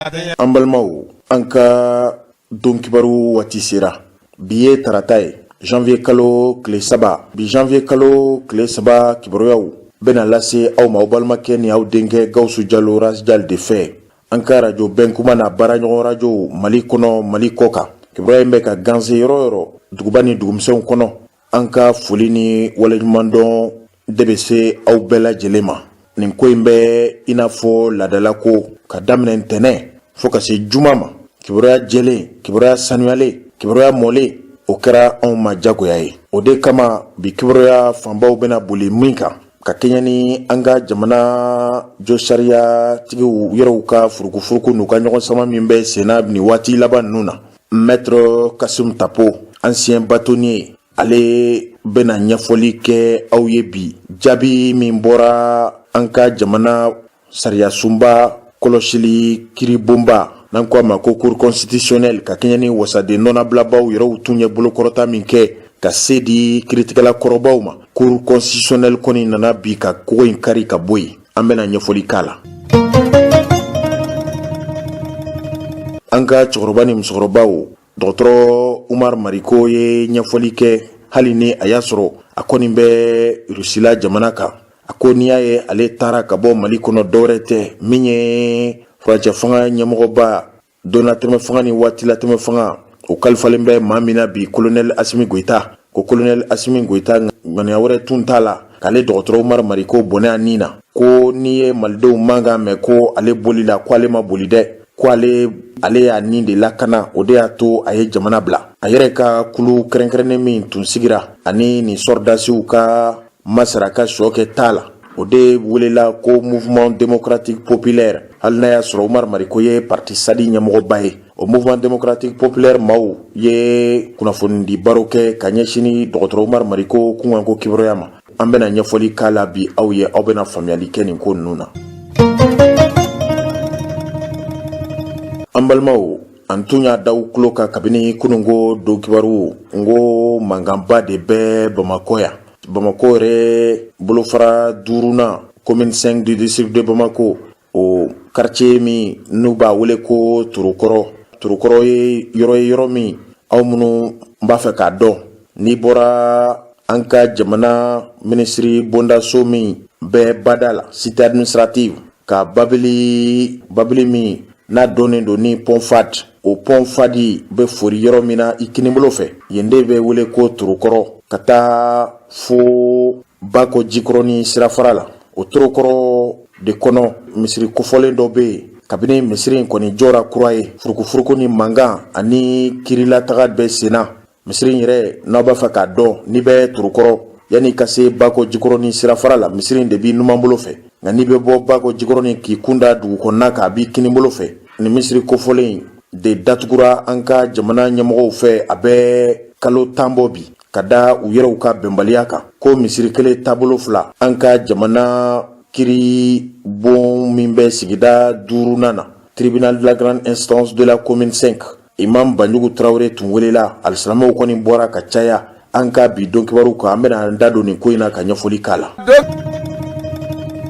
An balimaw, an ka don kibaru waati sera. Bi ye tarata ye, janvier kalo tile 3. Bi janvier kalo tile 3 kibaruyaw bɛna lase aw ma aw balimakɛ ni aw denkɛ Gawusu Jalo Rasjal de fɛ, an ka arajo Bɛnkuma n'a baaraɲɔgɔn arajow Mali kɔnɔ, Mali kɔkan. Kibaruya in bɛ ka ganse yɔrɔ o yɔrɔ, duguba ni dugumisɛnw kɔnɔ. An ka foli ni waleɲumandɔn de bɛ se aw bɛɛ lajɛlen ma. Nin ko in bɛ i n'a fɔ laadala ko, ka daminɛ ntɛnɛn fo ka se juma ma, kibaruya jɛlen, kibaruya sanuyalen, kibaruya mɔlen, o kɛra anw ma jagoya ye. O de kama bi kibaruya fanbaw bɛna boli min kan, ka kɛɲɛ ni an ka jamana josariyatigiw yɛrɛw ka furukufuruku n'u ka ɲɔgɔn sama min bɛ senna nin waati laban ninnu na. Maître Kassoum Tapo, ancien bâtonnier, ale bɛna ɲɛfɔli kɛ aw ye bi, jaabi min bɔra an ka jamana sariyasunba kɔlɔsili kiribonba, n'an ko a ma ko cour constitutionnelle, ka kɛɲɛ ni wasaden nɔnabilabaw yɛrɛw tun ye bolokɔrɔta min kɛ ka se di kiritigɛla kɔrɔbaw ma. Cour constitutionnelle kɔni nana bi ka kogo in kari ka bɔ yen. An bɛna ɲɛfɔli k'a la. An ka cɛkɔrɔba ni musokɔrɔbaw, dɔgɔtɔrɔ Umar Mariko ye ɲɛfɔli kɛ, hali ni a y'a sɔrɔ a kɔni bɛ Rusila jamana kan. A ko n'i y'a ye ale taara ka bɔ Mali kɔnɔ, dɔwɛrɛ tɛ, min ye furancɛ fanga ɲɛmɔgɔba, donnatɛmɛ fanga ni waatilatɛmɛ fanga, o kalifalen bɛ maa min na bi, kolonɛli Asimi Goyita. Ko kolonɛli Asimi Goyita, ŋaniya wɛrɛ tun t'a la k'ale dɔgɔtɔrɔ Umar Mariko bɔnɛ a ni na. Ko n'i ye malidenw mankan mɛn ko ale bolila, ko ale ma boli dɛ, ko ale y'a ni de lakana, o de y'a to a ye jamana bila. A yɛrɛ ka kulu kɛrɛnkɛrɛnnen min tun sigira ani nin sɔrɔdasiw ka masara ka sɔ kɛ t'a la, o de welela ko Mouvement démocratique populaire. Hali n'a y'a sɔrɔ Umar Mariko ye parti SADI ɲɛmɔgɔba ye, o Mouvement démocratique populaire maaw ye kunnafonidi baro kɛ ka ɲɛsin ni dɔgɔtɔrɔ Umar Mariko kunkanko kibaruya ma. An bɛna ɲɛfɔli k'a la bi aw ye, aw bɛna faamuyali kɛ nin ko ninnu na. An balimaw, an tun y'a da aw tulo kan kabini kununko don kibaru, n ko mankanba de bɛ Bamakɔ yan. Bamakɔ yɛrɛ bolofara duurunan, commune 5 du district de Bamako, o quartier min n'u b'a wele ko Torokɔrɔ. Torokɔrɔ ye yɔrɔ ye, yɔrɔ min aw minnu b'a fɛ k'a dɔn, n'i bɔra an ka jamana minisiri bondaso min bɛ bada la, cité administrative, ka babili min n'a dɔnnen don ni pont Fahd, o pont Fahd bɛ fori yɔrɔ min na i kinibolo fɛ, yen de bɛ wele ko Torokɔrɔ, ka taa fo Bakɔ Jikɔrɔni sirafara la. O Torokɔrɔ de kɔnɔ, misiri kofɔlen dɔ bɛ yen. Kabini misiri in kɔni jɔra kura ye, furukufuruku ni mankan ani kirilataga bɛ senna. Misiri in yɛrɛ, n'aw b'a fɛ k'a dɔn, n'i bɛ Torokɔrɔ, yanni ka se Bakɔ Jikɔrɔni sirafara la, misiri in de b'i numanbolo fɛ. Nka n'i bɛ bɔ Bakɔ Jikɔrɔni k'i kun da dugu kɔnɔna kan, a b'i kinibolo fɛ. Nin misiri kofɔlen in de datugura an ka jamana ɲɛmɔgɔw fɛ a bɛ kalo 10 bɔ bi, ka da u yɛrɛw ka bɛnbaliya kan, ko misiri kelen taabolo fila. An ka jamana kiri bon min bɛ sigida duurunan na, tribunal de la grande instance de la commune 5, imam Banjugu Tarawele tun welela. Alisilamɛw kɔni bɔra ka caya. An ka bi don kibaru kan, an bɛna an da don nin ko in na ka ɲɛfɔli k'a la.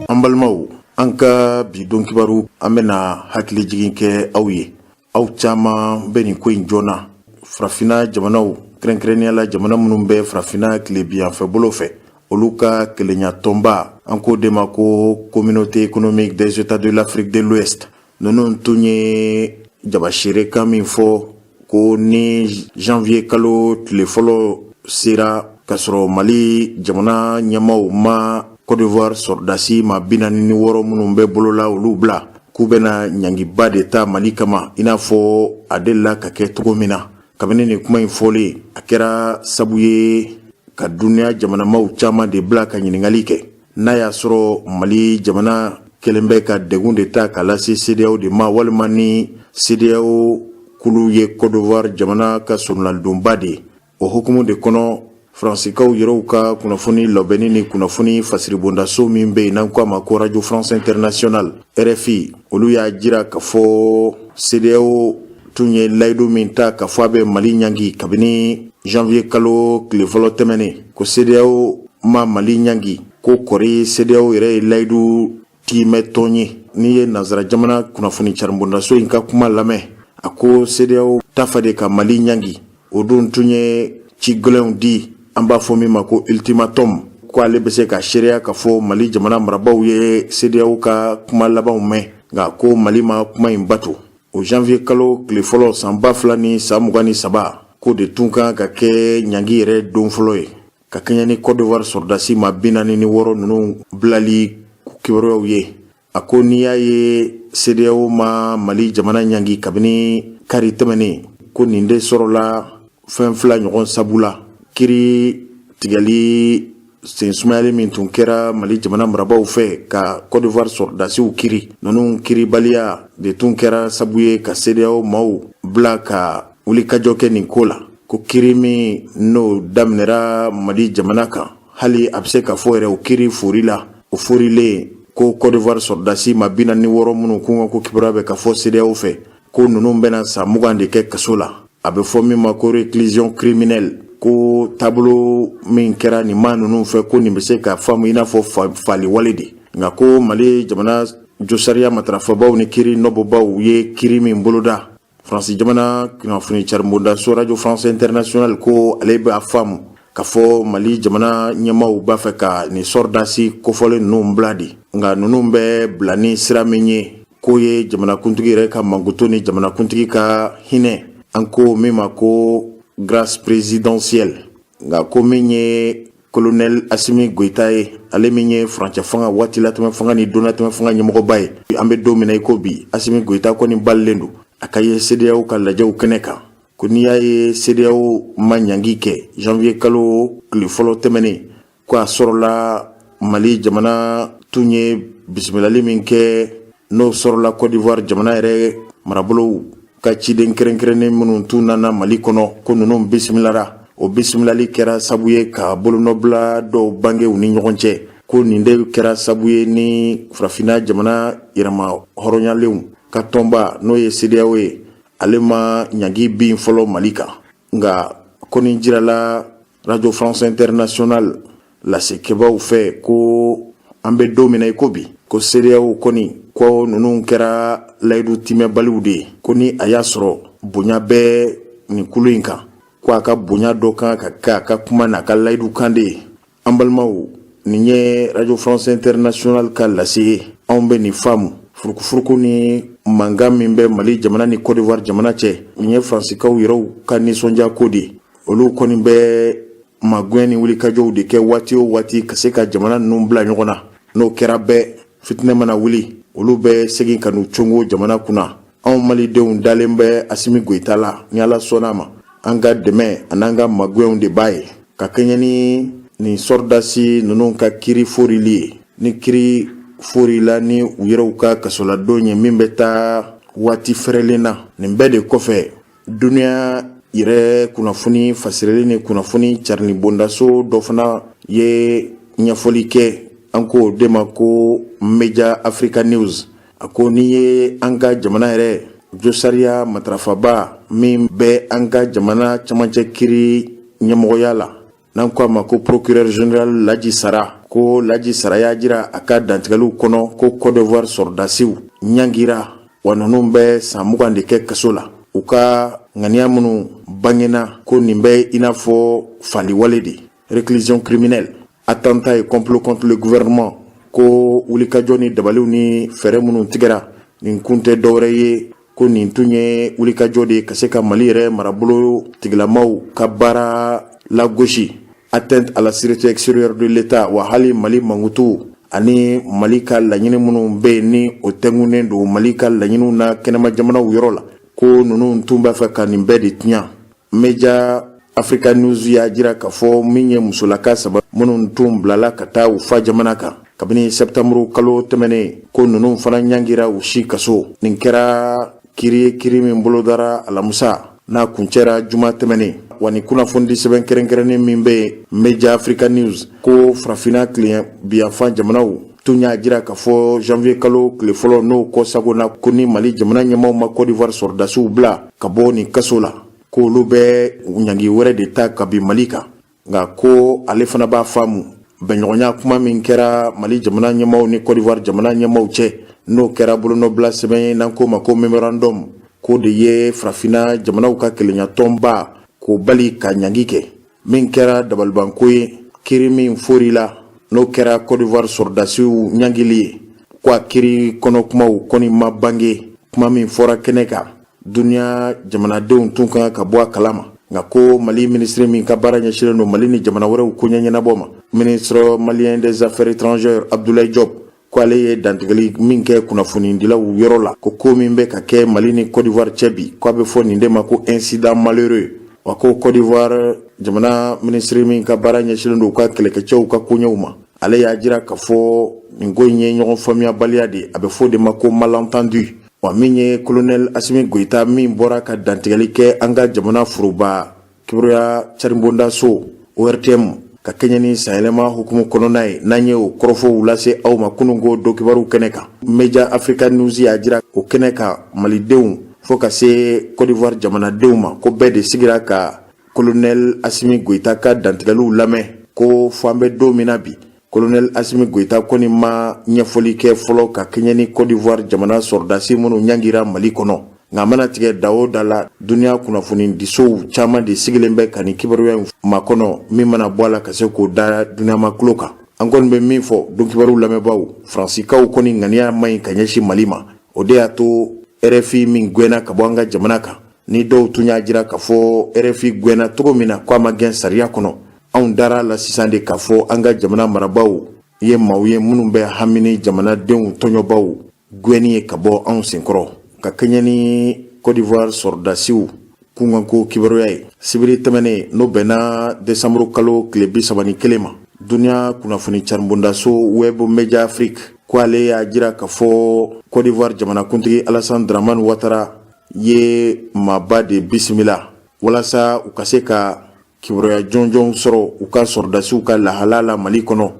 An balimaw, an ka bi don kibaru, an bɛna hakilijigin kɛ aw ye. Aw caman bɛ nin ko in joona. Farafinna jamanaw, kɛrɛnkɛrɛnnenya la jamana minnu bɛ farafinna tilebinyanfɛ bolo fɛ, olu ka kelenya tɔnba, an k'o de ma ko Communauté économique des États de l'Afrique de l'Ouest, ninnu tun ye jabaseerekan min fɔ ko ni janvier kalo tile fɔlɔ sera k'a sɔrɔ Mali jamana ɲɛmaaw ma Côte d'Ivoire sɔrɔdasi ma 46 minnu bɛ bolola, olu bila, k'u bɛna ɲangiba de ta Mali kama, i n'a fɔ a delila ka kɛ cogo min na. Kabini nin kuma in fɔlen, a kɛra sabu ye ka duniya jamanamaw caman de bila ka ɲininkali kɛ, n'a y'a sɔrɔ Mali jamana kɛlen bɛ ka degun de ta k'a lase CEDEAO de ma, walima ni CEDEAO kulu ye Côte d'Ivoire jamana ka soronadonba de ye. O hukumu de kɔnɔ, Faransikaw yɛrɛw ka kunnafoni labɛnni ni kunnafoni fasiribondaso min bɛ yen, n'an ko a ma ko Radio France Internationale, RFI, olu y'a jira k'a fɔ CEDEAO tun ye layidu min ta k'a fɔ a bɛ Mali ɲangi kabini janvier kalo tile fɔlɔ tɛmɛnen, ko CEDEAO ma Mali ɲangi, ko kɔri CEDEAO yɛrɛ ye layidu tiimɛ tɔn ye. N'i ye nansara jamana kunnafoni caribondaso in ka kuma lamɛn, a ko CEDEAO t'a fɛ de ka Mali ɲangi. O dun tun ye ci gɛlɛnw di, an b'a fɔ min ma ko ultimatum, ko ale bɛ se ka seereya k'a fɔ Mali jamana marabaaw ye CEDEAO ka kuma labanw mɛn, nka ko Mali ma kuma in bato. O janvier kalo tile fɔlɔ san 2023, k'o de tun kan ka kɛ ɲangi yɛrɛ don fɔlɔ ye, ka kɛɲɛ ni Côte d'Ivoire sɔrɔdasi maa 46 ninnu bilali kibaruyaw ye. A ko n'i y'a ye CEDEAO ma Mali jamana ɲangi kabini kari tɛmɛnen, ko nin de sɔrɔla fɛn fila ɲɔgɔn sabu la: kiri tigɛli sen sumayali min tun kɛra Mali jamana marabaaw fɛ ka Côte d'Ivoire sɔrɔdasiw kiri, ninnu kiribaliya de tun kɛra sabu ye ka CEDEAO maaw bila ka wulikajɔ kɛ nin ko la. Ko kiri min n'o daminɛra Mali jamana kan, hali a bɛ se ka fɔ yɛrɛ o kiri fori la, o forilen ko Côte d'Ivoire sɔrɔdasi maa 46 minnu kun ko kibaruya bɛ ka fɔ CEDEAO fɛ ko ninnu bɛna san 20 de kɛ kaso la, a bɛ fɔ min ma ko réclusion criminelle, ko taabolo min kɛra nin maa ninnu fɛ, ko nin bɛ se ka faamu i n'a fɔ faliwale de. Nka ko Mali jamana josariya matarafabaw ni kiri nɔbɔbaw ye kiri min boloda, Faransi jamana kunnafoni caribondaso Radio France Internationale ko ale b'a faamu k'a fɔ Mali jamana ɲɛmaaw b'a fɛ ka nin sɔrɔdasi kofɔlen ninnu bila de. Nka ninnu bɛ bila ni sira min ye, k'o ye jamanakuntigi yɛrɛ ka mankutu ni jamanakuntigi ka hinɛ, an ko min ma ko grâce présidentielle. Nka ko min ye colonel Asimi Goyita ye, ale min ye furancɛ fanga, waati latɛmɛ fanga ni donnatɛmɛ fanga ɲɛmɔgɔba ye, an bɛ don min na i ko bi, Asimi Goyita kɔni balilen don a ka ye CEDEAO ka lajɛw kɛnɛ kan. Ko n'i y'a ye CEDEAO ma ɲangi kɛ janvier kalo tile fɔlɔ tɛmɛnen, ko a sɔrɔla Mali jamana tun ye bisimilali min kɛ, n'o sɔrɔla Côte d'Ivoire jamana yɛrɛ marabolow ka ciden kɛrɛnkɛrɛnnen minnu tun nana Mali kɔnɔ, ko ninnu bisimilara, o bisimilali kɛra sabu ye ka bolonɔbila dɔw bange u ni ɲɔgɔn cɛ. Ko nin de kɛra sabu ye ni farafinna jamana yɛrɛma hɔrɔnyalenw ka tɔnba, n'o ye CEDEAO ye, ale ma ɲangi bin fɔlɔ Mali kan. Nka ko nin jirala Radio France Internationale lasekɛbaw fɛ ko an bɛ don min na i ko bi, ko CEDEAO kɔni ko ninnu kɛra layidu timɛbaliw de ye. Ko ni a y'a sɔrɔ bonya bɛ nin kulu in kan, ko a ka bonya dɔ kan ka kɛ a ka kuma n'a ka layidu kan de ye. An balimaw, nin ye Radio France Internationale ka lase ye. Anw bɛ nin faamu, furukufuruku ni mankan min bɛ Mali jamana ni Côte d'Ivoire jamana cɛ, nin ye Faransikaw yɛrɛw ka nisɔndiya ko de ye. Olu kɔni bɛ magɛn ni wulikajɔw de kɛ waati o waati ka se ka jamana ninnu bila ɲɔgɔn na. N'o kɛra bɛɛ, fitinɛ mana wuli, olu bɛ segin ka n'u congo jamana kunna. Anw malidenw dalen bɛ Asimi Goyita la. Ni Ala sɔnna a ma, an ka dɛmɛ an'an ka magɛnw de b'a ye ka kɛɲɛ ni nin sɔrɔdasi ninnu ka kiri forili ye, ni kiri forila ni u yɛrɛw ka kasoladon ye min bɛ taa waati fɛrɛlen na. Nin bɛɛ de kɔfɛ, dunuya yɛrɛ kunnafoni fasirili ni kunnafoni carinni bondaso dɔ fana ye ɲɛfɔli kɛ, an k'o de ma ko Media Africa News. A ko n'i ye an ka jamana yɛrɛ josariya matarafaba min bɛ an ka jamana camancɛ kiri ɲɛmɔgɔya la, n'an ko a ma ko procureur général Laji Sara, ko Laji Sara y'a jira a ka dantigɛliw kɔnɔ ko Côte d'Ivoire sɔrɔdasiw ɲangira, wa ninnu bɛ san 20 de kɛ kaso la. U ka ŋaniya minnu bangena, ko nin bɛ i n'a fɔ faliwale de, réclusion criminelle, attentat et complot contre le gouvernement. Ko wulikajɔ ni dabaliw ni fɛɛrɛ minnu tigɛra, nin kun tɛ dɔwɛrɛ ye, ko nin tun ye wulikajɔ de ye ka se ka Mali yɛrɛ marabolo tigilamaw ka baara lagosi, atteinte à la sûreté extérieure de l'État, wa hali Mali mankutu ani Mali ka laɲini minnu bɛ yen, ni o tɛnkunnen don Mali ka laɲiniw na kɛnɛma jamanaw yɔrɔ la, ko ninnu tun b'a fɛ ka nin bɛɛ de tiɲɛ. Media Africa News y'a jira k'a fɔ min ye musolaka saba minnu tun bilala ka taa u fa jamana kan kabini septembre kalo tɛmɛnen, ko ninnu fana ɲangira u si kaso. Nin kɛra kiri ye, kiri min bolodara alamisa, n'a kuncɛra juma tɛmɛnen. Wa ni kunnafonidi sɛbɛn kɛrɛnkɛrɛnnen min bɛ yen, Media Africa News, ko farafinna tilebinyanfan jamanaw tun y'a jira k'a fɔ janvier kalo tile fɔlɔ, n'o kɔ sago na, ko ni Mali jamana ɲɛmaaw ma Côte d'Ivoire sɔrɔdasiw bila ka bɔ nin kaso la, ko olu bɛ ɲangi wɛrɛ de ta ka bin Mali kan. Nka ko ale fana b'a faamu Bɛnɲɔgɔnya kuma min kɛra Mali jamana ɲɛmaaw ni Côte d'Ivoire jamana ɲɛmaaw cɛ, n'o kɛra bolonɔbila sɛbɛn ye n'an k'o ma ko memorandum, k'o de ye farafinna jamanaw ka kelenyatɔnba k'o bali ka ɲangi kɛ. Min kɛra dabalibanko ye, kiri min forila, n'o kɛra Côte d'Ivoire sɔrɔdasiw ɲangili ye, ko a kiri kɔnɔkumaw kɔni ma bange. Kuma min fɔra kɛnɛ kan, duniya jamanadenw tun kan ka bɔ a kalama. Nka ko Mali minisiri min ka baara ɲɛsinnen don Mali ni jamana wɛrɛw koɲɛ ɲɛnabɔ ma, ministre malien des affaires étrangères Abdoulaye Diop, ko ale ye dantigɛli min kɛ kunnafonidilaw yɔrɔ la, ko ko min bɛ ka kɛ Mali ni Côte d'Ivoire cɛ bi, ko a bɛ fɔ nin de ma ko incident malheureux. Wa ko Côte d'Ivoire jamana minisiri min ka baara ɲɛsinnen don u ka kɛlɛkɛcɛw ka koɲɛw ma, ale y'a jira k'a fɔ nin ko in ye ɲɔgɔn faamuyabaliya de, a bɛ fɔ o de ma ko malentendu. Wa min ye colonel Asimi Goyita min bɔra ka dantigɛli kɛ an ka jamana foroba kibaruya caribondaso ORTM ka kɛɲɛ ni sanyɛlɛma hukumu kɔnɔna ye, n'an ye o kɔrɔfɔw lase aw ma kununko donkibaru kɛnɛ kan, Media Africa News y'a jira o kɛnɛ kan malidenw fo ka se Côte d'Ivoire jamanadenw ma, ko bɛɛ de sigira ka colonel Asimi Goyita ka dantigɛliw lamɛn. Ko fo an bɛ don min na bi, colonel Asimi Goyita kɔni ma ɲɛfɔli kɛ fɔlɔ ka kɛɲɛ ni Côte d'Ivoire jamana sɔrɔdasi minnu ɲangira Mali kɔnɔ. Nka a mana tigɛ da o da la, duniya kunnafonidisow caman de sigilen bɛ ka nin kibaruya in makɔnɔ, min mana bɔ a la ka se k'o da duniyama tulo kan. An kɔni bɛ min fɔ donkibaru lamɛnbaaw, Faransikaw kɔni ŋaniya man ɲi ka ɲɛsin Mali ma. O de y'a to RFI min gɛnna ka bɔ an ka jamana kan, ni dɔw tun y'a jira k'a fɔ RFI gɛnna cogo min na, ko a ma gɛn sariya kɔnɔ, anw dara la sisan de k'a fɔ an ka jamana marabaaw ye maaw ye minnu bɛ hami ni jamanadenw tɔɲɔbaw gɛnni ye ka bɔ anw senkɔrɔ. Ka kɛɲɛ ni Côte d'Ivoire sɔrɔdasiw kunkanko kibaruya ye, sibiri tɛmɛnen, n'o bɛnna desanburu kalo tile 31 ma, duniya kunnafoni caribondaso Web Media Afrique ko ale y'a jira k'a fɔ Côte d'Ivoire jamanakuntigi Alassane Dramane Ouattara ye maaba de bisimila walasa u ka se ka kibaruya jɔnjɔn sɔrɔ u ka sɔrɔdasiw ka lahala la Mali kɔnɔ.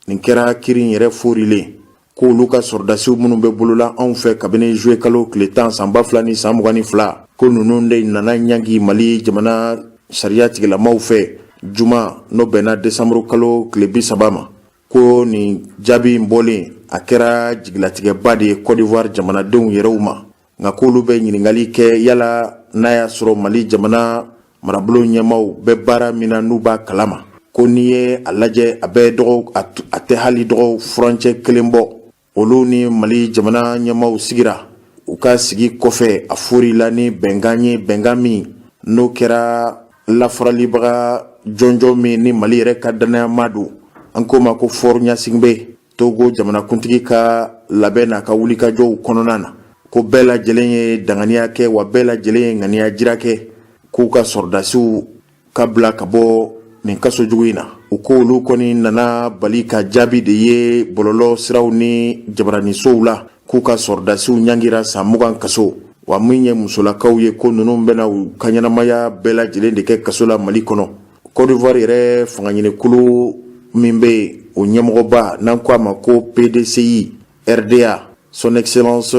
Nin kɛra kiri in yɛrɛ forilen, ko olu ka sɔrɔdasiw minnu bɛ bolola anw fɛ kabini juillet kalo tile 10 san 2022, ko ninnu de nana ɲangi Mali jamana sariya tigilamaw fɛ juma, n'o bɛnna desanburu kalo tile 30 ma. Ko nin jaabi in bɔlen, a kɛra jigilatigɛba de ye Côte d'Ivoire jamanadenw yɛrɛw ma. Nka k'olu bɛ ɲininkali kɛ yala n'a y'a sɔrɔ Mali jamana marabolo ɲɛmaaw bɛ baara min na, n'u b'a kalama. Ko n'i ye a lajɛ, a bɛ dɔgɔ a tɛ hali dɔgɔ furancɛ kelen bɔ, olu ni Mali jamana ɲɛmaaw sigira. U ka sigi kɔfɛ, a forila ni bɛnkan ye, bɛnkan min n'o kɛra lafaralibaga jɔnjɔn min ni Mali yɛrɛ ka dannayama don, an k'o ma ko Faure Gnassingbé, Togo jamanakuntigi ka labɛn n'a ka wulikajɔw kɔnɔna na, ko bɛɛ lajɛlen ye danganiya kɛ, wa bɛɛ lajɛlen ye ŋaniya jira kɛ k'u ka sɔrɔdasiw ka bila ka bɔ nin kaso jugu in na. U ko olu kɔni nana bali ka jaabi de ye bɔlɔlɔ siraw ni jabaranisow la k'u ka sɔrɔdasiw ɲangira san 20 kaso. Wa min ye musolakaw ye, ko ninnu bɛna u ka ɲɛnamaya bɛɛ lajɛlen de kɛ kaso la Mali kɔnɔ. Côte d'Ivoire yɛrɛ fangaɲinikulu min bɛ yen, o ɲɛmɔgɔba, n'an ko a ma ko PDCI RDA, son excellence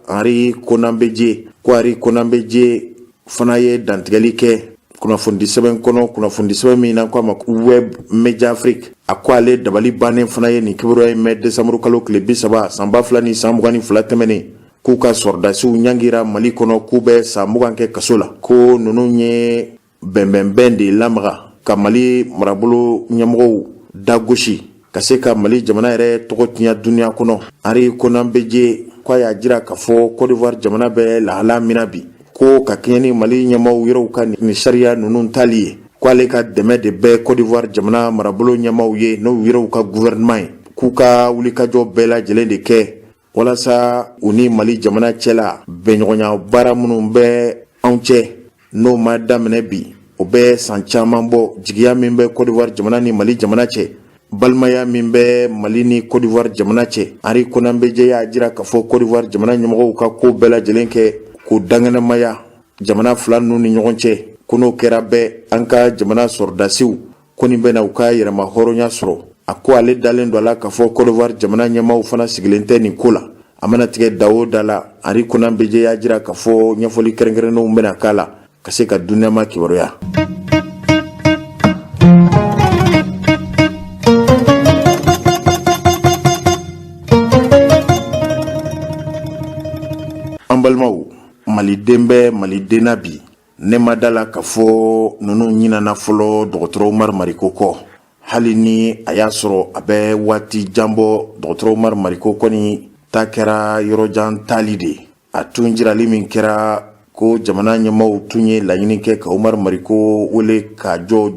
Henri Konan Bédié, ko Henri Konan Bédié fana ye dantigɛli kɛ kunnafonidi sɛbɛn kɔnɔ, kunnafonidi sɛbɛn min n'an ko a ma Web Media Afrique. A ko ale dabali bannen fana ye nin kibaruya in mɛn desanburu kalo tile 30 san 2022 tɛmɛnen, k'u ka sɔrɔdasiw ɲangira Mali kɔnɔ, k'u bɛ san 20 kɛ kaso la. Ko ninnu ye bɛnbɛnbɛn de lamaga ka Mali marabolo ɲɛmɔgɔw dagosi ka se ka Mali jamana yɛrɛ tɔgɔ tiɲɛ duniya kɔnɔ. Henri Konan Bédié ko a y'a jira k'a fɔ Côte d'Ivoire jamana bɛ lahala min na bi, ko ka kɛɲɛ ni Mali ɲɛmaaw yɛrɛw ka nin sariya ninnu tali ye, ko ale ka dɛmɛ de bɛ Côte d'Ivoire jamana marabolo ɲɛmaaw ye, n'o yɛrɛw ka gouvernement ye, k'u ka wulikajɔ bɛɛ lajɛlen de kɛ walasa u ni Mali jamana cɛla bɛnɲɔgɔnya baara minnu bɛ anw cɛ, n'o ma daminɛ bi, o bɛ san caman bɔ. Jigiya min bɛ Côte d'Ivoire jamana ni Mali jamana cɛ, balimaya min bɛ Mali ni Côte d'Ivoire jamana cɛ, Henri Konan Bédié y'a jira k'a fɔ Côte d'Ivoire jamana ɲɛmɔgɔw ka ko bɛɛ lajɛlen kɛ k'o dankɛnɛmaya jamana fila ninnu ni ɲɔgɔn cɛ, ko n'o kɛra bɛɛ an ka jamana sɔrɔdasiw kɔni bɛna u ka yɛrɛma hɔrɔnya sɔrɔ. A ko ale dalen don a la k'a fɔ Côte d'Ivoire jamana ɲɛmaaw fana sigilen tɛ nin ko la. A mana tigɛ da o da la, Henri Konan Bédié y'a jira k'a fɔ ɲɛfɔli kɛrɛnkɛrɛnnenw bɛna k'a la ka se ka duniyama kibaruya. Maliden bɛ Maliden na bi, ne ma da la k'a fɔ ninnu ɲinana fɔlɔ dɔgɔtɔrɔ Umaru Mariko kɔ, hali ni a y'a sɔrɔ a bɛ waati jan bɔ. Dɔgɔtɔrɔ Umaru Mariko kɔni ta kɛra yɔrɔjan taali de ye. A tun jirali min kɛra ko jamana ɲɛmaaw tun ye laɲini kɛ ka Umaru Mariko wele ka jɔ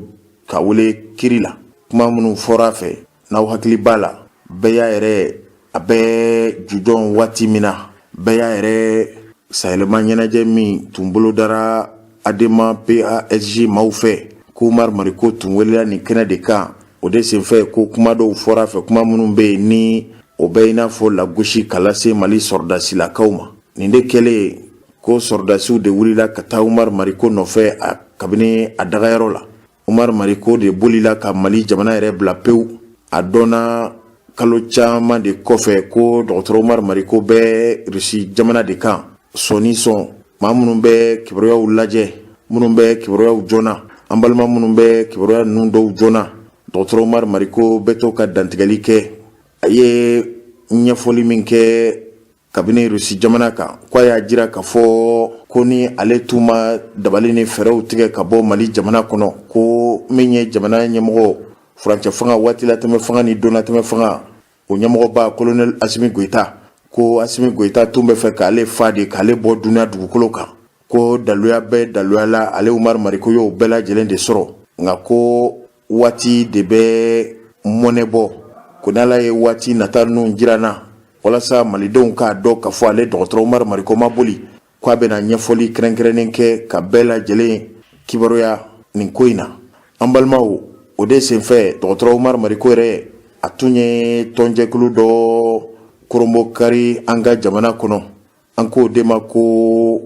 ka wele kiri la, kuma minnu fɔra a fɛ, n'aw hakili b'a la, bɛɛ y'a yɛrɛ a bɛ jujɔn waati min na, bɛɛ y'a yɛrɛ sayɛlɛma ɲɛnajɛ min tun bolodara Adema PASJ maaw fɛ, ko Umaru Mariko tun welela nin kɛnɛ de kan. O de senfɛ ko kuma dɔw fɔra a fɛ, kuma minnu bɛ yen ni o bɛ i n'a fɔ lagosi ka lase Mali sɔrɔdasilakaw ma. Nin de kɛlen ko sɔrɔdasiw de wulila ka taa Umaru Mariko nɔfɛ a kabini a dagayɔrɔ la. Umaru Mariko de bolila ka Mali jamana yɛrɛ bila pewu. A dɔnna kalo caman de kɔfɛ ko dɔgɔtɔrɔ Umaru Mariko bɛ Rusi jamana de kan. Sɔn ni sɔn, maa minnu bɛ kibaruyaw lajɛ, minnu bɛ kibaruyaw joona, an balima minnu bɛ kibaruya ninnu dɔw joona, dɔgɔtɔrɔ Umaru Mariko bɛ to ka dantigɛli kɛ. A ye ɲɛfɔli min kɛ kabini Rusi jamana kan, ko a y'a jira k'a fɔ ko ni ale tun ma dabali ni fɛɛrɛw tigɛ ka bɔ Mali jamana kɔnɔ, ko min ye jamana ɲɛmɔgɔ furancɛ fanga, waatilatɛmɛ fanga ni donnatɛmɛ fanga, o ɲɛmɔgɔba colonel Asimi Goyita, ko Asimi Goyita tun bɛ fɛ k'ale fa de, k'ale bɔ dunuya dugukolo kan, ko daluya bɛ daluya la, ale Umaru Mariko y'o bɛɛ lajɛlen de sɔrɔ, nka ko waati de bɛ mɔnɛ bɔ, ko n'Ala ye waati nata ninnu jira n na walasa Malidenw k'a dɔn k'a fɔ ale dɔgɔtɔrɔ Umaru Mariko ma boli, ko a bɛna ɲɛfɔli kɛrɛnkɛrɛnnen kɛ ka bɛɛ lajɛlen kibaruya nin ko in na. An balimaw, o de senfɛ dɔgɔtɔrɔ Umaru Mariko yɛrɛ, a tun ye tɔnjɛkulu dɔ koronbokari an ka jamana kɔnɔ, an k'o de ma ko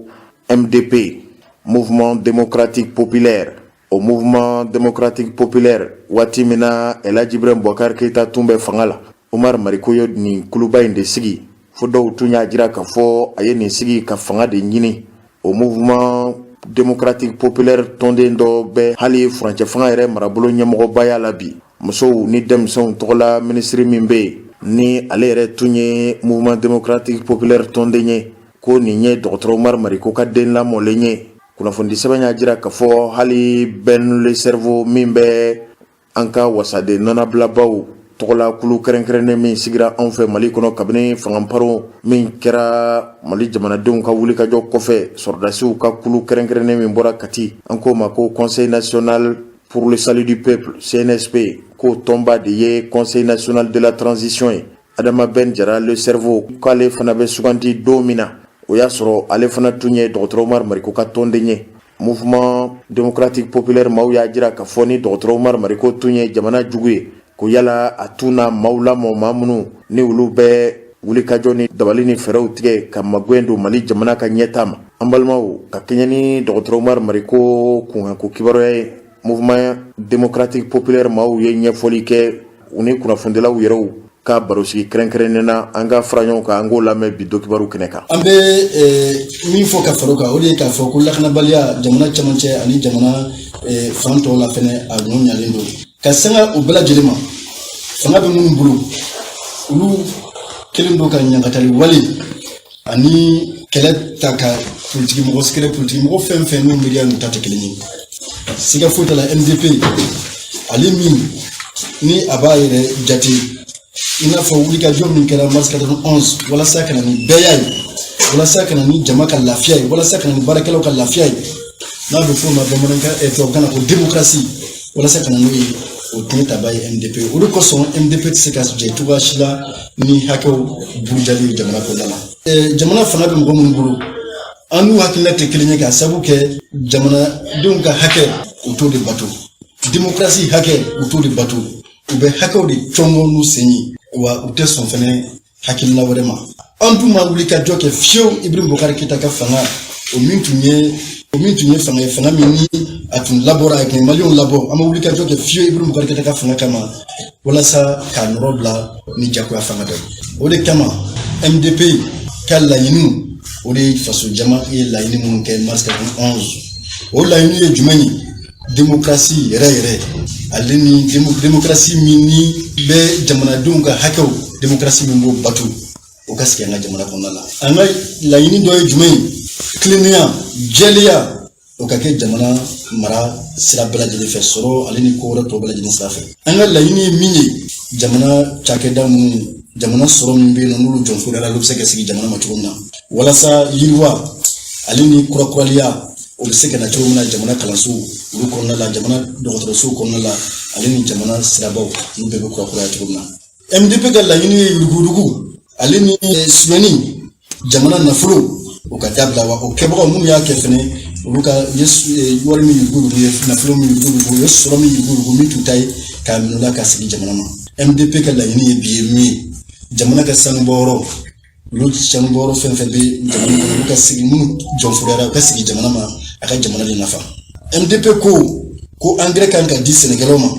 MDP, Mouvement Démocratique Populaire. O Mouvement Démocratique Populaire, waati min na El Hadji Ibrahim Boubacar Keïta tun bɛ fanga la, Umaru Mariko ye nin kuluba in de sigi, fo dɔw tun y'a jira k'a fɔ a ye nin sigi ka fanga de ɲini. O Mouvement Démocratique Populaire tɔnden dɔ bɛ hali furancɛ fanga yɛrɛ marabolo ɲɛmɔgɔbaya la bi, musow ni denmisɛnw tɔgɔla minisiri min bɛ yen, ni ale yɛrɛ tun ye Mouvement Démocratique Populaire tɔnden ye, ko nin ye dɔgɔtɔrɔ Umaru Mariko ka den lamɔlen ye. Kunnafoni sɛbɛn y'a jira k'a fɔ hali Ben le Cerveau min bɛ an ka wasaden nɔnabilabaw tɔgɔla kulu kɛrɛnkɛrɛnnen min sigira anw fɛ Mali kɔnɔ kabini fangaparo min kɛra Mali jamanadenw ka wulikajɔ kɔfɛ, sɔrɔdasiw ka kulu kɛrɛnkɛrɛnnen min bɔra Kati, an k'o ma ko Conseil national pour le salut du peuple, CNSP, k'o tɔnba de ye Conseil national de la transition ye. Adama Ben Jara le Cerveau, k'ale fana bɛ sugandi don min na, o y'a sɔrɔ ale fana tun ye dɔgɔtɔrɔ Umaru Mariko ka tɔnden ye. Mouvement Démocratique Populaire maaw y'a jira k'a fɔ ni dɔgɔtɔrɔ Umaru Mariko tun ye jamana jugu ye, ko yala a tun na maaw lamɔ, maa minnu ni olu bɛ wulikajɔ ni dabali ni fɛɛrɛw tigɛ ka magɛn don Mali jamana ka ɲɛtaa ma. An balimaw, ka kɛɲɛ ni dɔgɔtɔrɔ Umaru Mariko kunkanko kibaruya ye, Mouvement Démocratique Populaire maaw ye ɲɛfɔli kɛ u ni kunnafonidilaw yɛrɛw ka barosigi kɛrɛnkɛrɛnnen na. An ka fara ɲɔgɔn kan, an k'o lamɛn bi dɔkibaru kɛnɛ kan. An bɛ min fɔ ka fara o kan, o de ye k'a fɔ ko lakanabaliya jamana cɛmancɛ ani jamana fan tɔw la fɛnɛ, a ɲɔ ɲalen don ka sanga o bɛɛ lajɛlen ma. Fanga bɛ minnu bolo, olu kelen don ka ɲangatali wale ani kɛlɛ ta ka politiki mɔgɔ sɛgɛrɛ, politiki mɔgɔ fɛn fɛn n'u miiriya n'u ta tɛ kelen ye. Siga foyi t'a la, MDP ale min ni a b'a yɛrɛ jate i n'a fɔ wulikajɔ min kɛra mars 91 walasa ka na ni bɛɛya ye, walasa ka na ni jama ka lafiya ye, walasa ka na ni baarakɛlaw ka lafiya ye, n'a bɛ f'o ma bamanankan tubabukan na ko démocratie, walasa ka na n'o ye, o tun ye taba ye MDP. O de kosɔn MDP tɛ se ka jɛ cogoya si la ni hakɛw burujali ye jamana kɔnɔna la. Jamana fanga bɛ mɔgɔ minnu bolo, an n'u hakilina tɛ kelen ye, k'a sababu kɛ jamanadenw ka hakɛ, u t'o de bato, démocratie hakɛ, u t'o de bato. U bɛ hakɛw de cɔngɔ n'u sen ye, wa u tɛ sɔn fɛnɛ hakilina wɛrɛ ma. An dun ma wuli ka jɔ kɛ fiyewu Ibrahim Boubacar Keïta ka fanga, o min tun ye fanga ye, fanga min ni a tun labɔra, a tun ye Maliyɛnw labɔ. An ma wuli ka jɔ kɛ fiyewu Ibrahim Boubacar Keïta ka fanga kama walasa k'a nɔrɔ bila ni jagoya fanga dɔ ye. O de kama MDP ka laɲiniw, o de ye faso jama ye laɲini minnu kɛ mars 91, o laɲini ye jumɛn ye? Démocratie yɛrɛ yɛrɛ, ale ni démocratie min ni bɛ jamanadenw ka hakɛw, démocratie min b'o bato, o ka sigi an ka jamana kɔnɔna la. An ka laɲini dɔ ye jumɛn ye? Tilennenya, jɛlenya, o ka kɛ jamana mara sira bɛɛ lajɛlen fɛ, sɔrɔ ale ni ko wɛrɛ tɔ bɛɛ lajɛlen sira fɛ. An ka laɲini ye min ye, jamana cakɛda minnu, jamana sɔrɔ min bɛ yen nɔ, n'olu jɔnforo la, olu bɛ se ka sigi jamana ma cogo min na, walasa yiriwa ale ni kurakuraliya, o bɛ se ka na cogo min na jamana kalansow olu kɔnɔna la, jamana dɔgɔtɔrɔsow kɔnɔna la, ale ni jamana sirabaw, olu bɛɛ bɛ kurakuraya cogo min na. MDP ka laɲini ye yuruguyurugu ale ni sonyɛni jamana nafolo, o ka dabila. Wa o kɛbagaw minnu y'a kɛ fɛnɛ, olu ka ye wari min yuruguyurugu, ye nafolo min yuruguyurugu, u ye sɔrɔ min yuruguyurugu min t'u ta ye, k'a minɛ u la ka segin jamana ma. MDP ka laɲini ye bi ye min ye, jamana ka sanubɔyɔrɔ, olu sanubɔyɔrɔ fɛn fɛn bɛ jamana kɔnɔ, olu ka sigi, minnu jɔnforoyara, u ka sigi jamana ma, a ka jamana de nafa. MDP ko angɛrɛ kan ka di sɛnɛkɛlaw ma,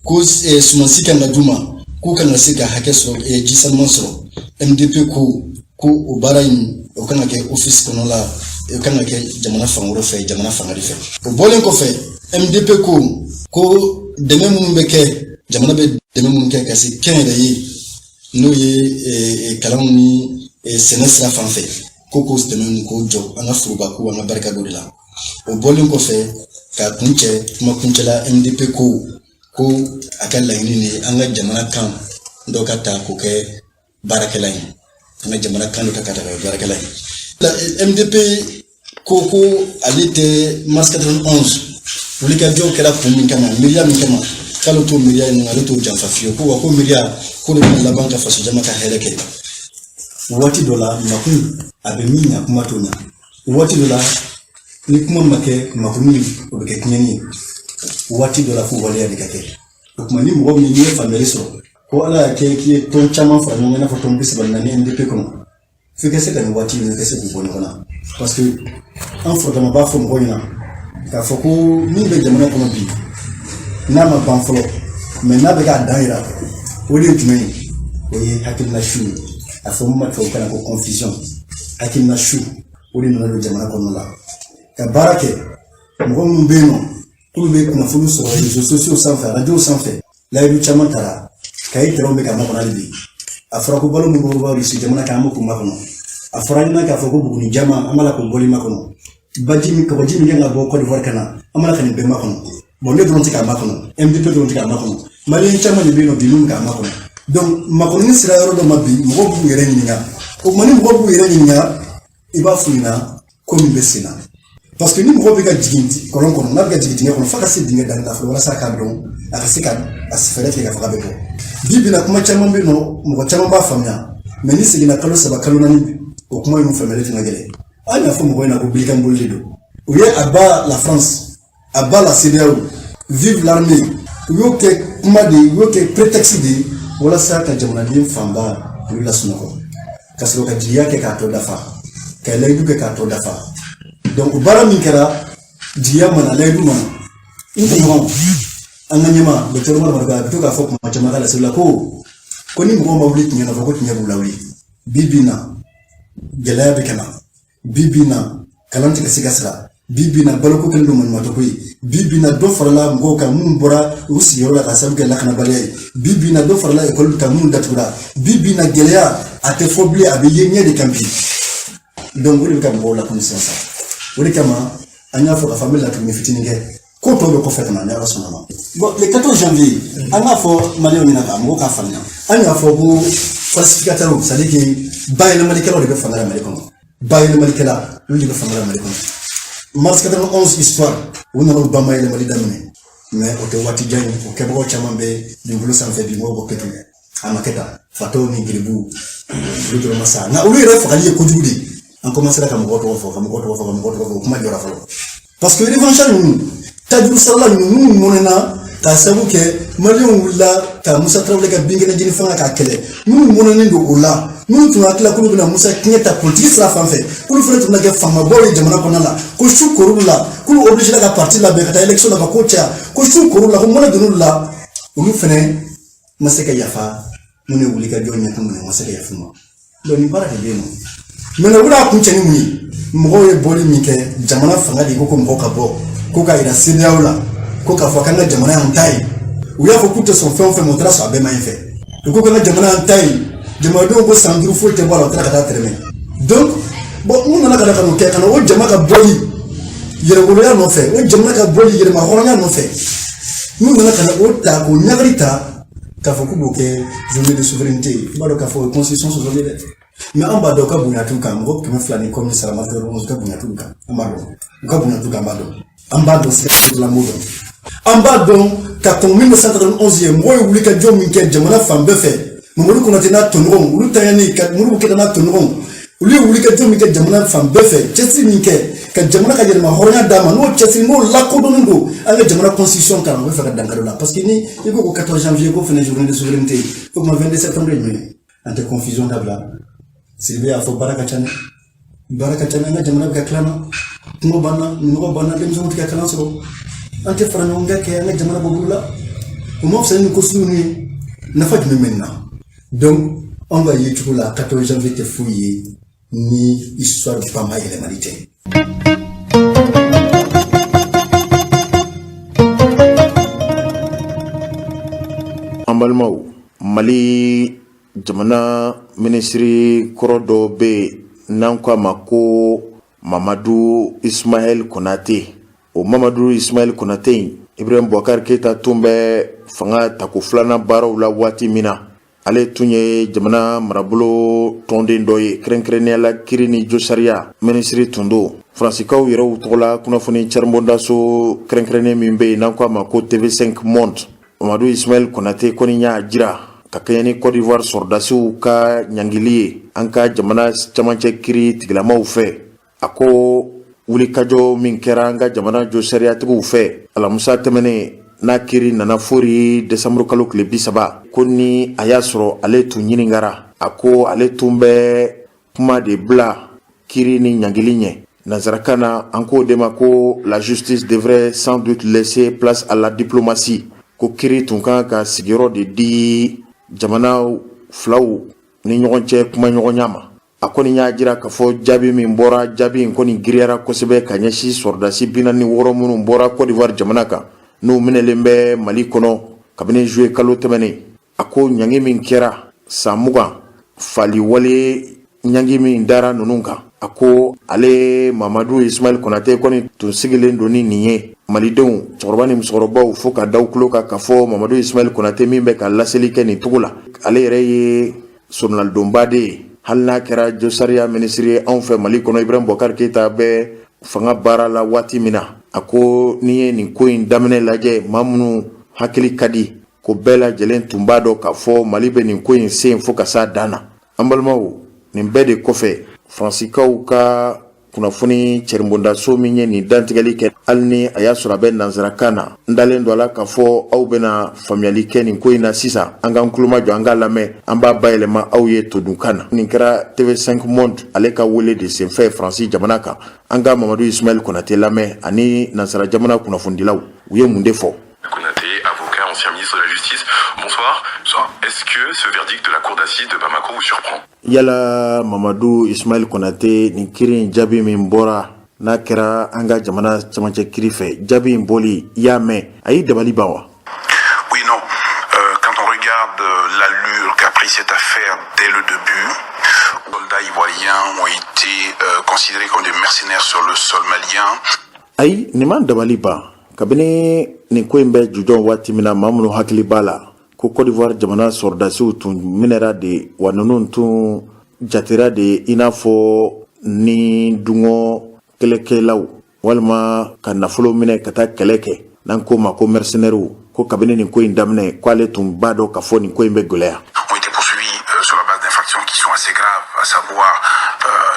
ko sumansi kan ka d'u ma, k'u kan ka se ka hakɛ sɔrɔ, ji sanuman sɔrɔ. MDP ko o baara in, o kan ka kɛ office kɔnɔ la, o kan ka kɛ jamana fan wɛrɛ fɛ, jamana fanga de fɛ. O bɔlen kɔfɛ, MDP ko dɛmɛ minnu bɛ kɛ, jamana bɛ dɛmɛ minnu kɛ ka se kɛnyɛrɛye, n'o ye kalanw ni sɛnɛ sira fan fɛ, ko k'o dɛmɛ ninnu k'o jɔ. An ka foroba ko, an ka barika dɔ de la. O bɔlen kɔfɛ, k'a kun cɛ kuma kuncɛ la, MDP ko a ka laɲini de ye an ka jamana kan dɔ ka ta k'o kɛ baarakɛla ye, an ka jamana kan dɔ ta ka ta k'o kɛ baarakɛla ye. MDP ko ale tɛ mars 91 wulikajɔ kɛra kun min kama, miiriya min kama, k'ale t'o miiriya in, ale t'o janfa fiyewu. Ko wa ko miiriya ko de bɛna laban ka faso jama ka hɛrɛ kɛ. Waati dɔ la, makun a bɛ min ɲa, kuma t'o ɲa. Waati dɔ la, ni kuma ma kɛ makunni, o bɛ kɛ tiɲɛni ye. Waati dɔ la, fo waleya de ka kɛ. O tuma, ni mɔgɔ min n'i ye faamuyali sɔrɔ ko Ala y'a kɛ k'i ye tɔn caman fara ɲɔgɔn kan, i n'a fɔ tɔn 34 MDP kɔnɔ, f'i ka se ka nin waati in, i ka se k'u bɔ ɲɔgɔn na, parce que an fɔrɔdama b'a fɔ mɔgɔw ɲɛna k'a fɔ ko min bɛ jamana kɔnɔ bi, n'a ma ban fɔlɔ, mais n'a bɛ k'a dan yira, o de ye jumɛn ye? O ye hakilina su ye, a fɔ min ma tubabukan na ko confusion. Hakilina su, o de nana don jamana kɔnɔna la ka baara kɛ. Mɔgɔ minnu bɛ yen nɔ k'olu bɛ kunnafoni sɔrɔ réseaux sociaux sanfɛ, arajow sanfɛ, layidu caman tara kayi tɛrɛnw bɛ ka makɔnɔ hali bi. A fɔra ko balo min bɔ Rusi jamana kan, an b'o k'o makɔnɔ. A fɔra ɲɛna k'a fɔ ko Buguni jama, an b'a la k'o bɔli makɔnɔ. Baji min, kɔgɔji min kan ka bɔ Côte d'Ivoire ka na, an b'a la ka nin bɛɛ makɔnɔ. Bon, ne dɔrɔn tɛ k'a makɔnɔ, MDP dɔrɔn tɛ k'a makɔnɔ, maliyɛn caman de bɛ yen nɔ bi minnu k'a makɔnɔ. Donc makɔnɔni sera yɔrɔ dɔ ma bi, mɔgɔw b'u yɛrɛ ɲininka. O tuma, ni mɔgɔw b'u yɛrɛ ɲininka, i b'a f'u ɲɛna ko min bɛ sen na, parce que ni mɔgɔ bɛ ka jigin kɔlɔn kɔnɔ, n'a bɛ ka jigin dingɛ kɔnɔ, f'a ka se dingɛ danni na fɔlɔ, walasa k'a dɔn a ka se ka a fɛɛrɛ tigɛ ka fɔ k'a bɛ bɔ. Bi bi in na, kuma caman bɛ yen nɔ, mɔgɔ caman b'a faamuya, mais ni seginna kalo 3, kalo 4, o kuma ninnu faamuyali tun ka gɛlɛn. An y'a fɔ mɔgɔw ɲɛna ko bilikan boli de don. U ye à bas la France, à bas la CEDEAO, vive l'armée, u y'o kɛ kuma de ye, u y'o kɛ prétexte de ye walasa ka jamanaden fanba olu lasunɔgɔ, ka sɔrɔ ka jigiya kɛ k'a tɔ dafa, ka layidu kɛ k'a tɔ dafa. Donc o baara min kɛra, jigiya mana, layidu mana. N tɔɲɔgɔn, an ka ɲɛma docteur Umaru Mariko, a bɛ to k'a fɔ kuma caman ka laseli la ko ni mɔgɔw ma wuli tiɲɛ nɔfɛ, ko tiɲɛ b'u lawuli. Bi bi in na, gɛlɛya bɛ ka na. Bi bi in na, kalan tɛ ka se ka sara. Bi bi in na, baloko kɛlen don maɲumantɔ ko ye. Bi bi in na, dɔ farala mɔgɔw kan minnu bɔra u sigiyɔrɔ la ka sababu kɛ lakanabaliya ye. Bi bi in na, dɔ farala ekɔli kan minnu datugura. Bi bi in na, gɛlɛya a tɛ fɔ bilen, a bɛ ye ɲɛ de kan bi. Donc o de bɛ ka mɔgɔw lakunu sisan. O de kama an y'a fɔ k'a fɔ an bɛ latuguni fitinin kɛ, ko tɔ bɛ kɔfɛ ka na, ni Ala sɔnna ma. Bon, le 14 janvier, an k'a fɔ maliyɛnw ɲɛna ka mɔgɔw k'a faamuya, an y'a fɔ ko falsificateur, c'est à dire que bayɛlɛmalikɛlaw de bɛ fanga la Mali kɔnɔ. Bayɛlɛmalikɛla, olu de bɛ fanga la Mali kɔnɔ. Mars 91 histoire, u nana o bayɛlɛmali daminɛ, mais o tɛ waati jan ye. O kɛbagaw caman bɛ dugukolo sanfɛ bi, mɔgɔw ko kɛ ten, a ma kɛ tan. Fatɔw ni geribuw, olu dɔrɔn ma sa, nka olu yɛrɛ fagali ye kojugu de ye. An commencera ka mɔgɔw tɔgɔ fɔ, ka mɔgɔw tɔgɔ fɔ, ka mɔgɔw tɔgɔ fɔ, o kuma jɔra fɔlɔ, parce que revanchard ninnu, tajuru sarala ninnu, minnu mɔnɛna k'a sababu kɛ maliyɛnw wulila ka Musa Tarawele ka binkɛnɛ jeni fanga k'a kɛlɛ, minnu mɔnɛnen don o la, minnu tun hakilila k'olu bɛna Musa tiɲɛ ta politiki sira fan fɛ, k'olu fana tun bɛna kɛ faamabaw ye jamana kɔnɔna la, ko su kor'olu la, k'olu obligé ka parti labɛn ka taa élection la ka ko caya, ko su kor'olu la, ko mɔnɛ donn'olu la, olu fana ma se ka yafa. Minnu ye wuli ka jɔ ɲɛkun minɛ, ma se ka yafa u ma. Donc nin baara de bɛ yen nɔ. Maintenant, u bɛna kun cɛ ni mun ye? Mɔgɔw ye bɔli min kɛ, jamana fanga de ko mɔgɔw ka bɔ ko k'a yira CEDEAO la ko k'a fɔ k'an ka jamana y'an ta ye. U y'a fɔ k'u tɛ sɔn fɛn o fɛn ma, u taara sɔn a bɛɛ ma ɲi fɛ. U ko k'an ka jamana y'an ta ye, jamanadenw ko san 5 foyi tɛ bɔ a la, u taara ka taa tɛrɛmɛ. Donc Bon, n'u nana ka na ka n'o kɛ, ka na o jama ka bɔli yɛrɛwoloya nɔfɛ, o jamana ka bɔli yɛrɛma hɔrɔnya nɔfɛ, n'u nana ka na o ta k'o ɲagari ta k'a fɔ k'u b'o kɛ journée de souveraineté ye, i b'a dɔn k'a fɔ o ye constitution sɔsɔli ye dɛ. Mais an b'a dɔn u ka bonya t'u kan. Mɔgɔ 200 ni kɔ min sara ma fɛn, u ka bonya t'u kan. An b'a dɔn u ka bonya t'u kan, an b'a dɔn, an b'a dɔn, siga t'u la, an b'o dɔn. An b'a dɔn ka kɔn 1991 ye, mɔgɔw ye wulikajɔ min kɛ jamana fan bɛɛ fɛ, Mamadu Konate n'a tɔɲɔgɔnw, olu tanyani ka Modibo Keyita n'a tɔɲɔgɔnw, olu ye wulikajɔ min kɛ jamana fan bɛɛ fɛ, cɛsiri min kɛ ka jamana ka yɛlɛma hɔrɔnya d'a ma, n'o cɛsiri n'o lakodɔnnen don an ka jamana constitution kan, u bɛ fɛ ka dankari o la. Parce que ni i ko ko 14 janvier ko fana journée de souveraineté, o tuma 22 septembre ye jumɛn ye? An tɛ confusion dabila. Sidibe y'a fɔ, baara ka ca dɛ, baara ka ca. An ka jamana bɛ ka tila na, kungo banna, minɔgɔ banna, denmisɛnninw tɛ ka kalan sɔrɔ. An tɛ fara ɲɔgɔn kan kɛ an ka jamana bɔ bolo la, o ma fisa ni ko sugu ninnu ye. Nafa jumɛn bɛ nin na? Donc anw ka yecogo la, 14 janvier tɛ foyi ye ni histoire ba ma yɛlɛmali tɛ. An balimaw, Mali jamana minisiri kɔrɔ dɔ bɛ yen n'an ko a ma ko Mamadu Ismaël Konate. O Mamadu Ismaël Konate in, Ibrahim Boubacar Keita tun bɛ fanga tako filanan baaraw la waati min na, ale tun ye jamana marabolo tɔnden dɔ ye, kɛrɛnkɛrɛnnenya la kiri ni josariya minisiri tun don. Faransikaw yɛrɛw tɔgɔla kunnafoni caribondaso kɛrɛnkɛrɛnnen min bɛ yen n'an ko a ma ko TV5 Monde, Mamadu Ismaël Konate kɔni y'a jira ka kɛɲɛ ni Côte d'Ivoire sɔrɔdasiw ka ɲangili ye an ka jamana camancɛ kiri tigilamaw fɛ. A ko wulikajɔ min kɛra an ka jamana josariyatigiw fɛ alamisa tɛmɛnen, n'a kiri nana fori desanburu kalo tile 30, ko ni a y'a sɔrɔ ale tun ɲininkara, a ko ale tun bɛ kuma de bila kiri ni ɲangili ɲɛ. Nansarakan na, an k'o de ma ko la justice devrait sans doute laisser place à la diplomatie. Ko kiri tun kan ka sigiyɔrɔ de di jamana filaw ni ɲɔgɔn cɛ kumaɲɔgɔnya ma. A kɔni y'a jira k'a fɔ jaabi min bɔra, jaabi in kɔni giriyara kosɛbɛ ka ɲɛsin sɔrɔdasi 46 minnu bɔra Côte d'Ivoire jamana kan, n'u minɛlen bɛ Mali kɔnɔ kabini juillet kalo tɛmɛnen. A ko ɲangi min kɛra san 20 faliwale, ɲangi min dara ninnu kan, a ko ale Mamadu Ismaël Konate kɔni tun sigilen don ni nin ye. Malidenw, cɛkɔrɔba ni musokɔrɔbaw, fo ka da tulo kan k'a fɔ Mamadu Ismaël Konate min bɛ ka laseli kɛ nin cogo la, ale yɛrɛ ye soronalidonba de ye, hali n'a kɛra josariya minisiri ye anw fɛ Mali kɔnɔ, Ibrahim Boubacar Keita bɛ fanga baara la waati min na. A ko n'i ye nin ko in daminɛ lajɛ, maa minnu hakili ka di, ko bɛɛ lajɛlen tun b'a dɔn k'a fɔ Mali bɛ nin ko in sen fo ka s'a dan na. An balimaw, nin bɛɛ de kɔfɛ, Faransikaw ka kunnafoni cɛrinbondaso min ye nin dantigɛli kɛ, hali ni a y'a sɔrɔ a bɛ nansarakan na, n dalen don a la k'a fɔ aw bɛna faamuyali kɛ nin ko in na. Sisan an k'an tulomajɔ, an k'a lamɛn, an b'a bayɛlɛma aw ye todunkan na. Nin kɛra TV5 Monde ale ka wele de senfɛ Faransi jamana kan. An ka Mamadu Ismaël Konate lamɛn ani nansara jamana kunnafonidilaw, u ye mun de fɔ? Konaté, avocat, ancien ministre de la Justice. Bonsoir. Bonsoir. Est-ce que ce verdict de la cour d'assises de Bamako vous surprend? Yala Mamadu Ismaël Konate, nin kiri in jaabi min bɔra, n'a kɛra an ka jamana camancɛ kiri fɛ, jaabi in bɔli, i y'a mɛn, a y'i dabali ban wa? Oui, non. Quand on regarde l'allure qu'a pris cette affaire dès le début, soldats ivoiriens ont été considérés comme des mercenaires sur le sol malien. Ayi, nin man dabali ban. Kabini nin ko in bɛ jujɔn waati min na, maa minnu hakili b'a la ko Côte d'Ivoire jamana sɔrɔdasiw tun minɛra de wa, ninnu tun jatera de i n'a fɔ ni dungɔ kɛlɛkɛlaw walima ka nafolo minɛ ka taa kɛlɛ kɛ, n'an k'o ma ko mercenaires, ko kabini nin ko in daminɛ, ko ale tun b'a dɔn k'a fɔ nin ko in bɛ gɛlɛya. Ont été poursuivis sur la base d'infractions qui sont assez graves, à savoir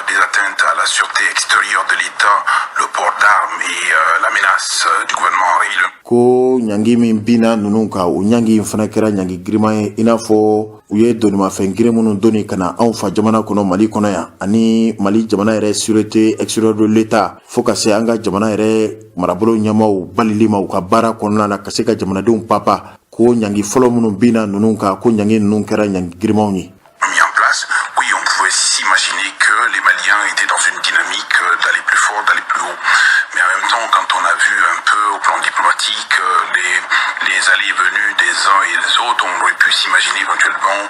des atteintes à la sûreté extérieure de l'État, le port d'armes et la menace du gouvernement en rébellion. Ko ɲangi min binna ninnu kan, o ɲangi in fana kɛra ɲangi giriman ye, i n'a fɔ u ye donimafɛn girin minnu doni ka na anw fa jamana kɔnɔ, Mali kɔnɔ yan, ani Mali jamana yɛrɛ sûreté extérieure de l'État, fo ka se an ka jamana yɛrɛ marabolo ɲɛmaw balili ma u ka baara kɔnɔna na ka se ka jamanadenw papa. Ko ɲangi fɔlɔ minnu binna ninnu kan, ko ɲangi ninnu kɛra ɲangi girimanw ye. Mis en place, oui, on pouvait s'imaginer que les Maliens étaient dans une dynamique d'aller plus fort, d'aller plus haut. Mais en même temps, quand on a vu un peu au plan diplomatique les allées et venues des uns et des autres, on aurait pu s'imaginer éventuellement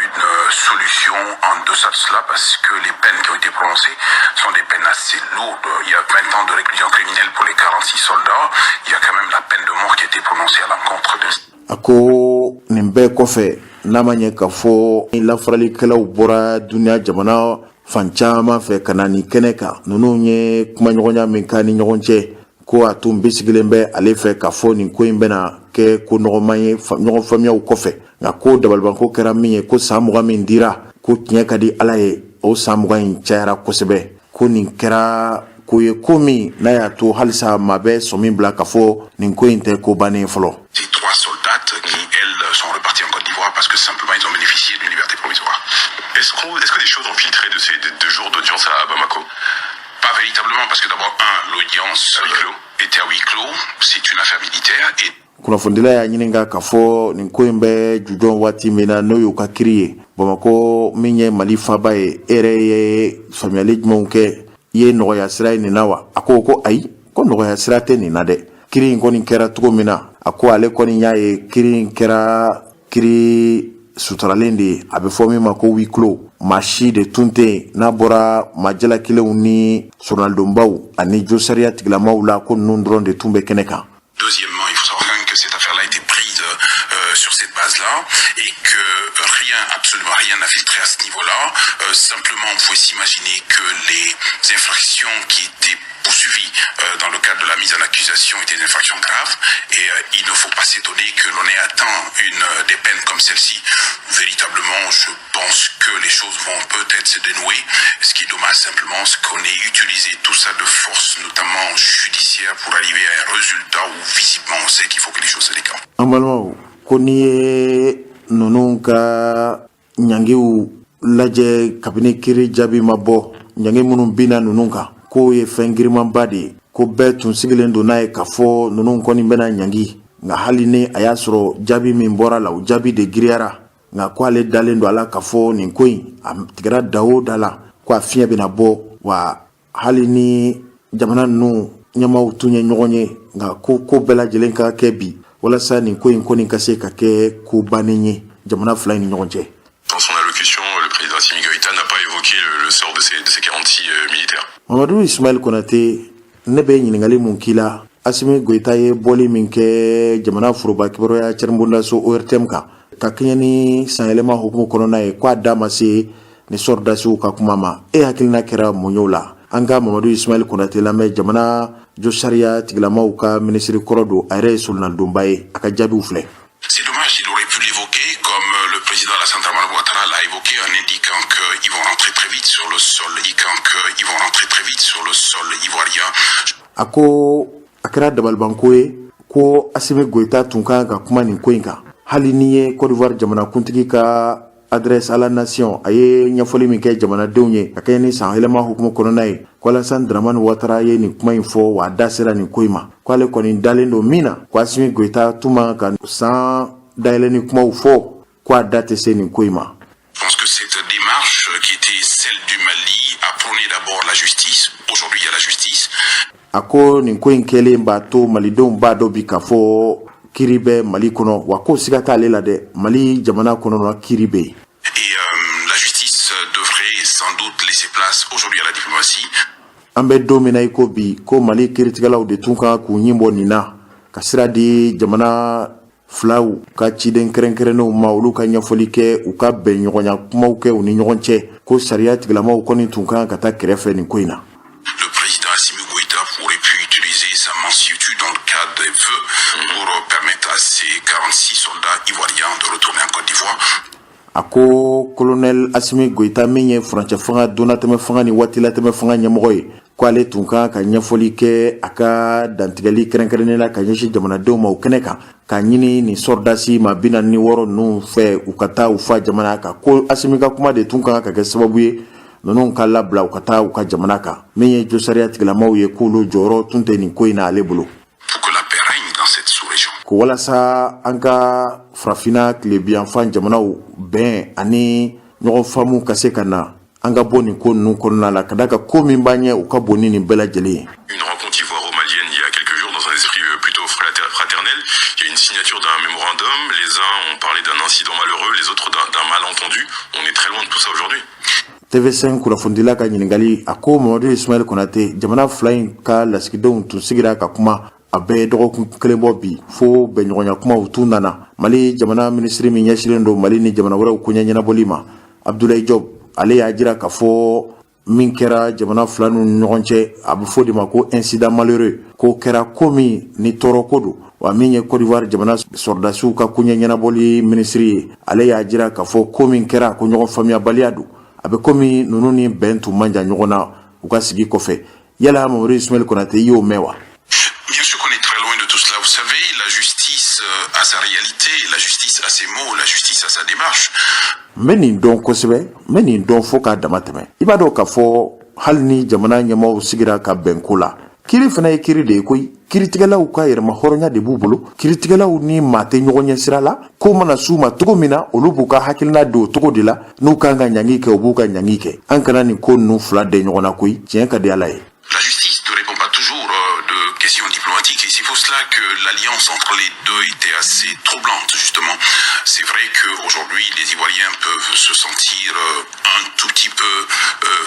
aucune solution en deçà de cela parce que les peines qui ont été prononcées sont des peines assez lourdes. Il y a 20 ans de réclusion criminelle pour les 46 soldats. Il y a quand même la peine de mort qui a été prononcée à l'encontre de A ko nin bɛɛ kɔfɛ, n'a ma ɲɛ k'a fɔ lafaralikɛlaw bɔra duniya jamana fan caman fɛ ka na nin kɛnɛ kan, ninnu ye kumaɲɔgɔnya min k'a ni ɲɔgɔn cɛ, ko a tun bɛ sigilen bɛ ale fɛ k'a fɔ nin ko in bɛna kɛ ko nɔgɔman ye ɲɔgɔn faamuyaw kɔfɛ. Nka ko dabalibanko kɛra min ye, ko san 20 min dira, ko tiɲɛ ka di Ala ye, o san 20 in cayara kosɛbɛ. Ko nin kɛra ko ye, ko min n'a y'a to halisa maa bɛ sɔmi bila k'a fɔ nin ko in tɛ ko bannen fɔlɔ. Ces trois soldats qui, elles, sont reparties en Côte d'Ivoire parce que simplement ils ont bénéficié d'une liberté provisoire. Est-ce que des choses ont filtré de ces 2 jours d'audience à Bamako? Pas véritablement, parce que d'abord, un, l'audience était à huis clos, c'est une affaire militaire et Kunnafonidila y'a ɲininka k'a fɔ nin ko in bɛ jujɔn waati min na, n'o y'u ka kiri ye Bamakɔ min ye Mali faba ye, e yɛrɛ ye faamuyali jumɛnw kɛ? I ye nɔgɔya sira ye nin na wa? A ko ko ayi, ko nɔgɔya sira tɛ nin na dɛ. Kiri in kɔni kɛra cogo min na, a ko ale kɔni y'a ye kiri in kɛra kiri suturalen de ye, a bɛ fɔ min ma ko huis clos. Maa si de tun tɛ yen n'a bɔra maa jalakilenw ni soronalidonbaw ani josariya tigilamaw la, ko ninnu dɔrɔn de tun bɛ kɛnɛ kan. Deuxièmement, il faut savoir quand même que cette affaire-là a été prise sur cette base-là et que rien, absolument rien n'a filtré à ce niveau-là. Simplement, on pouvait s'imaginer que les infractions qui étaient poursuivies dans le cadre de la mise en accusation étaient des infractions graves et il ne faut pas s'étonner que l'on ait atteint des peines comme celle-ci. Véritablement, je pense que les choses vont peut-être se dénouer. Ce qui est dommage simplement, c'est qu'on ait utilisé tout ça de force, notamment judiciaire, pour arriver à un résultat où visiblement on sait qu'il faut que les choses se décantent. An balimaw, ko n'i ye ninnu ka ɲangiw lajɛ kabini kiri jaabi ma bɔ, ɲangi minnu binna ninnu kan, k'o ye fɛn girimanba de ye, ko bɛɛ tun sigilen don n'a ye k'a fɔ ninnu kɔni bɛna ɲangi. Nka hali ni a y'a sɔrɔ jaabi min bɔra la, o jaabi de giriyara, nka ko ale dalen don a la k'a fɔ nin ko in a tigɛra da o da la, ko a fiɲɛ bɛna bɔ wa. Hali ni jamana ninnu ɲɛmaw tun ye ɲɔgɔn ye, nka ko ko bɛɛ lajɛlen ka kɛ bi walasa nin ko in kɔni ka se ka kɛ ko bannen ye jamana fila in ni ɲɔgɔn cɛ. Dans son allocution, le président Assimi Goïta n'a pas évoqué le sort de ces 46 militaires. Mamadu Ismail Konate, ne bɛ ɲininkali mun k'i la? Asimi Goyita ye bɔli min kɛ jamana foroba kibaruya cɛrinbondaso ORTM kan ka kɛɲɛ ni sanyɛlɛma hukumu kɔnɔna ye, ko a da ma se ni sɔrɔdasiw ka kuma ma, e hakilina kɛra mun y'o la? An ka Mamadu Ismail Konate lamɛn. Jamana josariya tigilamaw ka minisiri kɔrɔ don, a yɛrɛ ye solonadonba ye. A ka jaabiw filɛ. C'est dommage, il aurait pu l'évoquer comme le président Alassane Dramane Ouattara l'a évoqué en indiquant qu'ils vont rentrer très vite sur le sol, indiquant qu'ils vont rentrer très vite sur le sol ivoirien. A ko a kɛra dabalibanko ye, ko Asimi Goyita tun kan ka kuma nin ko in kan. Hali ni ye Côte d'Ivoire jamanakuntigi ka adresse à la nation, a ye ɲɛfɔli min kɛ jamanadenw ye ka kɛɲɛ ni san yɛlɛma hukumu kɔnɔna ye, ko Alassane Dramane Ouattara ye nin kuma in fɔ wa, a da sera nin ko in ma. Ko ale kɔni dalen don min na, ko Asimi Goyita tun man ka san dayɛlɛni kumaw fɔ, ko a da tɛ se nin ko in ma. Je pense que cette démarche qui était celle du Mali a prôné d'abord la justice. Aujourd'hui, il y a la justice. A ko nin ko in kɛlen b'a to malidenw b'a dɔn bi k'a fɔ kiri bɛ Mali kɔnɔ wa, ko siga t'ale la dɛ, Mali jamana kɔnɔ kiri bɛ yen. Et la justice devrait sans doute laisser place aujourd'hui à la diplomatie. An bɛ don min na i ko bi, ko Mali kiiritigɛlaw de tun kan k'u ɲin bɔ nin na ka sira di jamana filaw ka ciden kɛrɛnkɛrɛnnenw ma, olu ka ɲɛfɔli kɛ, u ka bɛn ɲɔgɔnya kumaw kɛ u ni ɲɔgɔn cɛ. Ko sariya tigilamaw kɔni tun kan ka taa kɛrɛfɛ nin ko in na. Le président Assimi Goïta aurait pu utiliser sa mansuétude dans le cadre des vœux pour permettre à ces 46 soldats ivoiriens de retourner en Côte d'Ivoire. A ko colonel Asimi Goyita min ye furancɛ fanga, donnatɛmɛ fanga ni waatilatɛmɛ fanga ɲɛmɔgɔ ye, ko ale tun kan ka ɲɛfɔli kɛ a ka dantigɛli kɛrɛnkɛrɛnnen la ka ɲɛsin jamanadenw ma o kɛnɛ kan, k'a ɲini nin sɔrɔdasi ma 46 ninnu fɛ, u ka taa u fa jamana kan. Ko Asimi ka kuma de tun kan ka kɛ sababu ye ninnu ka labila, u ka taa u ka jamana kan. Min ye josariya tigilamaw ye, k'olu jɔyɔrɔ tun tɛ nin ko in na ale bolo. Pour que la paix règne dans cette sous-région. Ko walasa an ka Farafinna tilebiyanfan jamanaw bɛn ani ɲɔgɔn faamu ka se ka na, an ka bɔ nin ko ninnu kɔnɔna la, ka da ka ko min b'an ɲɛ, u ka bon ni nin bɛɛ lajɛlen ye. Une rencontre ivoiro-malienne il y a quelques jours dans un esprit plutôt fraternel. Il y a une signature d'un mémorandum. Les uns ont ont parlé d'un incident malheureux, les autres d'un malentendu. On est très loin de tout ça aujourd'hui. TV5 kunnafonidila ka ɲininkali, a ko Mamadu Ismail Konate, jamana fila in ka lasigidenw tun sigira ka kuma a bɛɛ dɔgɔkun kelen bɔ bi, fo bɛnɲɔgɔnya kumaw tun nana. Mali jamana minisiri min ɲɛsinnen don Mali ni jamana wɛrɛw koɲɛ ɲɛnabɔli ma, Abdoulaye Diop, ale y'a jira k'a fɔ min kɛra jamana fila ninnu ɲɔgɔn cɛ, a bɛ fɔ de ma ko incident malheureux, ko kɛra ko min ni tɔɔrɔ ko don. Wa min ye Côte d'Ivoire jamana sɔrɔdasiw ka koɲɛ ɲɛnabɔli minisiri ye, ale y'a jira k'a fɔ ko min kɛra, ko ɲɔgɔn faamuyabaliya don. A bɛ komi ninnu ni bɛn tun man jan ɲɔgɔn na u ka sigi kɔfɛ. Yala Mamadu Ismail Konate, i y'o mɛn wa? Bien sûr qu'on est très loin de tout cela. Vous savez, la justice a sa réalité, la justice a ses mots, la justice a sa démarche. N bɛ nin dɔn kosɛbɛ, n bɛ nin dɔn fo k'a dama tɛmɛ. I b'a dɔn k'a fɔ hali ni jamana ɲɛmaaw sigira ka bɛn ko la, kiiri fana ye kiiri de ye koyi. Kiiritigɛlaw ka yɛrɛma hɔrɔnya de b'u bolo. Kiiritigɛlaw ni maa tɛ ɲɔgɔn ɲɛ sira la. Ko mana s'u ma cogo min na, olu b'u ka hakilina don o cogo de la. N'u kan ka ɲangi kɛ, u b'u ka ɲangi kɛ. An kana nin ko ninnu fila den ɲɔgɔn na koyi. Tiɲɛ ka di Ala ye. La justice ne répond pas toujours de questions diplomatiques et c'est pour cela que l'alliance entre les deux était assez troublante, justement. C'est vrai qu'aujourd'hui, les Ivoiriens peuvent se sentir un tout petit peu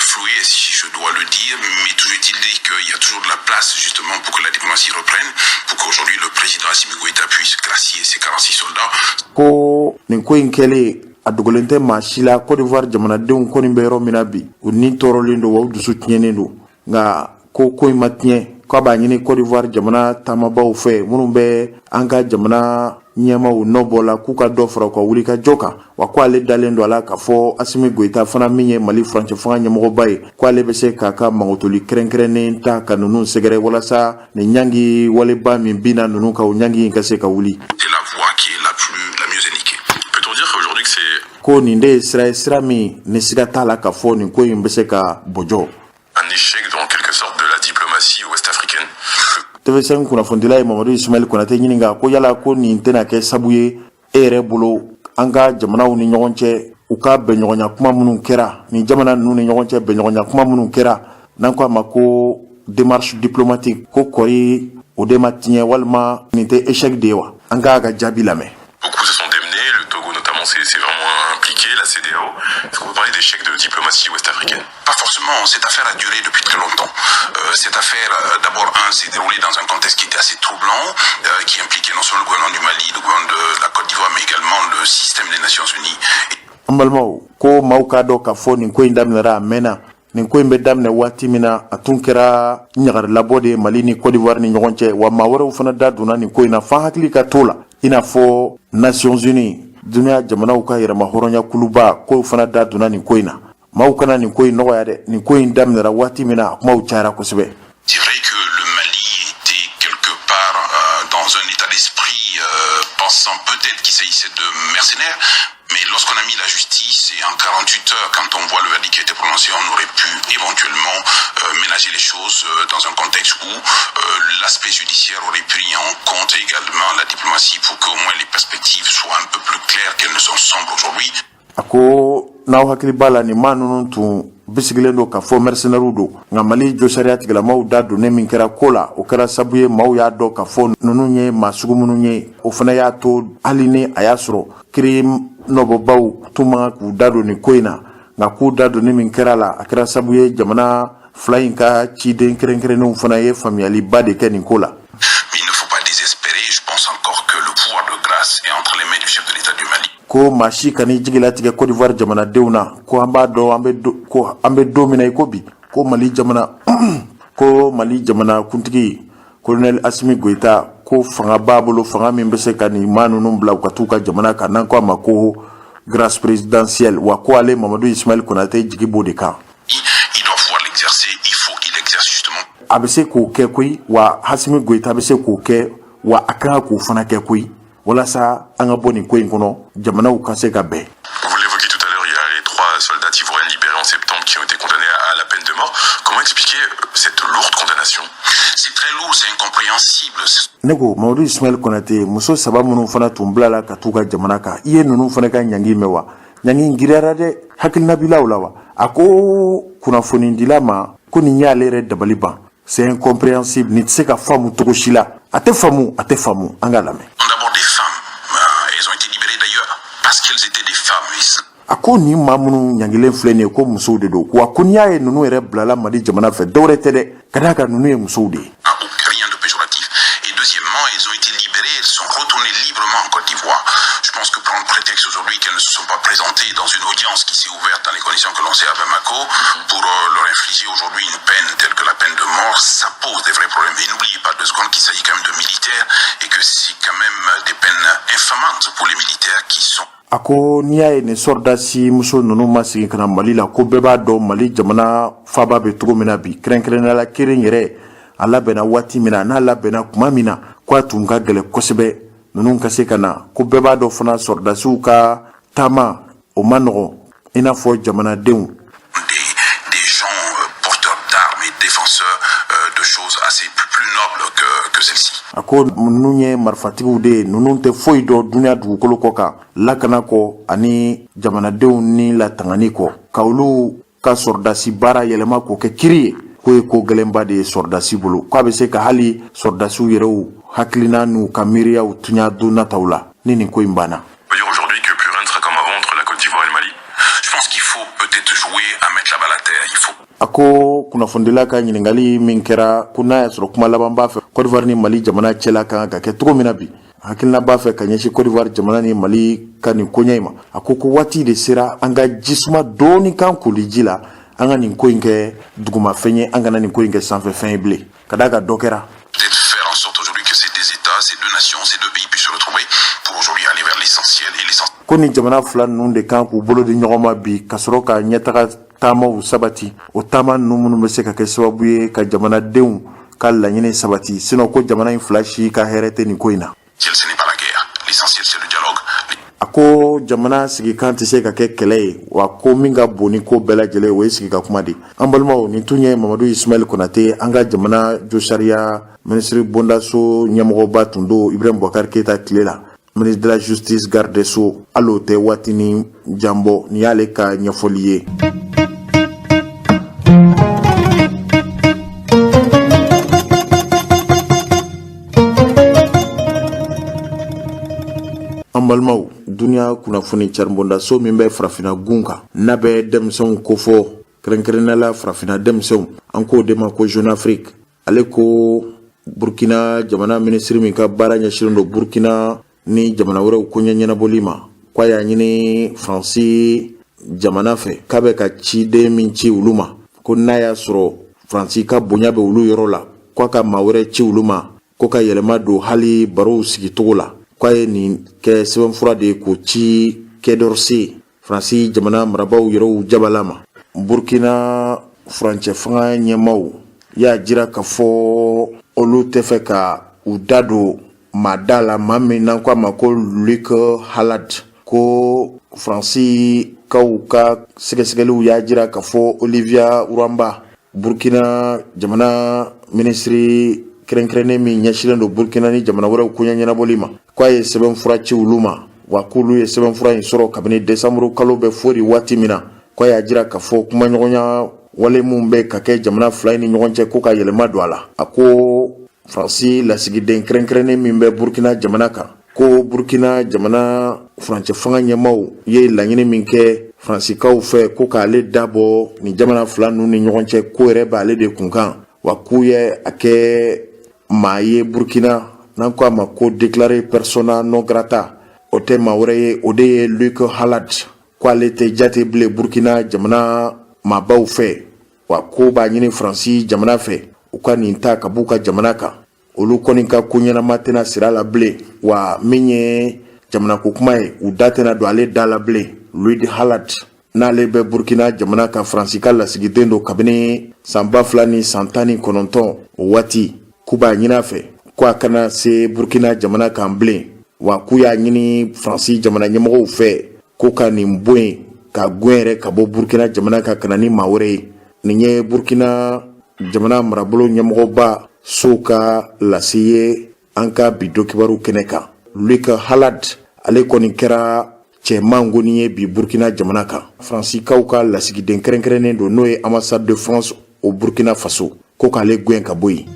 floués, si je dois le dire, mais toujours est-il dit qu'il y a toujours de la place, justement, pour que la diplomatie reprenne, pour qu'aujourd'hui le président Assimi Goïta puisse gracier ses 46 soldats. Ko nin ko in kɛlen, a dogolen tɛ maa si la. Côte d'Ivoire jamanadenw kɔni bɛ yɔrɔ min na bi, u ni tɔɔrɔlen don wa u dusu tiɲɛnen don. Nka ko ko in ma tiɲɛ, k'a b'a ɲini Côte d'Ivoire jamana taamabaw fɛ, minnu bɛ an ka jamana ɲɛmaw nɔ la, k'u ka dɔ fara u ka wuli ka jɔ kan. Wa ko ale dalen don a la k'a fɔ Asimi Goyita fana, min ye Mali furancɛ fanga ɲɛmɔgɔba ye, ko ale bɛ se k'a ka magotoli kɛrɛnkɛrɛnnen ta ka ninnu sɛgɛrɛ, walasa nin ɲangi waleba min binna ninnu kan, o ɲangi in ka se ka wuli. C'est la voie qui est la plus, la mieux indiquée. Peut-on dire qu'aujourd'hui que c'est Ko nin de ye sira ye, sira min ni siga t'a la k'a fɔ nin ko in bɛ se ka bɔjɔ. un échec en quelque sorte de la diplomatie ouest-africaine? TV5 kunnafonidila ye Mamadu Ismail Konate ɲininka ko yala ko nin tɛna kɛ sabu ye e yɛrɛ bolo, an ka jamanaw ni ɲɔgɔn cɛ, u ka bɛnɲɔgɔnya kuma minnu kɛra, nin jamana ninnu ni ɲɔgɔn cɛ, bɛnɲɔgɔnya kuma minnu kɛra, n'an ko a ma ko démarche diplomatique, ko kɔri o de ma tiɲɛ walima nin tɛ échec de ye wa? An k'a ka jaabi lamɛn. Beaucoup se sont démenés, le Togo notamment s'est vraiment impliqué, la CEDEAO. Est-ce qu'on peut parler d'échec de diplomatie ouest-africaine? Pas forcément, cette affaire a duré depuis très longtemps. Cette affaire, d'abord, un, s'est déroulée dans un contexte qui était assez troublant, qui impliquait non seulement le gouvernement du Mali, le gouvernement de la Côte d'Ivoire, mais également le système des Nations Unies. An balimaw, ko maaw k'a dɔn k'a fɔ nin ko in daminɛra a mɛnna. Nin ko in bɛ daminɛ waati min na, a tun kɛra ɲagarilabɔ de ye Mali ni Côte d'Ivoire ni ɲɔgɔn cɛ. Wa maa wɛrɛw fana da donna nin ko in na fan hakili ka t'o la, i n'a fɔ Nations Unies, duniya jamanaw ka yɛrɛma hɔrɔnya kuluba, k'o fana da donna nin ko in na. Maaw kana nin ko in nɔgɔya dɛ. Nin ko in daminɛra waati min na, a kumaw cayara kosɛbɛ. C'est vrai que le Mali était quelque part dans un état d'esprit pensant peut-être qu'il s'agissait de mercenaires, mais lorsqu'on a mis la justice et en 48 heures, quand on voit le verdict qui a été prononcé, on aurait pu éventuellement ménager les choses dans un contexte où l'aspect judiciaire aurait pris en compte également la diplomatie pour qu'au moins les perspectives soient un peu plus claires qu'elles ne sont sombres aujourd'hui. A ko n'aw hakili b'a la, nin maa ninnu tun bisigilen don k'a fɔ mercenaires don. Nka Mali josariya tigilamaw da donnen min kɛra ko la, o kɛra sabu ye maaw y'a dɔn k'a fɔ ninnu ye maa sugu minnu ye. O fana y'a to, hali ni a y'a sɔrɔ kiri nɔbɔbaw tun man k'u da don nin ko in na, nka k'u da donni min kɛra la, a kɛra sabu ye jamana fila in ka ciden kɛrɛnkɛrɛnnenw fana ye faamuyaliba de kɛ nin ko la. Mais il ne faut pas désespérer. Je pense encore que le pouvoir de grâce est entre les mains du chef de l'État du Mali. Ko maa si kan'i jigilatigɛ Côte d'Ivoire jamanadenw na, ko an b'a dɔn an bɛ ko an bɛ don min na i ko bi, ko Mali jamana kuntigi colonel Asimi Goyita, ko fanga b'a bolo, fanga min bɛ se ka nin maa ninnu bila u ka t'u ka jamana kan, n'an ko a ma ko grâce présidentielle. Wa ko ale Mamadu Ismail Konate jigi b'o de kan. Il doit pouvoir l'exercer. Il faut qu'il l'exerce justement. A bɛ se k'o kɛ koyi. Wa Asimi Goyita bɛ se k'o kɛ, wa a kan ka k'o fana kɛ koyi, walasa an ka bɔ nin ko in kɔnɔ, jamanaw ka se ka bɛn. Vous l'évoquiez tout à l'heure, il y a les trois soldats ivoiriens libérés en septembre qui ont été condamnés à la peine de mort. Comment expliquer cette lourde condamnation? C'est très lourd, c'est incompréhensible. Ne ko Mamadu Ismail Konate, muso saba minnu fana tun bilala ka t'u ka jamana kan, i ye ninnu fana ka ɲangi mɛn wa? Ɲangi in giriyara dɛ. Hakilina b'i la o la wa? A ko kunnafonidila ma ko nin y'ale yɛrɛ dabali ban. C'est incompréhensible, nin tɛ se ka faamu cogo si la, a tɛ faamu, a tɛ faamu. An ka lamɛn. D'abord des femmes. Elles ont été libérées d'ailleurs femmes. A ko nin maa minnu ɲangilen filɛ nin ye, ko musow de don, wa ko n'i y'a ye ninnu yɛrɛ bilala Mali jamana fɛ, dɔwɛrɛ tɛ dɛ, ka d'a kan ninnu ye musow de ye. Rien de péjoratif. Et deuxièmement, elles ont été libérées, elles sont retournées librement en Côte d'Ivoire. Je pense que prendre prétexte aujourd'hui qu'elles ne se sont pas présentées dans une audience qui s'est ouverte dans les conditions que l'on sait à Bamako pour leur infliger aujourd'hui une peine telle que la peine de mort, ça pose des vrais problèmes. Et n'oubliez pas deux secondes qu'il s'agit quand même de militaires et que c'est quand même des peines infamantes pour les militaires qui sont A ko n'i y'a ye nin sɔrɔdasi muso ninnu ma segin ka na Mali la, ko bɛɛ b'a dɔn Mali jamana faaba bɛ cogo min na bi, kɛrɛnkɛrɛnnenya la kiri yɛrɛ a labɛnna waati min na, n'a labɛnna tuma min na, ko a tun ka gɛlɛn kosɛbɛ ninnu ka se ka na. Ko bɛɛ b'a dɔn fana, sɔrɔdasiw ka taama o man nɔgɔn i n'a fɔ jamanadenw. Des gens porteurs d'armes et défenseurs de choses assez plus nobles que celle-ci. A ko ninnu ye marifatigiw de ye, ninnu tɛ foyi dɔn dunuya dugukolo kɔ kan lakana kɔ ani jamanadenw ni latangani kɔ. Ka olu ka sɔrɔdasi baara yɛlɛma k'o kɛ kiri ye, k'o ye ko gɛlɛnba de ye sɔrɔdasi bolo, k'a bɛ se ka hali sɔrɔdasiw yɛrɛw hakilina n'u ka miiriyaw tunya don nataw la ni nin ko in banna. On peut dire aujourd'hui que plus rien ne sera comme avant entre la Côte d'Ivoire et le Mali. Je pense qu'il faut peut-être jouer à mettre la balle à terre. Il faut A ko kunnafonidila ka ɲininkali min kɛra, ko n'a y'a sɔrɔ kuma laban b'a fɛ Côte d'Ivoire ni Mali jamana cɛla kan ka kɛ cogo min na bi, hakilina b'a fɛ ka ɲɛsin Côte d'Ivoire jamana ni Mali ka nin koɲɛ in ma, a ko ko waati de sera an ka jisuma dɔɔni kan koli ji la, an ka nin ko in kɛ dugumafɛn ye, an kana nin ko in kɛ sanfɛfɛn ye bilen, ka d'a kan dɔ kɛra. Peut-être faire en sorte aujourd'hui que ces deux États, ces deux nations, ces deux pays puissent se retrouver pour aujourd'hui aller vers l'essentiel et l'essentiel. Ko ni jamana fila ninnu de kan k'u bolo di ɲɔgɔn ma bi, ka sɔrɔ ka ɲɛtaga taamaw sabati, o taama ninnu minnu bɛ se ka kɛ sababu ye ka jamanadenw ka laɲini sabati. Sinon ko jamana in fila si ka hɛrɛ tɛ nin ko in na. Ce n'est pas la guerre. L'essentiel, c'est le dialogue. A ko jamana sigikan tɛ se ka kɛ kɛlɛ ye, wa ko min ka bon ni ko bɛɛ lajɛlen, o ye sigi ka kuma de. An balimaw, nin tun ye Mamadu Ismaël Konate, an ka jamana josariya minisiri bondaso ɲɛmɔgɔba tun don Ibrahim Boubacar Keita tile la, ministre de la Justice, garde des Sceaux, hali o tɛ waati ni jan bɔ. Nin y'ale ka ɲɛfɔli ye. An balimaw, duniya kunnafoni caribondaso min bɛ farafinna gun kan, n'a bɛ denmisɛnw kofɔ, kɛrɛnkɛrɛnnenya la farafinna denmisɛnw, an k'o de ma ko Jeune Afrique, ale ko Burkina jamana minisiri min ka baara ɲɛsinnen don Burkina ni jamana wɛrɛw koɲɛ ɲɛnabɔli ma, k'a y'a ɲini Faransi jamana fɛ k'a bɛ ka ciden min ci olu ma, ko n'a y'a sɔrɔ Faransi ka bonya bɛ olu yɔrɔ la, k'a ka maa wɛrɛ ci olu ma, ko ka yɛlɛma don hali barow sigicogo la. K'a ye nin kɛ sɛbɛnfura de ye k'o ci Quai d'Orsay, Faransi jamana marabaaw yɛrɛw jabala ma. Burkina furancɛ fanga ɲɛmaaw y'a jira k'a fɔ olu tɛ fɛ ka u da don maa da la, maa min n'an ko a ma ko Luc Hallade, ko Faransi kaw ka sɛgɛsɛgɛliw y'a jira k'a fɔ Olivia Rouamba, Burkina jamana minisiri kɛrɛnkɛrɛnnen min ɲɛsinnen don Burkina ni jamana wɛrɛw koɲɛ ɲɛnabɔli ma, k'a ye sɛbɛnfura ci olu ma, wa k'olu ye sɛbɛnfura in sɔrɔ kabini desanburu kalo bɛ fori waati min na. K'a y'a jira k'a fɔ kumaɲɔgɔnya wale minnu bɛ ka kɛ jamana fila in ni ɲɔgɔn cɛ, ko ka yɛlɛma don a la. A ko Faransi lasigiden kɛrɛnkɛrɛnnen min bɛ Burkina jamana kan, ko Burkina jamana furancɛ fanga ɲɛmaaw ye laɲini min kɛ Faransikaw fɛ, ko k'ale dabɔ nin jamana fila ninnu ni ɲɔgɔn cɛ, ko yɛrɛ b'ale de kunkan, wa k'u ye a kɛ maa ye Burkina n'an ko a ma ko déclaré persona non grata, o tɛ maa wɛrɛ ye, o de ye Luc Hallade, ko ale tɛ jate bilen Burkina jamana maabaw fɛ, wa ko b'a ɲini Faransi jamana fɛ u ka nin ta ka b'u ka jamana kan, olu kɔni ka ko ɲɛnama tɛna sira la bilen, wa min ye jamana ko kuma ye, u da tɛna don ale da la bilen. Luc Hallade, n'ale bɛ Burkina jamana kan, Faransi ka lasigiden don kabini san 2019, o waati, k'u b'a ɲini a fɛ ko a kana se Burkina jamana kan bilen, wa k'u y'a ɲini Faransi jamana ɲɛmɔgɔw fɛ ko ka nin bɔ yen, ka gɛn yɛrɛ ka bɔ Burkina jamana kan ka na ni maa wɛrɛ ye. Nin ye Burkina jamana marabolo ɲɛmɔgɔba so ka lase ye an ka bi dɔkibaru kɛnɛ kan. Luc Hallade, ale kɔni kɛra cɛman ngoni ye bi Burkina jamana kan, Faransikaw ka lasigiden kɛrɛnkɛrɛnnen don, n'o ye ambassade de France au Burkina Faso, ko k'ale gɛn ka bɔ yen.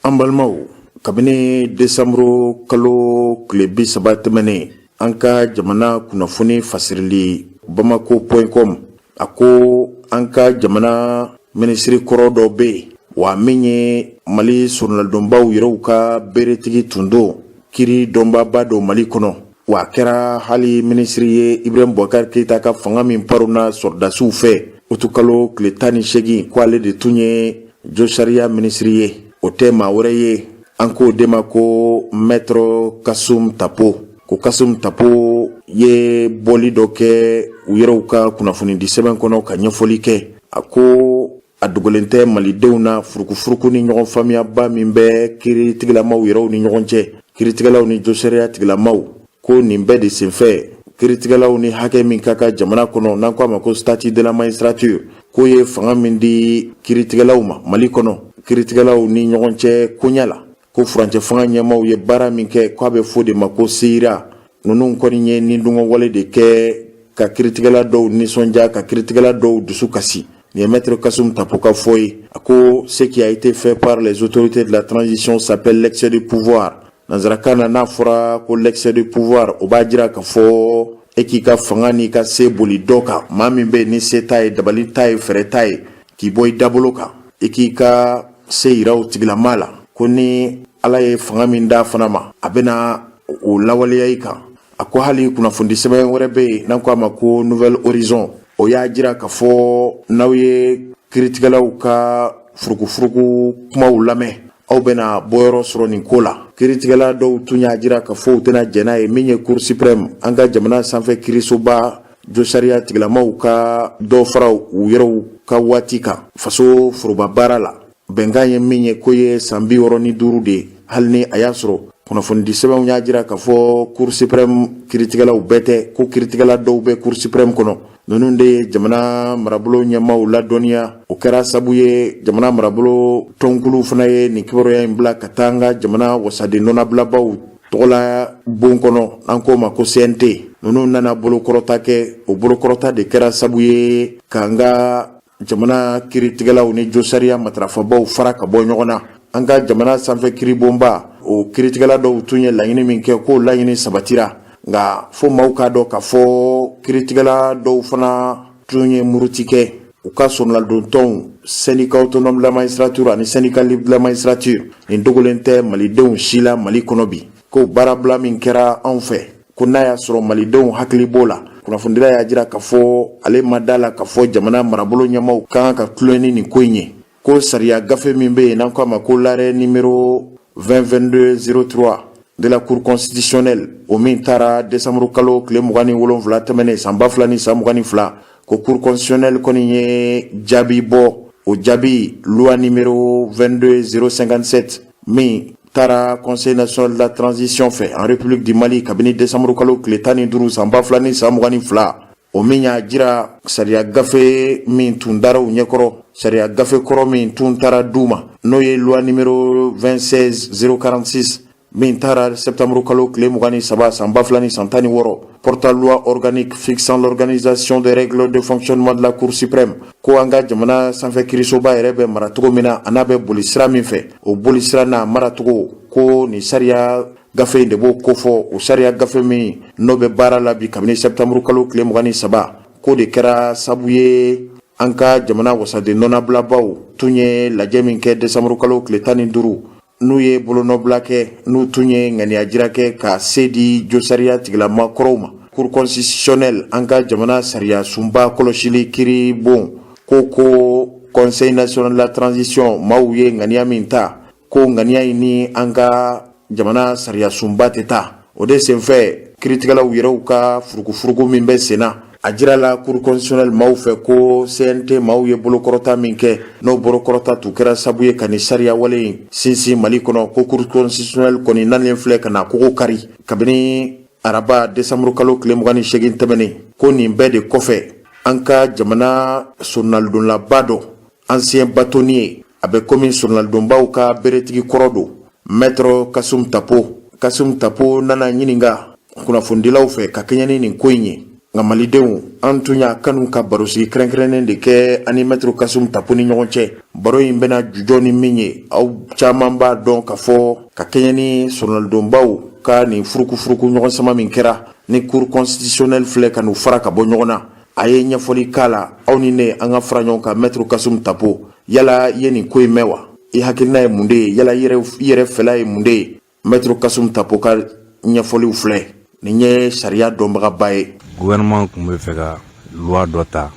An balimaw, Kabini desanburu kalo tile 30 tɛmɛnen, an ka jamana kunnafoni fasirili bamako point com a ko an ka jamana minisiri kɔrɔ dɔ bɛ yen wa min ye Mali soronadonbaw yɛrɛw ka beretigi tun don, kiri dɔnbaaba don Mali kɔnɔ, wa a kɛra hali minisiri ye Ibrahim Boubacar Keita ka fanga min paronna sɔrɔdasiw fɛ utukalo tile 18, ko ale de tun ye josariya minisiri ye. O tɛ maa wɛrɛ ye, an k'o de ma ko Maître Kassoum Tapo. Ko Kassoum Tapo ye bɔli dɔ kɛ u yɛrɛw ka kunnafonidi sɛbɛn kɔnɔ ka ɲɛfɔli kɛ. A ko a dogolen tɛ malidenw na furukufuruku ni ɲɔgɔn faamuyaba min bɛ kiiritigilamaw yɛrɛw ni ɲɔgɔn cɛ, kiiritigɛlaw ni josariya tigilamaw, ko nin bɛɛ de senfɛ kiiritigɛlaw ni hakɛ min ka kan jamana kɔnɔ, n'an ko a ma ko statut de la magistrature, k'o ye fanga min di kiiritigɛlaw ma Mali kɔnɔ, kiiritigɛlaw ni ɲɔgɔn cɛ koɲɛ la, ko furancɛ fanga ɲɛmaaw ye baara min kɛ, k'a bɛ fɔ de ma ko seyira. Ninnu kɔni ye nidungɔwale de kɛ ka kiiritigɛla dɔw nisɔndiya, ka kiiritigɛla dɔw dusu kasi. Nin ye Maître Kassoum Tapo ka fɔ ye. A ko ce qui a été fait par les autorités de la transition s'appelle l'excès de pouvoir. Nansarakan na, n'a fɔra ko l'excès de pouvoir, o b'a jira k'a fɔ e k'i ka fanga n'i ka se boli dɔ kan, maa min bɛ yen ni se t'a ye, dabali t'a ye, fɛɛrɛ t'a ye, k'i bɔ i dabolo kan, i k'i ka se yira o tigilamaa la, ko ni Ala ye fanga min d'a fana ma, a bɛna o lawaleya i kan. A ko hali kunnafonidi sɛbɛn wɛrɛ bɛ yen n'an ko a ma ko Nouvel Horizon, o y'a jira k'a fɔ n'aw ye kiiritigɛlaw ka furukufuruku kumaw lamɛn, aw bɛna bɔyɔrɔ sɔrɔ nin ko la. Kiiritigɛla dɔw tun y'a jira k'a fɔ u tɛna jɛn n'a ye min ye Cour suprême, an ka jamana sanfɛ kiirisoba josariya tigilamaw ka dɔ fara u yɛrɛw ka waati kan faso foroba baara la. Bɛnkan ye min ye, k'o ye san 65 de ye, hali ni a y'a sɔrɔ kunnafonidi sɛbɛnw y'a jira k'a fɔ Cour suprême kiiritigɛlaw bɛɛ tɛ, ko kiiritigɛla dɔw bɛ Cour suprême kɔnɔ, ninnu de ye jamana marabolo ɲɛmaaw ladɔnniya. O kɛra sabu ye jamana marabolo tɔnkulu fana ye nin kibaruya in bila ka taa an ka jamana wasaden nɔnabilabaw tɔgɔla bon kɔnɔ, an k'o ma ko CNT. Ninnu nana bolokɔrɔta kɛ. O bolokɔrɔta de kɛra sabu ye k'an ka jamana kiiritigɛlaw ni josariya matarafabaw fara ka bɔ ɲɔgɔn na. An ka jamana sanfɛ kiiribonba, o kiiritigɛla dɔw tun ye laɲini min kɛ, k'o laɲini sabatira. Nka fo maaw k'a dɔn k'a fɔ kiiritigɛla dɔw fana tun ye muruti kɛ u ka soronladontɔnw, syndicat autonome de la magistrature ani syndicat libre de la magistrature. Nin dogolen tɛ malidenw si la Mali kɔnɔ bi, ko baarabila min kɛra anw fɛ, ko n'a y'a sɔrɔ malidenw hakili b'o la. Kunnafonidila y'a jira k'a fɔ ale ma da la k'a fɔ jamana marabolo ɲɛmaaw ka kan ka tulon ni nin ko in ye, ko sariya gafe min bɛ yen n'an ko a ma ko l'arrêt numéro 2022 03 de la Cour constitutionnelle, o min taara décembre kalo tile 27 tɛmɛnen san 2022, ko Cour constitutionnelle kɔni ye jaabi bɔ. O jaabi, loi numéro 22 057 min taara Conseil national de la transition fɛ en République du Mali kabini décembre kalo tile 15 san 2022, o min y'a jira sariya gafe min tun dara u ɲɛkɔrɔ, sariya gafe kɔrɔ min tun taara d'u ma, n'o ye loi numéro 26 046 min taara septembre kalo tile 23 san 2016, portant loi organique fixant l'organisation des règles de fonctionnement de la Cour suprême, ko an ka jamana sanfɛ kiirisoba yɛrɛ bɛ mara cogo min na, a n'a bɛ boli sira min fɛ, o boli sira n'a maracogo, ko nin sariya gafe in de b'o kofɔ. O sariya gafe min n'o bɛ baara la bi kabini septembre kalo tile 23, k'o de kɛra sabu ye an ka jamana wasaden nɔnabilabaw tun ye lajɛ min kɛ décembre kalo tile 15, n'u ye bolonɔbila kɛ, n'u tun ye ŋaniya jira kɛ ka se di josariya tigilama kɔrɔw ma. Cour constitutionnelle, an ka jamana sariya sunba kɔlɔsili kiiri bon, ko Conseil national de la transition maaw ye ŋaniya min ta, ko ŋaniya in ni an ka jamana sariya sunba tɛ taa. O de senfɛ kiiritigɛlaw yɛrɛw ka furukufuruku min bɛ sen na, a jirala Cour constitutionnelle maaw fɛ ko CNT maaw ye bolokɔrɔta min kɛ, n'o bolokɔrɔta tun kɛra sabu ye ka nin sariya wale in sinsin Mali kɔnɔ, ko Cour constitutionnelle kɔni nalen filɛ ka na kogo kari kabini araba décembre kalo tile 28 tɛmɛnen. Ko nin bɛɛ de kɔfɛ, an ka jamana soronalidonlaba dɔ, ancien bâtonnier, a bɛ komi soronalidonbaw ka beretigi kɔrɔ don, Maître Kassoum Tapo. Kassoum Tapo nana ɲininka kunnafonidilaw fɛ ka kɛɲɛ ni nin ko in ye. Nka malidenw, an tun y'a kanu ka barosigi kɛrɛnkɛrɛnnen de kɛ ani Maître Kassoum Tapo ni ɲɔgɔn cɛ. Baro in bɛna jujɔ ni min ye, aw caman b'a dɔn k'a fɔ ka kɛɲɛ ni soronalidonbaw ka nin furukufuruku ɲɔgɔn sama min kɛra ni Cour constitutionnelle filɛ ka n'u fara ka bɔ ɲɔgɔn na. A ye ɲɛfɔli k'a la, aw ni ne an ka fara ɲɔgɔn kan. Maître Kassoum Tapo, yala i ye nin ko in mɛn wa? I hakilina ye mun de ye? Yala i yɛrɛ fɛla ye mun de ye? Maître Kassoum Tapo ka ɲɛfɔliw filɛ. Nin ye sariya dɔnbagaba ye. Gouvernement tun bɛ fɛ ka loi dɔ ta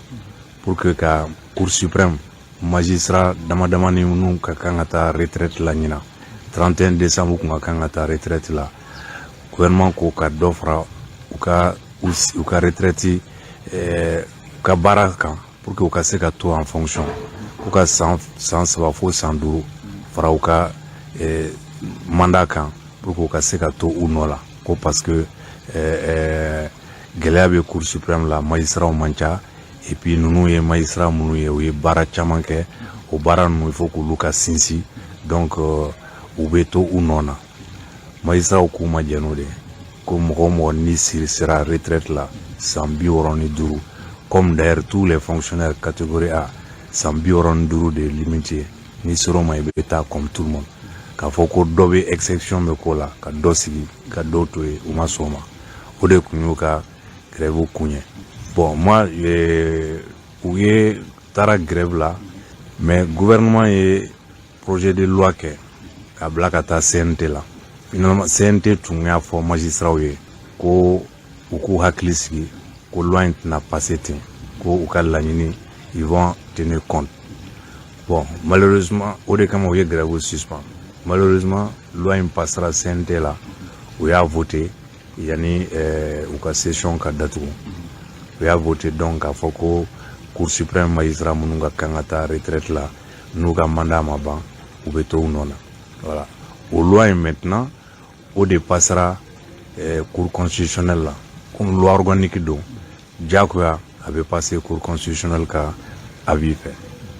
pour que ka Cour suprême magistrat dama damani minnu ka kan ka taa retraite la ɲinan 31 décembre, kun ka kan ka taa retraite la, gouvernement ko ka dɔ fara u ka retraite u ka baara kan pour que u ka se ka to en fonction, k'u ka san 3 fo san 5 fara u ka mandat kan pour que u ka se ka to u nɔ la, ko parce que gɛlɛya bɛ Cour suprême la, magistrat man ca, et puis ninnu ye magistrat minnu ye, u ye baara caman kɛ. O baara ninnu, il faut k'olu ka sinsin, donc u bɛ to u nɔ na. Magistrat k'u ma jɛn n'o de ye, ko mɔgɔ o mɔgɔ n'i sera retraite la san 65, comme d'ailleurs tous les fonctionnaires catégorie A, san 65 de ye limite ye, n'i ser'o ma, i bɛ taa comme tout le monde. K'a fɔ ko dɔ bɛ exception bɛ ko la ka dɔ sigi ka dɔw to yen, u ma sɔn o ma. O de tun y'u ka grève kun ye. Bon, moi, u ye taara grève la, mais gouvernement ye projet de loi kɛ k'a bila ka taa CNT la. Finalement, CNT tun y'a fɔ magistrats ye ko u k'u hakili sigi, ko loi in tɛna passer ten, ko u ka laɲini, ils vont tenir compte. Bon, malheureusement, o de kama u ye grève suspend. Malheureusement, loi in passera CNT la, u y'a voté yanni u ka session ka datugu. U y'a voté donc k'a fɔ ko Cour suprême magistrat minnu ka kan ka taa retraite la, n'u ka mandat ma ban, u bɛ to u nɔ na. Voilà, o loi in maintenant, o de passera Cour constitutionnelle la. Comme loi organique don, diyagoya a bɛ passer Cour constitutionnelle ka avis fɛ.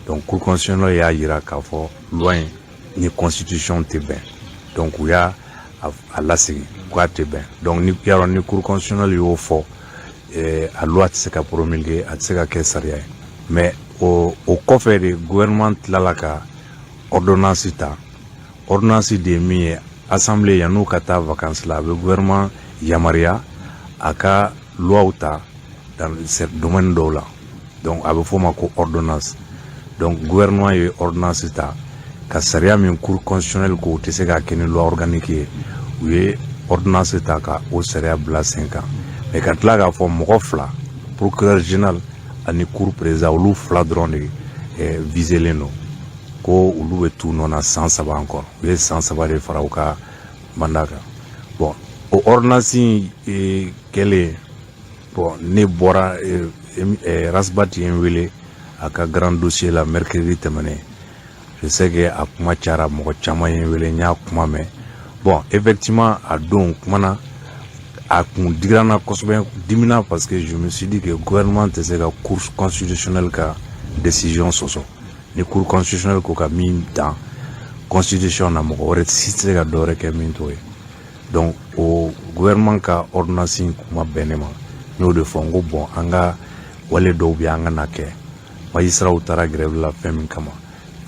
Donc Cour constitutionnelle y'a yira k'a fɔ loi in ni constitution tɛ bɛn, donc u y'a a lasegin k'a tɛ bɛn. Donc ni yarɔ ni Cour constitutionnelle y'o fɔ, a loi tɛ se ka promulguer, a tɛ se ka kɛ sariya ye. Mais o kɔfɛ de, gouvernement tilala ka ordonnance ta. Ordonnance de ye min ye, assemblée yan'u ka taa vacances la, a bɛ gouvernement yamaruya a ka loi ta dans domaine dɔw la. Donc a bɛ f'o ma ko ordonnance. Donc gouvernement ye ordonnance ta ka sariya min Cour constitutionnelle ko u tɛ se k'a kɛ ni loi organique ye, u ye ordonnance ta ka o sariya bila sen kan. Mais ka tila k'a fɔ mɔgɔ fila, procureur général ani cour président, olu fila dɔrɔn de visélen don, ko olu bɛ t'u nɔ na san 3 encore. U ye san 3 de fara u ka mandat kan. Bon, o ordonnance in kɛlen, bon, ne bɔra, Ras Bath ye n wele a ka grand dossier la mercredi tɛmɛnen. Je sais que a kuma cayara, mɔgɔ caman ye n wele, n y'a kuma mɛn. Bon, effectivement, a don kumana, a kun digira n na kosɛbɛ, dimina, parce que je me suis dit que gouvernement tɛ se ka Cour constitutionnelle ka décision sɔsɔ. Ni Cour constitutionnelle ko ka min dan constitution na, mɔgɔ wɛrɛ si tɛ se ka dɔ wɛrɛ kɛ min t'o ye. Donc o gouvernement ka ordonnance in kuma bɛn ne ma, n y'o de fɔ, n ko bon, an ka wale dɔw bɛ yen, an ka na kɛ. Magistrats taara grève la fɛn min kama,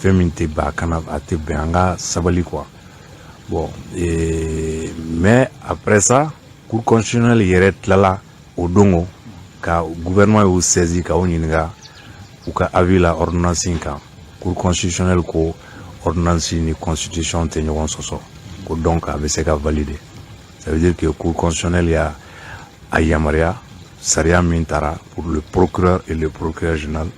fɛn min tɛ bɛn, a kana, a tɛ bɛn, an ka sabali quoi. Bon, mais après ça, Cour constitutionnelle yɛrɛ tilala o don ka gouvernement y'u saisi ka u ɲininka u ka avis la ordonnance in kan. Cour constitutionnelle ko ordonnance ni constitution tɛ ɲɔgɔn sɔsɔ, ko donc a bɛ se ka valider. Ça veut dire que Cour constitutionnelle y'a a yamaruya, sariya min taara pour le procureur et le procureur général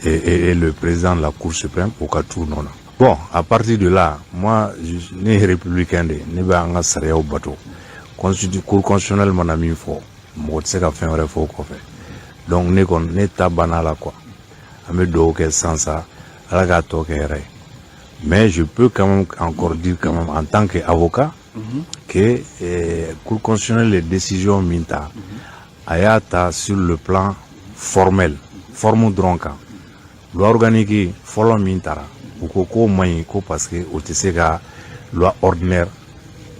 et le président de la Cour suprême, u ka t'u nɔ na. Bon, à partir de là, moi, ne ye républicain de ye, ne bɛ an ka sariyaw bato. Cour constitutionnelle mana min fɔ, mɔgɔ tɛ se ka fɛn wɛrɛ fɔ o kɔfɛ. Donc ne kɔni, ne ta banna la quoi. An bɛ dugawu kɛ sisan sa, Ala k'a tɔ kɛ hɛrɛ ye. Mais je peux quand même encore dire quand même en tant qu'avocat que Cour constitutionnelle ye décision min ta, a y'a ta sur le plan formel, forme dɔrɔn kan. Loi organique fɔlɔ min tara, u ko k'o man ɲi, ko parce que o tɛ se ka loi ordinaire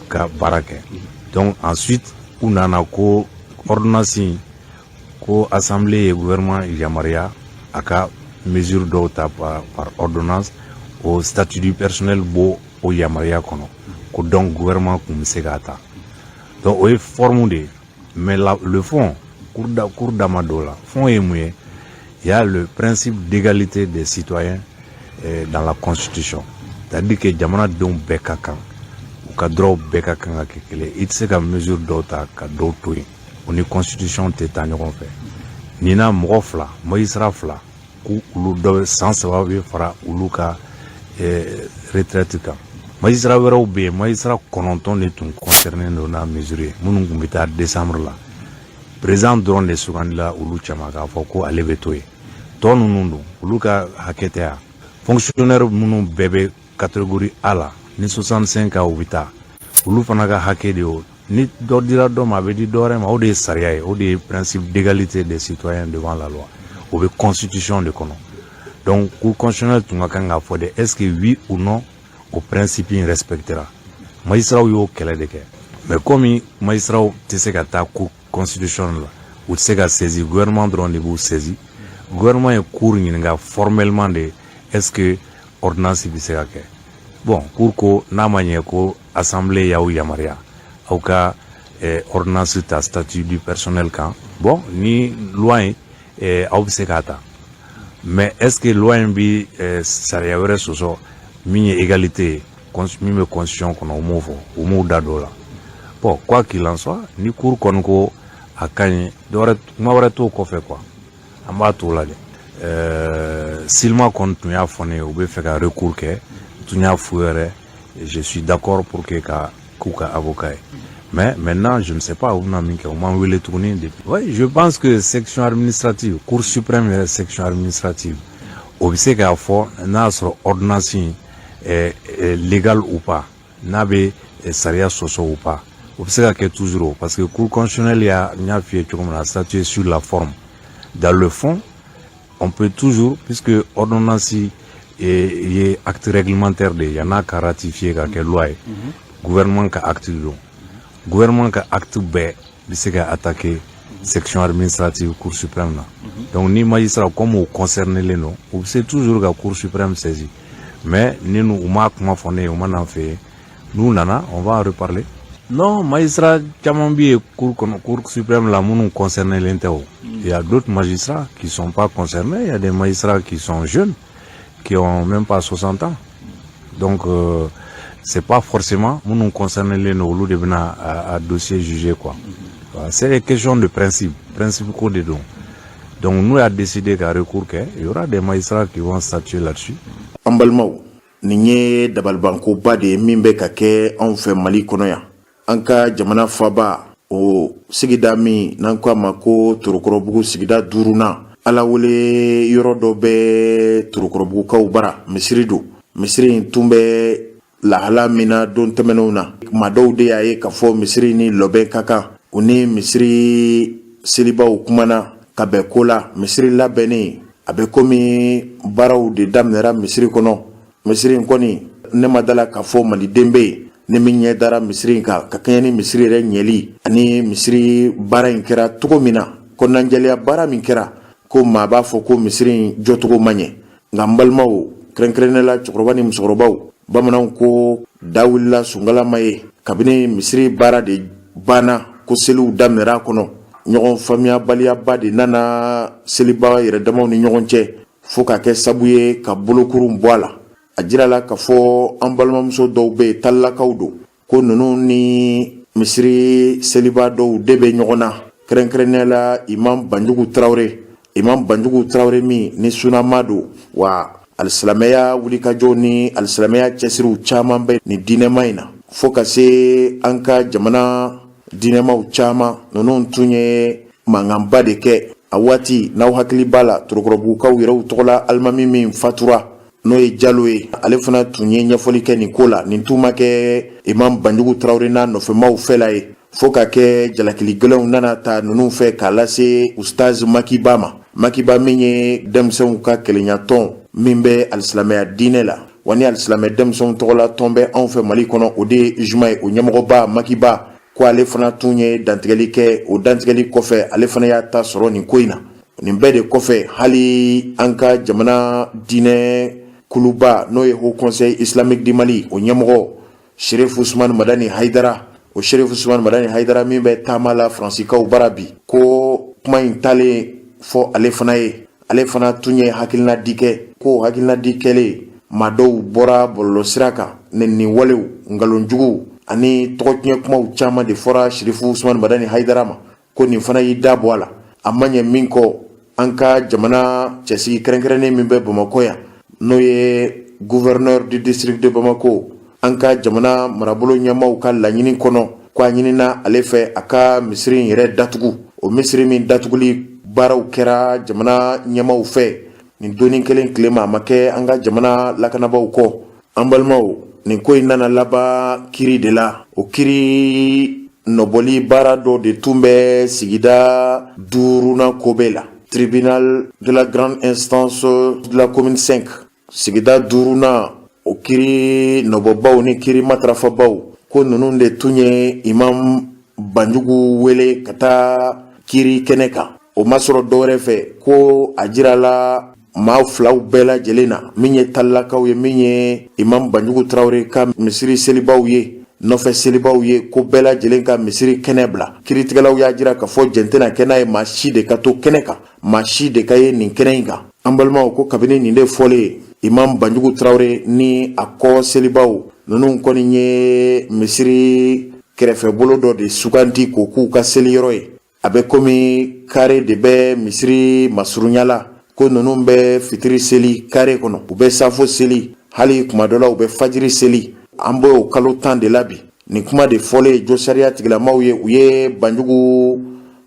ka baara kɛ. Donc ensuite u nana ko ordonnance in Ko assemblée ye gouvernement yamaruya a ka mesure dɔw ta par ordonnance, o statut du personnel b'o o yamaruya kɔnɔ, ko donc gouvernement kun bɛ se k'a ta. Donc o ye forme de ye, mais le fond, cour da ma don o la. Fond ye mun ye? Il y a le principe d'égalité des citoyens dans la constitution, c'est-à-dire que jamanadenw bɛɛ ka kan, u ka droit bɛɛ ka kan ka kɛ kelen. I tɛ se ka mesure dɔw ta ka dɔw to yen, o ni constitution tɛ taa ɲɔgɔn fɛ. Nin na, mɔgɔ fila, magistrat fila, k'u olu dɔ san 3 bɛ fara olu ka retraite kan. Magistrat wɛrɛw bɛ yen, magistrat 9 de tun concerné don n'a mesure ye, minnu tun bɛ taa décembre la. Président dɔrɔn de sugandila olu cɛma k'a fɔ ko ale bɛ to yen. Tɔ ninnu dun, olu ka hakɛ tɛ yan? Fonctionnaire minnu bɛɛ bɛ catégorie A la, ni 65 ans u bɛ taa, olu fana ka hakɛ de y'o. Ni dɔ dira dɔ ma, a bɛ di dɔ wɛrɛ ma. O de ye sariya ye, o de ye principe d'égalité des citoyens devant la loi, o bɛ constitution de kɔnɔ. Donc cour constitutionnelle tun ka kan k'a fɔ de, est ce que oui ou non o principe in respectera. Magistraw y'o kɛlɛ de kɛ, mais komi magistraw tɛ se ka taa cour constitutionnelle la, u tɛ se ka saisir, gouvernement dɔrɔn de b'u saisir. Gouvernement ye cour ɲininka formellement de, est ce que ordonnance bɛ se ka kɛ? Bon, cour ko n'a ma ɲɛ ko assemblée y'aw yamaruya aw ka ordonnance ta statut du personnel kan, bon, ni loi in aw bɛ se k'a ta, mais est ce que loi in bi sariya wɛrɛ sɔsɔ min ye égalité ye, min bɛ constitution kɔnɔ? U m'o fɔ, u m'u da don o la. Bon, quoi qu'il en soit, ni cour kɔni ko a ka ɲi, dɔwɛrɛ, kuma wɛrɛ t'o kɔfɛ quoi, an b'a t'o la dɛ. Silema kɔni tun y'a fɔ ne ye, u bɛ fɛ ka recours kɛ, tun y'a f'u yɛrɛ, je suis d'accord pour que ka k'u ka avocat ye, mais maintenant je ne sais pas u bɛna min kɛ. U m'an wele tuguni depuis. Oui, je pense que section administrative, cour suprême yɛrɛ, section administrative, o bɛ se k'a fɔ n'a y'a sɔrɔ ordonnance in est légale ou pas, n'a bɛ sariya sɔsɔ ou pas. O bɛ se ka kɛ toujours o, parce que cour constitutionnelle y'a, n y'a f'i ye cogo min na, statuer sur la forme. Dans le fond, on peut toujours, puisque ordonnance ye acte réglementaire de ye, yann'a ka ratifier ka kɛ loi ye, gouvernement ka acte don. Gouvernement ka acte bɛɛ bɛ se ka attaquer section administrative cour suprême na. Donc ni magistrat comme o concerné len don, u bɛ se toujours ka cour suprême saisir. Mais ni u m'a kuma fɔ ne ye, u ma n'an fɛ yen. N'u nana, on va en reparler. Non, magistrat caman bɛ yen cour kɔnɔ, cour suprême la, minnu concerné len tɛ o. Il y a d'autres magistrats qui sont pas concernés. Il y a des magistrats qui sont jeunes, qui ont même pas 60 ans. Donc c'est pas forcément minnu concerné len don, olu de bɛna a dossier jugé quoi. Voilà, c'est des questions de principe, principe ko de don. Donc n'u y'a décidé ka recours kɛ, il y aura des magistrats qui vont statuer là-dessus. An balimaw, nin ye dabalibankoba de ye min bɛ ka kɛ anw fɛ Mali kɔnɔ yan, an ka jamana faba o sigida min n'an ko a ma ko Torokɔrɔbugu, sigida duurunan. Ala wele yɔrɔ dɔ bɛ Torokɔrɔbugukaw bara, misiri don. Misiri in tun bɛ lahala min na don tɛmɛnenw na, maa dɔw de y'a ye k'a fɔ misiri ni lɔbɛn ka kan. U ni misiri selibaw kumana ka bɛn ko la. Misiri labɛnnen, a bɛ komi baaraw de daminɛra misiri kɔnɔ. Misiri in kɔni, ne ma dala k'a fɔ maliden bɛ yen ni min ɲɛ dara misiri in kan ka kɛɲɛ ni misiri yɛrɛ ɲɛli ani misiri baara in kɛra cogo min na, kɔnɔnajɛlenya baara min kɛra, ko maa b'a fɔ ko misiri in jɔcogo man ɲɛ. Nka n balimaw, kɛrɛnkɛrɛnnenya la cɛkɔrɔba ni musokɔrɔbaw, bamananw ko da wulila sunkalama ye. Kabini misiri baara de banna ko seliw daminɛra a kɔnɔ, ɲɔgɔn faamuyabaliyaba de nana seliba yɛrɛ damaw ni ɲɔgɔn cɛ, fo ka kɛ sabu ye ka bolokurun bɔ a la. A jirala k'a fɔ an balimamuso dɔw bɛ yen, talilakaw don, ko ninnu ni misiri seliba dɔw de bɛ ɲɔgɔn na, kɛrɛnkɛrɛnnenya la Imam Banjugu Tarawele. Imam Banjugu Tarawele min ni sunama don wa, alisilamɛya wulikajɔ ni alisilamɛya cɛsiriw caman bɛ nin diinɛma in na, fo ka se an ka jamana diinɛmaw caman. Ninnu tun ye mankanba de kɛ a waati. N'aw hakili b'a la, Torokɔrɔbugukaw yɛrɛw tɔgɔla alimami min fatura, n'o ye Jalo ye, ale fana tun ye ɲɛfɔli kɛ nin ko la. Nin tun ma kɛ Imam Banjugu Tarawele n'a nɔfɛmaw fɛla ye, fo ka kɛ jalakili gɛlɛnw nana ta ninnu fɛ k'a lase Ustaz Makiba ma. Makiba min ye denmisɛnw ka kelenyatɔn min bɛ alisilamɛya diinɛ la, wa ni alisilamɛ denmisɛnw tɔgɔla tɔn bɛ anw fɛ Mali kɔnɔ, o de ye UJMA ye, o ɲɛmɔgɔba Makiba. Ko ale fana tun ye dantigɛli kɛ. O dantigɛli kɔfɛ, ale fana y'a ta sɔrɔ nin ko in na. Nin bɛɛ de kɔfɛ, hali an ka jamana diinɛ kuluba, n'o ye Haut Conseil Islamique du Mali, o ɲɛmɔgɔ Chérif Ousmane Madani Haidara, o Chérif Ousmane Madani Haidara min bɛ taama la Faransikaw bara bi, ko kuma in talen fɔ ale fana ye, ale fana tun ye hakilina di kɛ. Ko hakilina di kɛlen, maa dɔw bɔra bɔlɔlɔsira kan, nɛni walew, nkalonjuguw ani tɔgɔtiɲɛ kumaw caman de fɔra Chérif Ousmane Madani Haidara ma. Ko nin fana y'i da bɔ a la. A ma ɲɛ min kɔ, an ka jamana cɛsigi kɛrɛnkɛrɛnnen min bɛ Bamakɔ yan, n'o ye gouverneur du district de Bamako, an ka jamana marabolo ɲɛmaaw ka laɲini kɔnɔ, ko a ɲinina ale fɛ a ka misiri in yɛrɛ datugu. O misiri min datuguli baaraw kɛra jamana ɲɛmaaw fɛ nin doni kelen tilema, a ma kɛ an ka jamana lakanabaaw kɔ. An balimaw, nin ko in nana laban kiri de la. O kiri nɔbɔli baara dɔ de tun bɛ sigida duurunan kobe la, tribunal de la grande instance de la commune 5, sigida duurunan. O kiri nɔbɔbaw ni kiri matarafabaw, ko ninnu de tun ye imam Banjugu wele ka taa kiri kɛnɛ kan. O ma sɔrɔ dɔwɛrɛ fɛ, ko a jirala maa filaw bɛɛ lajɛlen na, min ye talilakaw ye, min ye imam Banjugu Tarawele ka misiri selibaw ye, nɔfɛ selibaw ye, ko bɛɛ lajɛlen ka misiri kɛnɛ bila. Kiritigɛlaw y'a jira k'a fɔ jɛn tɛna kɛ n'a ye maa si de ka to kɛnɛ kan, maa si de ka ye nin kɛnɛ in kan. An balimaw, ko kabini nin de fɔlen, imam Banjugu Tarawele ni a kɔ selibaw ninnu kɔni ye misiri kɛrɛfɛbolo dɔ de sugandi k'o k'u ka seliyɔrɔ ye. A bɛ komi kare de bɛ misiri masurunya la. Ko ninnu bɛ fitiri seli kare kɔnɔ, u bɛ safo seli, hali kuma dɔ la u bɛ fajiri seli. An b'o kalo 10 de la bi. Nin kuma de fɔlen josariya tigilamaw ye, u ye Banjugu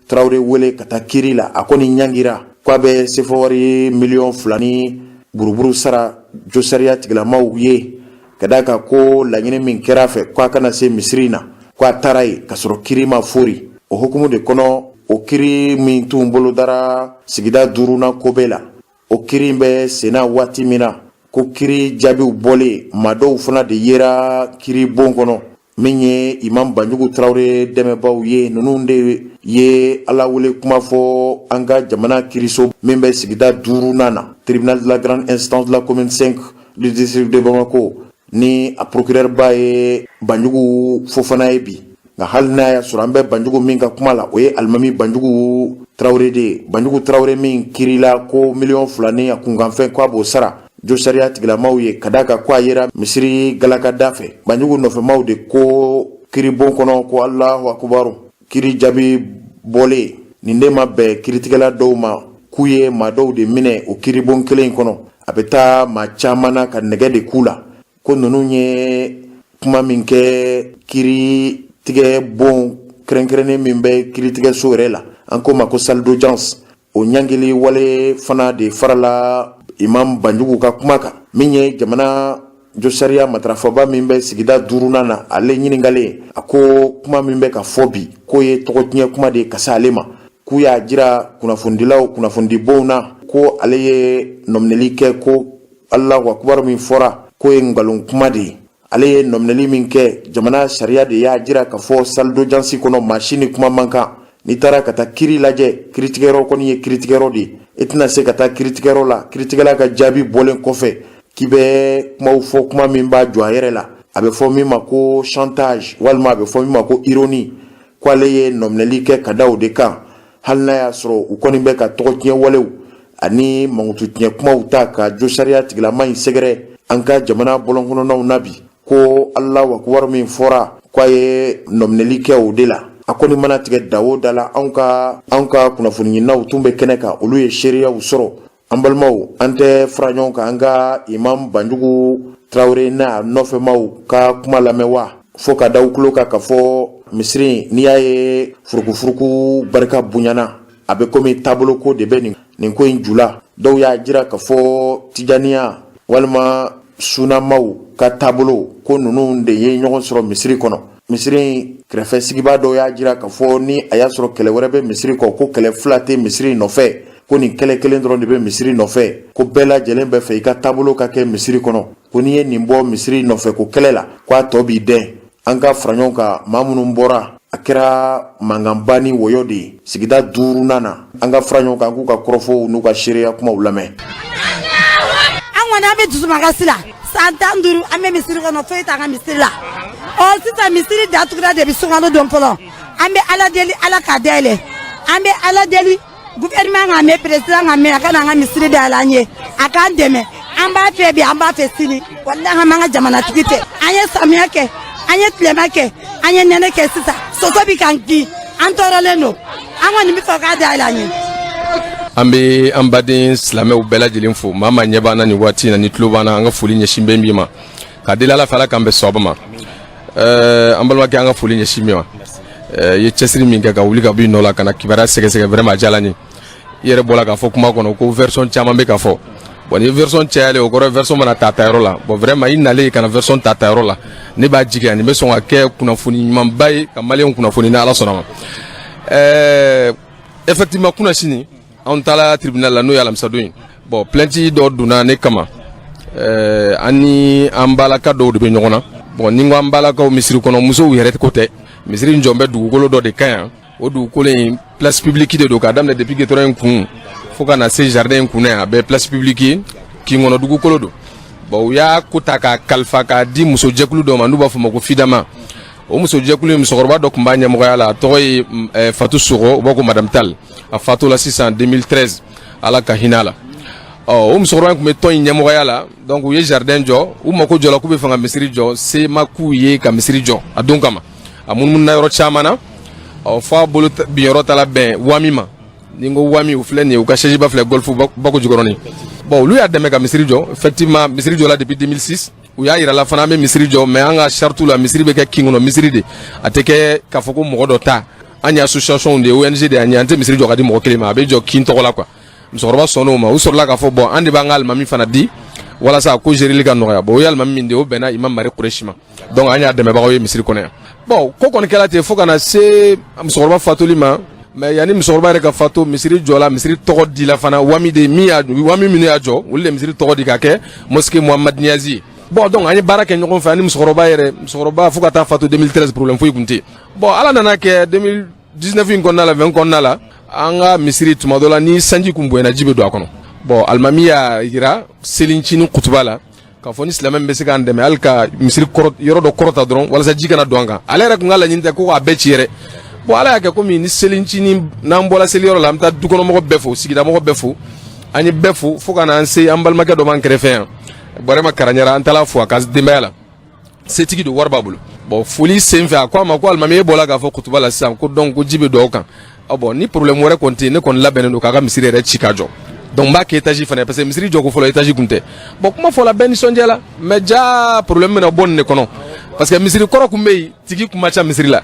Tarawele wele ka taa kiri la. A kɔni ɲangira k'a bɛ sefa wari miliyɔn 2 ni buruburu sara josariya tigilamaw ye, ka d'a kan ko laɲini min kɛra a fɛ k'a kana se misiri in na, ko a taara yen ka sɔrɔ kiri ma fori. O hukumu de kɔnɔ, o kiri min tun bolodara sigida duurunan kobe la, o kiri in bɛ senna waati min na, ko kiri jaabiw bɔlen, maa dɔw fana de yera kiri bon kɔnɔ, min ye imam Banjugu Tarawele dɛmɛbaaw ye. Ninnu de ye Ala wele kuma fɔ an ka jamana kiriso min bɛ sigida duurunan na, tribunal de la grande instance de la commune 5 du district de Bamako, ni a procureur ba ye Banjugu Fofana ye bi. Nka hali n'a y'a sɔrɔ an bɛ Banjugu min ka kuma la, o ye alimami Banjugu Tarawele de ye. Banjugu Tarawele min kirila ko miliyɔn 2 ni a kunkanfɛn, ko a b'o sara josariya tigilamaw ye, ka d'a kan ko a yera misiri galakada fɛ. Banjugu nɔfɛmaw de ko kiribon kɔnɔ ko Alahu akubaru. Kiri jaabi bɔlen, nin de ma bɛn kiritigɛla dɔw ma, k'u ye maa dɔw de minɛ o kiribon kelen in kɔnɔ. A bɛ taa maa caman na ka nɛgɛ de k'u la. Ko ninnu ye kuma min kɛ kiritigɛ bon kɛrɛnkɛrɛnnen min bɛ kiritigɛso yɛrɛ la, an k'o ma ko salle d'audience, o ɲangili wale fana de farala imam Banjugu ka kuma kan. Min ye jamana josariya matarafaba min bɛ sigida duurunan na, ale ɲininkalen, a ko kuma min bɛ ka fɔ bi, k'o ye tɔgɔtiɲɛ kuma de ye ka se ale ma. K'u y'a jira kunnafonidilaw, kunnafonidibonw na, ko ale ye nɔminɛli kɛ, ko Alahu akubaru min fɔra, k'o ye nkalon kuma de ye. Ale ye nɔminɛli min kɛ, jamana sariya de y'a jira k'a fɔ salle d'audience kɔnɔ, maa si ni kuma man kan. N'i taara ka taa kiri lajɛ, kiritigɛyɔrɔ kɔni ye kiritigɛyɔrɔ de ye. E tɛna se ka taa kiritigɛyɔrɔ la, kiritigɛla ka jaabi bɔlen kɔfɛ, k'i bɛ kumaw fɔ, kuma min b'a jɔ a yɛrɛ la. A bɛ fɔ min ma ko chantage, walima a bɛ fɔ min ma ko ironie. Ko ale ye nɔminɛli kɛ ka da o de kan, hali n'a y'a sɔrɔ u kɔni bɛ ka tɔgɔtiɲɛ walew ani mankututiɲɛ kumaw ta ka josariya tigilama in sɛgɛrɛ an ka jamana bɔlɔnkɔnɔnaw na bi. Ko Alahu akubaru min fɔra, ko a ye nɔminɛli kɛ o de la. A kɔni mana tigɛ da o da la, anw ka kunnafoni ɲininaw tun bɛ kɛnɛ kan, olu ye seereyaw sɔrɔ. An balimaw, an tɛ fara ɲɔgɔn kan an ka imam Banjugu Tarawele n'a nɔfɛmaw ka kuma lamɛn wa? Fo ka da u tulo kan k'a fɔ misiri, n'i y'a ye furukufuruku barika bonyana, a bɛ komi taaboloko de bɛ nin ko in ju la. Dɔw y'a jira k'a fɔ tijaniya walima sunamaw ka taabolo, ko ninnu de ye ɲɔgɔn sɔrɔ misiri kɔnɔ. Misiri kɛrɛfɛ sigibaa dɔw y'a jira k'a fɔ ni a y'a sɔrɔ kɛlɛ wɛrɛ bɛ misiri kɔ, ko kɛlɛ fila tɛ misiri nɔfɛ, ko nin kɛlɛ kelen dɔrɔn de bɛ misiri nɔfɛ. Ko bɛɛ lajɛlen bɛ fɛ i ka taabolo ka kɛ misiri kɔnɔ, ko n'i ye nin bɔ misiri nɔfɛ ko kɛlɛ la, ko a tɔ b'i dɛn. An ka fara ɲɔgɔn kan, maa minnu bɔra A kɛra mankanba ni wɔyɔ de ye sigida duurunan na. An ka fara ɲɔgɔn kan k'u ka kɔrɔfɔw n'u ka seereya kumaw lamɛn. An kɔni, an bɛ dusumakasi la. San 15 an bɛ misiri kɔnɔ, foyi t'an ka misiri la. Ɔ sisan, misiri datugura de bɛ sunkalo don fɔlɔ. An bɛ Ala deli, Ala k'a dayɛlɛ. An bɛ Ala deli, gouvernement k'a mɛn, président k'a mɛn, a ka na an ka misiri dayɛlɛ an ye, a k'an dɛmɛ. An b'a fɛ bi, an b'a fɛ sini. Walahi, an b'an ka jamanatigi fɛ. An ye samiya kɛ, an ye tilema kɛ, an ye nɛnɛ kɛ. Sisan soso bɛ k'an kin, an tɔɔrɔlen don. An kɔni bɛ fɛ k'a dayɛlɛ an ye. An bɛ an baden silamɛw bɛɛ lajɛlen fo. Maa maa ɲɛ b'an na nin waati in na, ni tulo b'an na, an ka foli ɲɛsin bɛ min ma, ka deli Ala fɛ, Ala k'an bɛn sawaba ma. An balimakɛ, an ka foli ɲɛsin min ma, i ye cɛsiri min kɛ ka wuli ka bɔ i nɔ la ka na kibaruya sɛgɛsɛgɛ, vraiment a diyara n ye. I yɛrɛ bɔra k'a fɔ kuma kɔnɔ ko version caman bɛ ka fɔ. Bon, ni version cayalen, o kɔrɔ version mana ta tayɔrɔ la. Bon, vraiment, i nalen ka na version ta tayɔrɔ la, ne b'a jigiya nin bɛ sɔn ka kɛ kunnafoni ɲumanba ye ka maliyɛnw kunnafoni, ni Ala sɔnna ma. Effectivement, kunna sini anw taara tribunal la, n'o ye alamisadon ye. Bon, plainte dɔ donna ne kama. An ni an balaka dɔw de bɛ ɲɔgɔn na. Bon, ni n ko an balakaw, misiri kɔnɔ musow yɛrɛ ko tɛ. Misiri in jɔn bɛ dugukolo dɔ de kan yan. O dugukolo in, place publique de don, k'a daminɛ depuis goudron in kun fo ka na se jardin in kun na yan, a bɛɛ place publique ye, kin kɔnɔ dugukolo don. Bon, u y'a ko ta k'a kalifa k'a di musojɛkulu dɔ ma, n'u b'a fɔ ma ko Fidama. O musojɛkulu in, musokɔrɔba dɔ tun b'a ɲɛmɔgɔya la, a tɔgɔ ye Fatu Sogo, u b'a ko Madame Tal. A fatula sisan 2013, Ala ka hinɛ a la. Ɔ o musokɔrɔba in tun bɛ tɔn in ɲɛmɔgɔya la. Donc u ye jardin jɔ, u mako jɔla k'u bɛ fɛ ka misiri jɔ. Se ma k'u ye ka misiri jɔ a don kama. A munumununa yɔrɔ caman na, ɔ fo a bolo binyɔrɔ taara bɛn Wami ma. Ni n ko Wami, u filɛ nin ye, u ka siège ba filɛ Golf Bako Jikɔrɔni. Bon, olu y'a dɛmɛ ka misiri jɔ. Effectivement, misiri jɔla depuis 2006. U y'a yira la fana, an bɛ misiri jɔ, mais an ka charte la, misiri bɛ kɛ kin kɔnɔ misiri de, a tɛ kɛ k'a fɔ ko mɔgɔ dɔ ta. An ye association de ye, ONG de y'an ye, an tɛ misiri jɔ ka di mɔgɔ kelen ma, a bɛ jɔ kin tɔgɔ la quoi. Musokɔrɔba sɔnn'o ma. U sɔrɔla k'a fɔ bon, an de b'an ka alimami fana di walasa a ko gérili ka nɔgɔya. Bon, o ye alimami min di, o bɛnna imam Mari Kuresi ma. Donc an y'a dɛmɛbagaw ye misiri kɔnɔ yan. Bon, ko kɔni kɛra ten fo ka na se musokɔrɔba fatuli ma. Mais yanni musokɔrɔba yɛrɛ ka fatu, misiri jɔla, misiri tɔgɔ dila fana Wami de. Min y'a Wami minnu y'a jɔ, olu de misiri tɔgɔ di ka kɛ mosquée Muhamad Niazi ye. Bon, donc an ye baara kɛ ɲɔgɔn fɛ ani musokɔrɔba yɛrɛ. Musokɔrɔba, fo ka taa fatu 2013, problème foyi tun tɛ yen. Bon, Ala nana kɛ 2019 in kɔnɔna la, 20 kɔnɔna la, an ka misiri, tuma dɔ la, ni sanji kun bonyana, ji bɛ don a kɔnɔ. Bon, alimami y'a yira selincinin kutuba la k'a fɔ ni silamɛ min bɛ se k'an dɛmɛ hali ka misiri kɔrɔ yɔrɔ dɔ kɔrɔta dɔrɔn walasa ji kana don an kan. Ale yɛrɛ kun ka laɲini tɛ ko k'a bɛɛ ci yɛrɛ. Bon, Ala y'a kɛ komi ni selincinin n'an bɔra seliyɔrɔ la, an bɛ taa dukɔnɔmɔgɔ bɛɛ fo, sigidamɔgɔ bɛɛ fo. An ye bɛɛ fo fo ka n'an se an balimakɛ dɔ b'an kɛrɛfɛ yan, Bɔrɛma Karaɲara. An taara fo a ka denbaya la, setigi don, wari b'a bolo. Bon, foli sen fɛ, a ko a ma ko alimami, e bɔra k'a fɔ kutuba la sisan ko donc ko ji bɛ don aw kan. Bon, ni problème wɛrɛ kɔni tɛ yen, ne kɔni labɛnnen don k'a ka misiri yɛrɛ ci ka jɔ. Donc n b'a kɛ étage fana, parce que misiri jɔ ko fɔlɔ, étage kun tɛ. Bon, kuma fɔla, bɛɛ nisɔndiya la. Mais ja problème bɛna bɔ nin de kɔnɔ, parce que misiri kɔrɔ kun bɛ yen, tigi kun ma ca misiri la.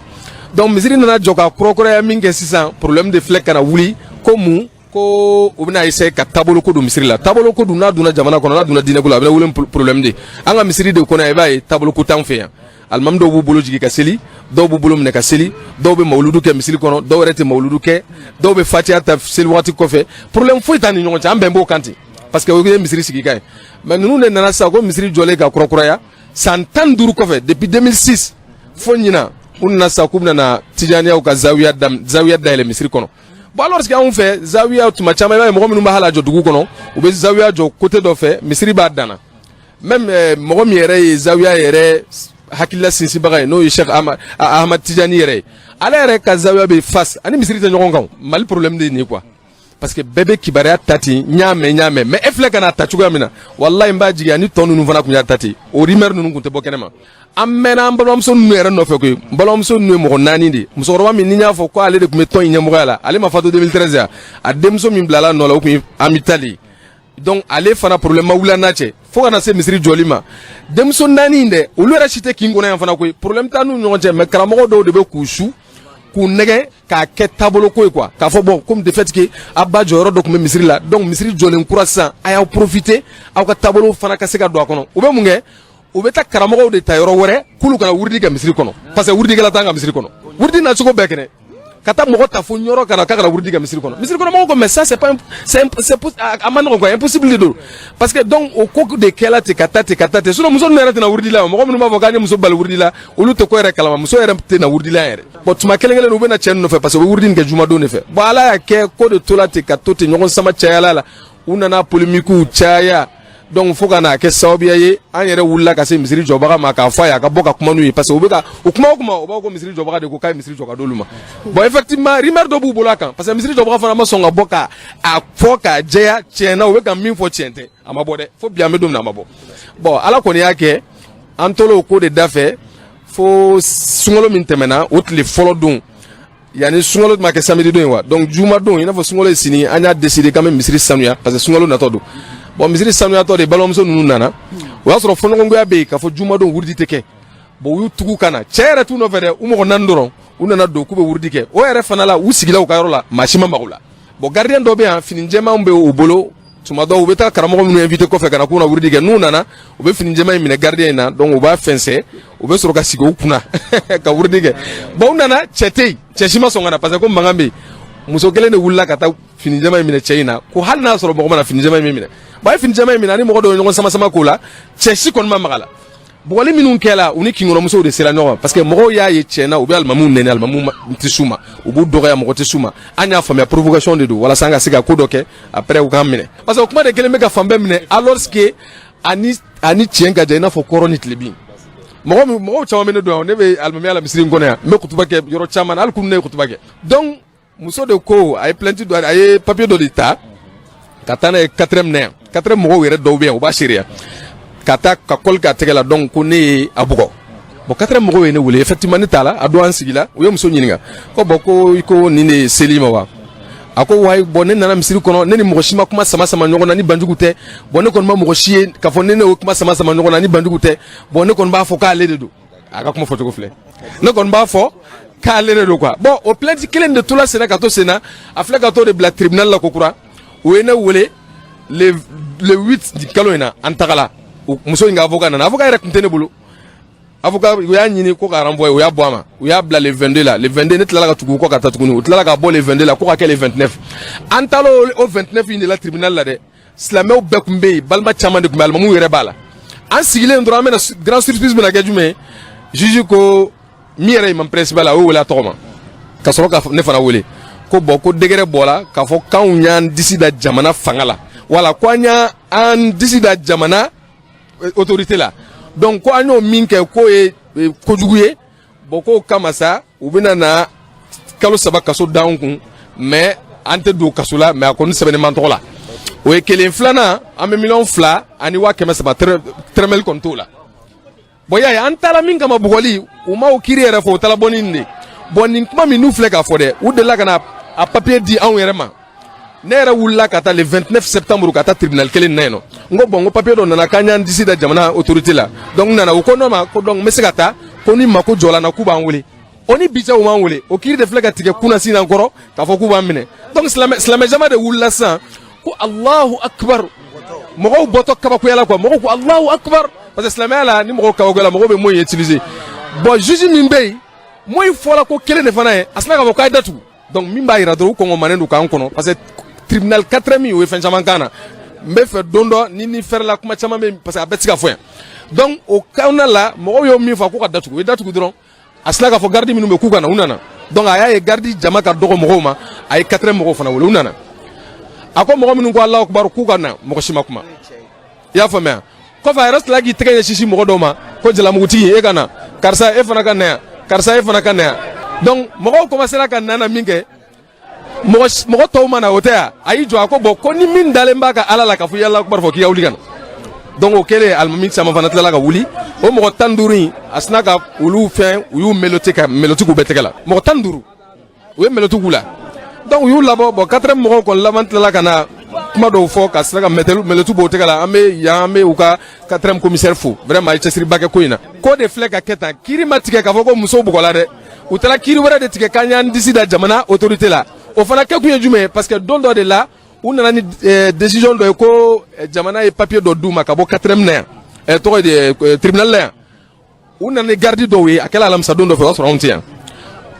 Donc misiri nana jɔ ka kurakuraya min kɛ sisan, problème de filɛ ka na wuli ko mun? Ko u bɛna essayer ka taabolo ko don misiri la. Taabolo ko dun, n'a donna jamana kɔnɔ, n'a donna diinɛ ko la, a bɛna wuli problème de. An ka misiri de kɔnɔ, i b'a ye taabolo ko t'anw fɛ yan. Alimami dɔw b'u bolo jigin ka seli, dɔw b'u bolo minɛ ka seli, dɔw bɛ mawuludu kɛ misiri kɔnɔ, dɔw yɛrɛ tɛ mawuludu kɛ, dɔw bɛ fatiya ta seli waati kɔfɛ. Problème foyi t'an ni ɲɔgɔn cɛ, an bɛn b'o kan ten, parce que o ye misiri sigi kan ye. Mais ninnu de nana sisan ko misiri jɔlen ka kurakuraya san 15 kɔfɛ, depuis 2006 fo ɲinan, u nana sisan k'u bɛna tijaniyaw ka zawiya zawiya dayɛlɛ misiri kɔnɔ. Bon, alors que anw fɛ, zawiya tuma caman, i b'a ye mɔgɔ minnu b'a hala jɔ dugu kɔnɔ, u bɛ zawiya jɔ côté dɔ fɛ, misiri b'a danna. Même mɔgɔ min yɛrɛ ye zawiya yɛrɛ hakilila sinsinbaga ye, n'o ye Cheikh Ahmad Tijani yɛrɛ ye, ale yɛrɛ ka zawiya bɛ face ani misiri tɛ ɲɔgɔn kan. Mali problème de ye nin ye quoi, parce que bɛɛ bɛ kibaruya ta ten, n y'a mɛn, n y'a mɛn. Mais e filɛ ka n'a ta cogoya min na, walahi, n b'a jigi ani tɔ ninnu fana tun y'a ta ten, o rumeur ninnu tun tɛ bɔ kɛnɛ ma. An mɛnna an balimamuso ninnu yɛrɛ nɔfɛ koyi. N balimamuso ninnu ye mɔgɔ naani de ye. Musokɔrɔba min ni n y'a fɔ ko ale de tun bɛ tɔn in ɲɛmɔgɔya la, ale ma fatu 2013 yan. A denmuso min bilala nɔ la, o tun ye Amital ye. Donc ale fana, problème ma wuli an n'a cɛ fo ka na se misiri jɔli ma. Denmuso naani in dɛ, olu yɛrɛ si tɛ kin kɔnɔ yan fana koyi, problème t'an n'u ɲɔgɔn cɛ. Mais karamɔgɔ dɔw de bɛ k'u su k'u nɛgɛ k'a kɛ taabolo ko ye quoi, k'a fɔ bon, comme de fait que a ba jɔyɔrɔ dɔ tun bɛ misiri la, donc misiri jɔlen kura sisan, a y'aw profiter aw ka taabolo fana ka se ka don a kɔnɔ. U bɛ mun kɛ? U bɛ taa karamɔgɔw de ta yɔrɔ wɛrɛ k'olu kana wurudi kɛ misiri kɔnɔ, parce que wurudikɛla t'an ka misiri kɔnɔ. Wurudi nacogo bɛɛ kɛnɛ. Ka taa mɔgɔ ta fo Ɲɔrɔ ka na k'a ka na wurudi kɛ misiri kɔnɔ. Misiri kɔnɔ mɔgɔw ko mais ça, c'est pas, c'est a ma nɔgɔn quoi, impossible de don. Parce que donc o ko de kɛla ten, ka taa ten, ka taa ten. Sinon muso ninnu yɛrɛ tɛna wurudi la. Mɔgɔ minnu b'a fɔ k'an ye muso bali wurudi la, olu tɛ ko yɛrɛ kalama. Muso yɛrɛ tɛna wurudi la yɛrɛ. Bon, tuma kelen kelen u bɛ na cɛ ninnu nɔfɛ, parce que u bɛ wurudi nin kɛ jumadon de fɛ. Bon, Ala y'a kɛ, ko de tola ten, ka to ten, ɲɔgɔn sama cayala la, u nana polémique caya. Donc fo ka n'a kɛ sababuya ye, an yɛrɛ wulila ka se misiri jɔbaga ma k'a fɔ a ye a ka bɔ ka kuma n'u ye, parce que u bɛ ka u kuma o kuma, u b'a fɔ ko misiri jɔbaga de ko k'a ye misiri jɔ ka d'olu ma. Bon, effectivement, rumeur dɔ b'u bolo a kan, parce que misiri jɔbaga fana ma sɔn ka bɔ ka a fɔ k'a jɛya tiɲɛ na u bɛ ka min fɔ tiɲɛ tɛ. A ma bɔ dɛ, fo bi an bɛ don min na, a ma bɔ. Bon, Ala kɔni y'a kɛ, an tola o ko de da fɛ fo sunkalo min tɛmɛna, o tile fɔlɔ don, yanni sunkalo ma kɛ samedi don ye wa. Donc juma don, i n'a fɔ sunkalo ye sini, an y'a décidé k'an bɛ misiri sanuya, parce que sunkalo natɔ don. Bon, misiri sanuyatɔ de, balimamuso ninnu nana, o y'a sɔrɔ fɔɲɔgɔnkɔya bɛ yen k'a fɔ jumadon wurudi tɛ kɛ. Bon, u y'u tugu ka na, cɛ yɛrɛ t'u nɔfɛ dɛ, u mɔgɔ naani dɔrɔn. U nana don k'u bɛ wurudi kɛ. O yɛrɛ fana la, u sigila u ka yɔrɔ la, maa si ma mago la. Bon, gardien dɔ bɛ yan, fini jɛman bɛ u bolo. Tuma dɔw, u bɛ taa karamɔgɔ minnu invité kɔfɛ ka na k'u na wurudi kɛ, n'u nana, u bɛ fini jɛman in minɛ gardien in na. Donc u b'a fɛnsɛ, u bɛ sɔrɔ ka sigi u kunna ka wurudi kɛ. Bon, u nana, cɛ tɛ yen, cɛ si ma sɔn ka na, parce que ko mankan bɛ yen. Muso kelen de wulila ka taa fini jɛman in minɛ cɛ in na, ko hali n'a sɔrɔ mɔgɔ ma na, fini jɛman in bɛ minɛ. Bon, a ye fini jɛman in minɛ, ani mɔgɔ dɔw ye ɲɔgɔn sama sama k'o la, cɛ si kɔni ma maga la. Bugɔli minnu kɛla, u ni kinkɔnɔmusow de sera ɲɔgɔn ma, parce que mɔgɔw y'a ye tiɲɛ na u bɛ alimamiw nɛni, alimamiw tɛ s'u ma, u b'u dɔgɔya, mɔgɔ tɛ s'u ma. An y'a faamuya, provocation de don walasa an ka se ka ko dɔ kɛ, après u k'an minɛ, parce que o kuma de kelen bɛ ka fan bɛɛ minɛ, alors que ani tiɲɛ ka jan i n'a fɔ kɔrɔ ni tilebin. Mɔgɔ min, mɔgɔw caman bɛ ne dɔn, ne bɛ alimamiya la misiri in kɔnɔ yan, n bɛ kutuba kɛ yɔrɔ caman na, hali kunun ne ye kutuba kɛ. Donc muso de ko a ye plainte dɔ, a ye papier dɔ de ta ka taa n'a ye quatrième na yan. Quatrième mɔgɔw yɛrɛ dɔw bɛ yan, u b'a seereya, ka taa ka kɔli k'a tɛgɛ la. Donc ko ne ye a bugɔ. Bon, quatrième mɔgɔw ye ne wele, effectivement ne t'a la. A don an sigila, u ye muso ɲininka ko bon, ko i ko nin de ye seli ma wa? A ko wayi. Bon, ne nana misiri kɔnɔ, ne ni mɔgɔ si ma kuma sama sama ɲɔgɔn na ni banjugu tɛ. Bon, ne kɔni ma mɔgɔ si ye k'a fɔ ne n'o kuma sama sama ɲɔgɔn na ni banjugu tɛ. Bon, ne kɔni b'a fɔ k'ale de don. A ka kuma fɔcogo filɛ, ne kɔni b'a fɔ k'ale de don quoi. Bon, o plainte kelen de tola senna ka to senna, a filɛ ka t'o de bila tribunal la. Ko kura, u ye ne wele le 8 kalo in na, an tagala. Muso in ka avocat nana, avocat yɛrɛ tun tɛ ne bolo. Avocat, u y'a ɲini ko ka renvoyer, u y'a bɔ a ma, u y'a bila le 22 la. Le 22, ne tilala ka tugu u kɔ ka taa tuguni, u tilala ka bɔ le 22 la ko ka kɛ le 29. An taala o 29 in de la tribunal la dɛ. Silamɛw bɛɛ tun bɛ yen, balima caman de tun bɛ, alimamiw yɛrɛ b'a la. An sigilen dɔrɔn, an bɛna grande surprise bɛna kɛ jumɛn ye? Juge ko min yɛrɛ imam principal, a y'o wele a tɔgɔ ma, ka sɔrɔ ka ne fana wele ko bon, ko décret bɔra k'a fɔ k'anw y'an disi da jamana fanga la, wala ko an y'an disi da jamana autorité la. Donc ko an y'o min kɛ, k'o ye kojugu ye. Bon, k'o kama sa, u bɛna na kalo 3 kaso d'anw kun, mais an tɛ don kaso la, mais a kɔni sɛbɛnnen b'an tɔgɔ la. O ye kelen. Filanan, an bɛ 2,3 millions tɛrɛmɛli kɔni t'o la. Bon, y'a ye, an taara min kama, bugɔli, u ma o kiiri yɛrɛ fɔ, u taara bɔ ni nin de. Bon, nin kuma min n'u filɛ k'a fɔ dɛ, u delila ka na a papier di anw yɛrɛ ma. Ne yɛrɛ wulila ka taa le 29 septembre ka taa tribunal kelen na yen nɔ. N ko bon, n ko papier dɔ nana k'an y'an disi da jamana autorité la. Donc n nana, u ko ne ma ko donc n bɛ se ka taa, ko ni mako jɔla n na, k'u b'an wele. O ni bi cɛ, u m'an wele. O kiiri de filɛ ka tigɛ kunna sisan kɔrɔ k'a fɔ k'u b'an minɛ. Donc silamɛ jama de wulila sisan ko Allahu akbar. Mɔgɔw bɔtɔ kabakoya la quoi, mɔgɔw ko Allahu akbar, parce que silamɛya la, ni mɔgɔw kabakoya la, mɔgɔw bɛ mot in utiliser. Bon, juge min bɛ yen, mot in fɔra ko kelen de fana ye, a sina k'a fɔ k'a ye datugu. Donc min b'a yira dɔrɔn, u kɔngɔmanen don k'an kɔnɔ, parce que tribunal quatrième, o ye fɛn caman kan na. N bɛ fɛ don dɔ ni fɛrɛ la, kuma caman bɛ yen, parce que a bɛɛ tɛ se ka fɔ yan. Donc o kɔnɔna la, mɔgɔw y'o min fɔ ko ka datugu, u ye datugu dɔrɔn, a sina k'a fɔ garde minnu bɛ k'u ka na, u nana. Donc a y'a ye garde jama ka dɔgɔ mɔgɔw ma, a ye quatrième mɔgɔw fana wele, u nana. A ko mɔgɔ minnu ko Alahu akibaru, k'u ka na, mɔgɔ si ma kuma. I y'a faamuya? Kɔfɛ, a yɛrɛ tilala k'i tɛgɛ ɲɛsin mɔgɔ dɔw ma ko jalamugutigi, e ka na, karisa, e fana ka na yan, karisa, e fana ka na yan. Donc mɔgɔw commencera ka na min kɛ, mɔgɔ tɔw ma na, o tɛ yan. A y'i jɔ, a ko bon, ko ni min dalen b'a ka Ala la k'a fɔ i ye Alahu akibaru fɔ, k'i ka wuli ka na. Donc o kɛlen, alimami caman fana tilala ka wuli. O mɔgɔ 15 in, a sina ka olu fɛn, u y'u menotté, ka menottes k'u bɛɛ tɛgɛ la. Mɔgɔ 15, u ye menottes k'u la. Donc u y'u labɔ. Bon, quatrième mɔgɔw kɔni laban tilala ka na kuma dɔw fɔ ka sira ka menottes b'o tɛgɛ la. An bɛ yan, an bɛ u ka quatrième commissaire fo, vraiment a ye cɛsiriba kɛ ko in na. Ko de filɛ ka kɛ tan, kiiri ma tigɛ k'a fɔ ko muso bugɔla dɛ. U taara kiiri wɛrɛ de tigɛ k'an y'an disi da jamana autorité la. O fana kɛkun ye jumɛn ye? Parce que don dɔ de la, u nana ni décision dɔ ye ko jamana ye papier dɔ d'u ma ka bɔ quatrième na yan, tɔgɔ ye di, tribunal la yan. U nana ni garde dɔw ye, a kɛla alamisa don dɔ fɛ, o y'a sɔrɔ anw tɛ yan.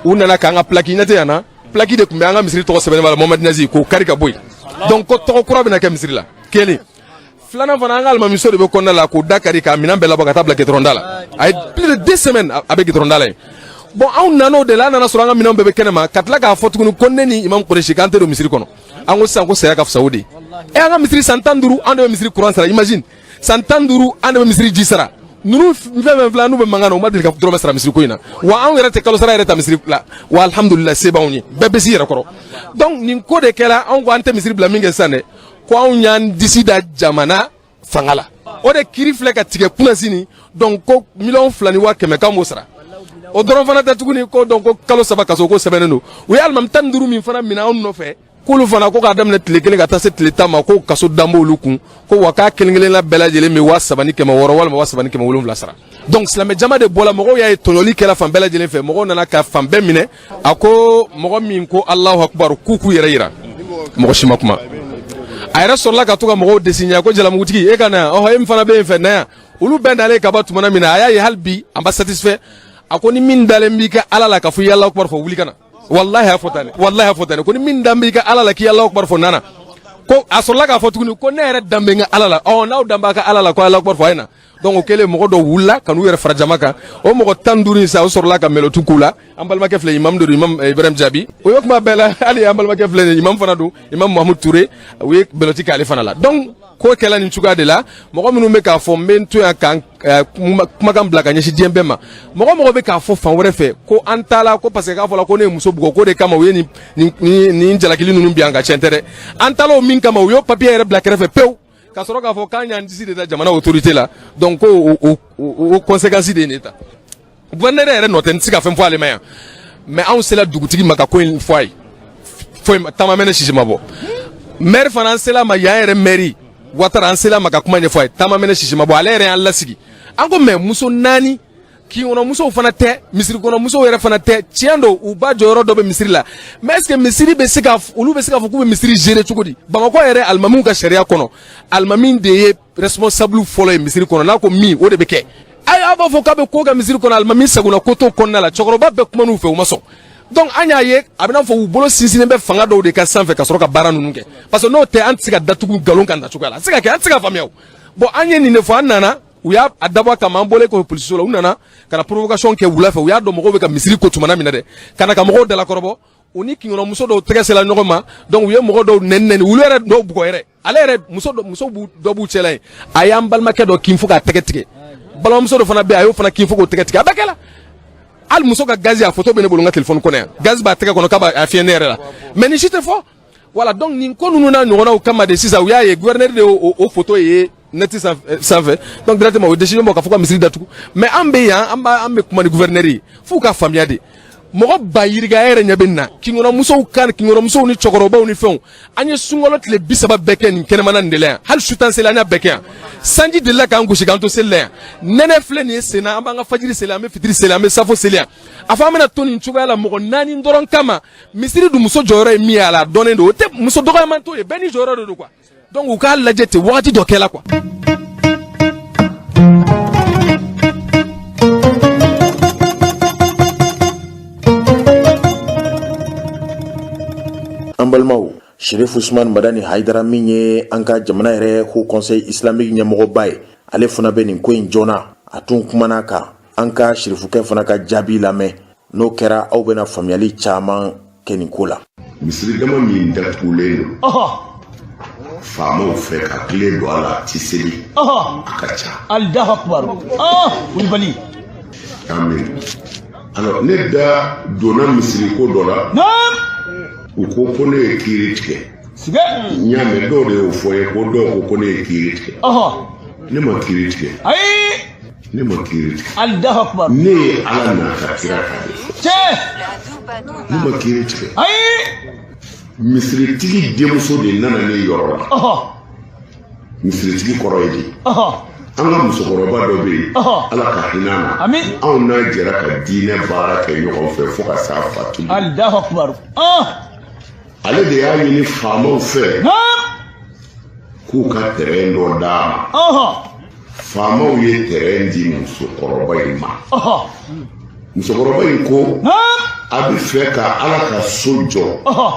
U nana k'an ka plaque ɲɛ tɛ yan na. plaque de tun bɛ an ka misiri tɔgɔ sɛbɛnnen b'a la Mohamed Nazi k'o kari ka bɔ yen donc ko tɔgɔ kura bɛna kɛ misiri la kelen filanan fana an ka alimamiso de bɛ kɔnɔna la k'o da kari k'a minɛn bɛɛ labɔ ka taa bila gitɔrɔn da la a ye plus de 2 semaines a bɛ gitɔrɔn da la yen bon anw nan'o de la an nana sɔrɔ an ka minɛnw bɛɛ bɛ kɛnɛma ka tila k'a fɔ tuguni ko ne ni imam Kureshi k'an tɛ don misiri kɔnɔ an ko sisan ko saya ka fisa o de ye e an ka misiri san 15 an de bɛ misiri courant sara imagine san 15 an de bɛ misiri ji sara ninnu fɛn fɛn filɛ n'u bɛ mankan na u ma deli ka dɔrɔmɛ sara misiri ko in na wa anw yɛrɛ tɛ kalo sara yɛrɛ ta misiri la wa alhamdulillah se b'anw ye bɛɛ bɛ s'i yɛrɛ kɔrɔ donc nin ko de kɛra anw ko an tɛ misiri bila min kɛ sisan dɛ ko anw y'an disi da jamana fanga la o de kiiri filɛ ka tigɛ kunasini donc ko 2,1 million k'an b'o sara o dɔrɔn fana tɛ tuguni ko donc ko kalo 3 kaso ko sɛbɛnnen don u ye alimami 15 min fana minɛ anw nɔfɛ k'olu fana ko k'a daminɛ tile 1 ka taa se tile 10 ma ko kaso dan b'olu kun ko wa k'a kelen kelenna bɛɛ lajɛlen bɛ 3600 walima 3700 sara donc silamɛ jama de bɔla mɔgɔw y'a ye tɔɲɔli kɛra fan bɛɛ lajɛlen fɛ mɔgɔw nana ka fan bɛɛ minɛ a ko mɔgɔ min ko Alahu akubaru k'u k'u yɛrɛ yira mɔgɔ si ma kuma a yɛrɛ sɔrɔla ka to ka mɔgɔw desinya ko jalamugutigi e ka na yan ɔhɔ e min fana bɛ yen fɛ na yan olu bɛɛ nalen ka ban tumana min na a y'a ye hali bi a ma satisfait a ko ni min dalen b'i ka Ala la k'a fɔ i ye Alahu akubaru fɔ wuli ka na walahi a fɔ tan dɛ walahi a fɔ tan dɛ ko ni min dan b'i ka Ala la k'i Alahu akubaru fɔ nana ko a sɔrɔla k'a fɔ tuguni ko ne yɛrɛ dan bɛ n ka Ala la ɔ n'aw dan b'a ka Ala la ko Alahu akubaru fɔ a ye na donc o kɛlen mɔgɔ dɔw wulila ka n'u yɛrɛ fara jama kan o mɔgɔ 15 in sa o sɔrɔla ka mɛlɛtu k'u la an balimakɛ filɛ imam de don imam Ibrahim Jaabi o ye kuma bɛɛ la hali an balimakɛ filɛ imam fana don imam Mahamud Ture u ye mɛlɛti k'ale fana la donc ko kɛla nin cogoya de la mɔgɔ minnu bɛ k'a fɔ n bɛ n to yan k'an kumakan bila ka ɲɛsin diɲɛ bɛɛ ma mɔgɔ mɔgɔ bɛ k'a fɔ fan wɛrɛ fɛ ko an taala ko parce que k'a fɔla ko ne ye muso bugɔ k'o de kama u ye nin jalakili ninnu bin an kan tiɲɛ tɛ dɛ an taala o min kama u y'o papier yɛrɛ bila kɛrɛfɛ pewu ka sɔrɔ k'a fɔ k'an y'an disi de da jamana autorité la donc ko o conséquence de ye nin ta gouverneur yɛrɛ nɔ tɛ n tɛ se ka fɛn fɔ ale ma yan mais anw sela dugutigi ma ka ko in fɔ a ye foyi taama mɛnɛ sisi ma bɔ maire fana an sela ma yan yɛrɛ maire Watara an sela ma ka kuma ɲɛfɔ a ye taama mɛnɛ sisi ma bɔ ale yɛrɛ y'an lasigi an ko mais muso 4 kinkɔnɔmusow fana tɛ misiri kɔnɔmusow yɛrɛ fana tɛ tiɲɛ don u ba jɔyɔrɔ dɔ bɛ misiri la mais est ce que misiri bɛ se ka olu bɛ se k'a fɔ k'u bɛ misiri gérer cogo di Bamakɔ yɛrɛ alimamiw ka sariya kɔnɔ alimami de ye responsable fɔlɔ ye misiri kɔnɔ n'a ko min o de bɛ kɛ ayi aw b'a fɔ k'a bɛ ko kɛ misiri kɔnɔ alimami sagona ko t'o kɔnɔna la cɛkɔrɔba bɛɛ kuman'u fɛ u ma sɔn donc an y'a ye a bɛna fɔ u bolo sinsinnen bɛ fanga dɔw de ka sanfɛ ka sɔrɔ ka baara ninnu kɛ parce que n'o tɛ an tɛ se ka datugu nkalon kan na cogoya la a tɛ se ka kɛ an tɛ se ka faamuya o bon an ye nin de fɔ an nana u y'a dabɔ a kama an bɔlen kɔfɛ polisiso la u nana ka na provocation kɛ wula fɛ u y'a dɔn mɔgɔw bɛ ka misiri ko tumana min na dɛ ka na ka mɔgɔw dalakɔrɔbɔ u ni kinkɔnɔmuso dɔw tɛgɛ sela ɲɔgɔn ma donc u ye mɔgɔ dɔw nɛni nɛni olu yɛrɛ dɔw bugɔ yɛrɛ ale yɛrɛ muso dɔ b'u cɛla yen a y'an balimakɛ dɔ kin fo k'a tɛgɛ tigɛ balimamuso dɔ fana bɛ yen a y'o fana kin fo k'o tɛgɛ tigɛ a bɛɛ kɛla hali muso ka gazi a photo bɛ ne bolo n ka téléphone kɔnɔ yan gazi b'a tɛgɛ kɔnɔ k'a b'a fiyɛ ne yɛrɛ la mais nin si tɛ fɔ voilà donc nin ko ninnu n'a ɲɔgɔnnaw kama de sisan u y'a ye gouverneur de y'o photo ye net sanfɛ donc directement o décision bɔ k'a fɔ ka misiri datugu mais an bɛ yan an bɛ kuma ni gouverneur ye f'u ka faamuya de mɔgɔ ba yirika yɛrɛ ɲɛ bɛ nin na kinkɔnɔmusow kan kinkɔnɔmusow ni cɛkɔrɔbaw ni fɛnw an ye sunkalo tile 30 bɛɛ kɛ nin kɛnɛmana nin de la yan hali sutan seli an y'a bɛɛ kɛ yan sanji delila k'an gosi k'an to seli la yan nɛnɛ filɛ nin ye sen na an b'an ka fajiri seli an bɛ fitiri seli an bɛ safo seli yan a fɔ an bɛna to nin cogoya la mɔgɔ 4 dɔrɔn kama misiri dun muso jɔyɔrɔ ye min ye a la a dɔnnen don o tɛ muso dɔgɔyaman t'o ye bɛɛ n'i jɔyɔrɔ de don quoi donc u k'a lajɛ ten wagati dɔ kɛla quoi. An balimaw, Sherif Usman Madani Hayidara min ye an ka jamana yɛrɛ Haut Conseil islamique ɲɛmɔgɔba ye, ale fana bɛ nin ko in joona a tun kumana kan an ka sirifukɛ fana ka jaabi lamɛn n'o kɛra aw bɛna faamuyali caman kɛ nin ko la. Misiri dama min datugulen don faamaw fɛ ka tile don a la ti seli a ka ca. Allahu akbar kulubali. Amin. Alors ne da donna misiri ko dɔ la. U ko ko ne ye kiiri tigɛ. N y'a mɛn dɔw de y'o fɔ n ye ko dɔw ko ko ne ye kiiri tigɛ. Ne ma kiiri tigɛ. Ayi. Ne ma kiiri tigɛ. Allahu akbar. Ne ye Ala n'a ka kira kan de fɔ. Tiɲɛ. Ne ma kiiri tigɛ. Ayi. Misiritigi denmuso de nana ne yɔrɔ la. Misiritigi kɔrɔ ye di. An ka musokɔrɔba dɔ bɛ yen. Ala ka hinɛ a ma. Amin. Anw n'a jɛra ka diinɛ baara kɛ ɲɔgɔn fɛ fo ka s'a fatuli. Allahu akbar. Ale de y'a ɲini faamaw fɛ. K'u ka terrain dɔ d'a ma. Faamaw ye terrain di musokɔrɔba in ma. Musokɔrɔba in ko. A bɛ fɛ ka Ala ka so jɔ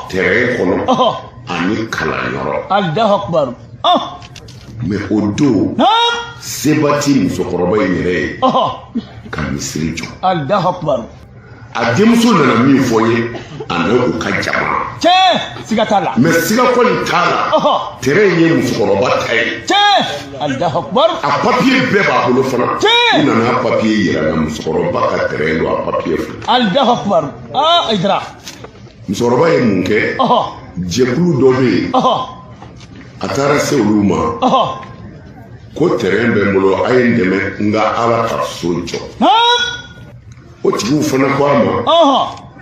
terrain kɔnɔ ani kalanyɔrɔ. Allahu akbar. Mais o don seba ti musokɔrɔba in yɛrɛ ye ka misiri jɔ. Allahu akbar. A denmuso nana min fɔ n ye, a n'u ka jama. Tiɲɛ, siga t'a la. Mais siga kɔni t'a la. Terrain ye musokɔrɔba ta ye. Tiɲɛ, Allahu akbar. A papier bɛɛ b'a bolo fana. Tiɲɛ. U nana papier yira n na, musokɔrɔba ka terrain don, a papier filɛ. Allahu akbar. Aa Hayidara. Musokɔrɔba ye mun kɛ? Jɛkulu dɔ bɛ yen. A taara se olu ma. Ko terrain bɛ n bolo, a ye n dɛmɛ n ka Ala ka so jɔ. O tigiw fana ko a ma,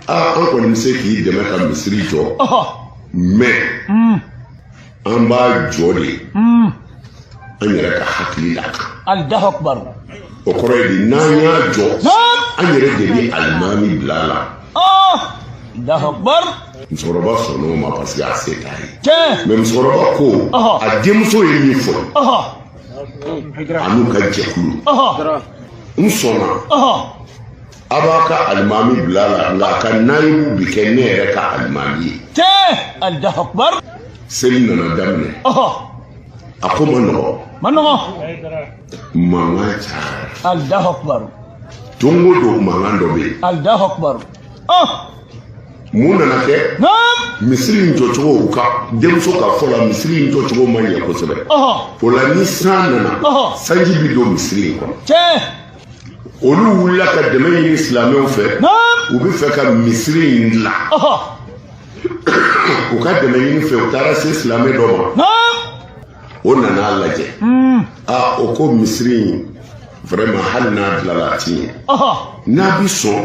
aa an kɔni bɛ se k'i dɛmɛ ka misiri jɔ, mais an b'a jɔ de an yɛrɛ ka hakili la kan. Allahu akbar. O kɔrɔ ye di, n'an y'a jɔ, an yɛrɛ de bɛ alimami bila a la. Allahu akbar. Musokɔrɔba sɔnna o ma parce que a se t'a ye. Tiɲɛ. Mais musokɔrɔba ko a denmuso ye min fɔ, a n'u ka jɛkulu, n sɔnna. A b'a ka alimami bila a la, nka a ka nayibu bi kɛ ne yɛrɛ ka alimami ye. Tiɲɛ, Allahu akbar. Seli nana daminɛ. A ko ma nɔgɔ. Ma nɔgɔ. Mankan cayara. Allahu akbar. Don o don mankan dɔ bɛ yen. Allahu akbar. Mun nana kɛ? Misiri in jɔcogo, u ka denmuso ka fɔ la, misiri in jɔcogo ma ɲɛ kosɛbɛ. O la ni san nana, sanji bi don misiri in kɔnɔ. Tiɲɛ. Olu wulila ka dɛmɛ ɲini silamɛw fɛ. U bɛ fɛ ka misiri in dilan. U ka dɛmɛ ɲini fɛ, u taara se silamɛ dɔ ma. O nana a lajɛ. Aa, o ko misiri in vraiment, hali n'a dilanna a ti ɲɛ. N'a bi sɔn,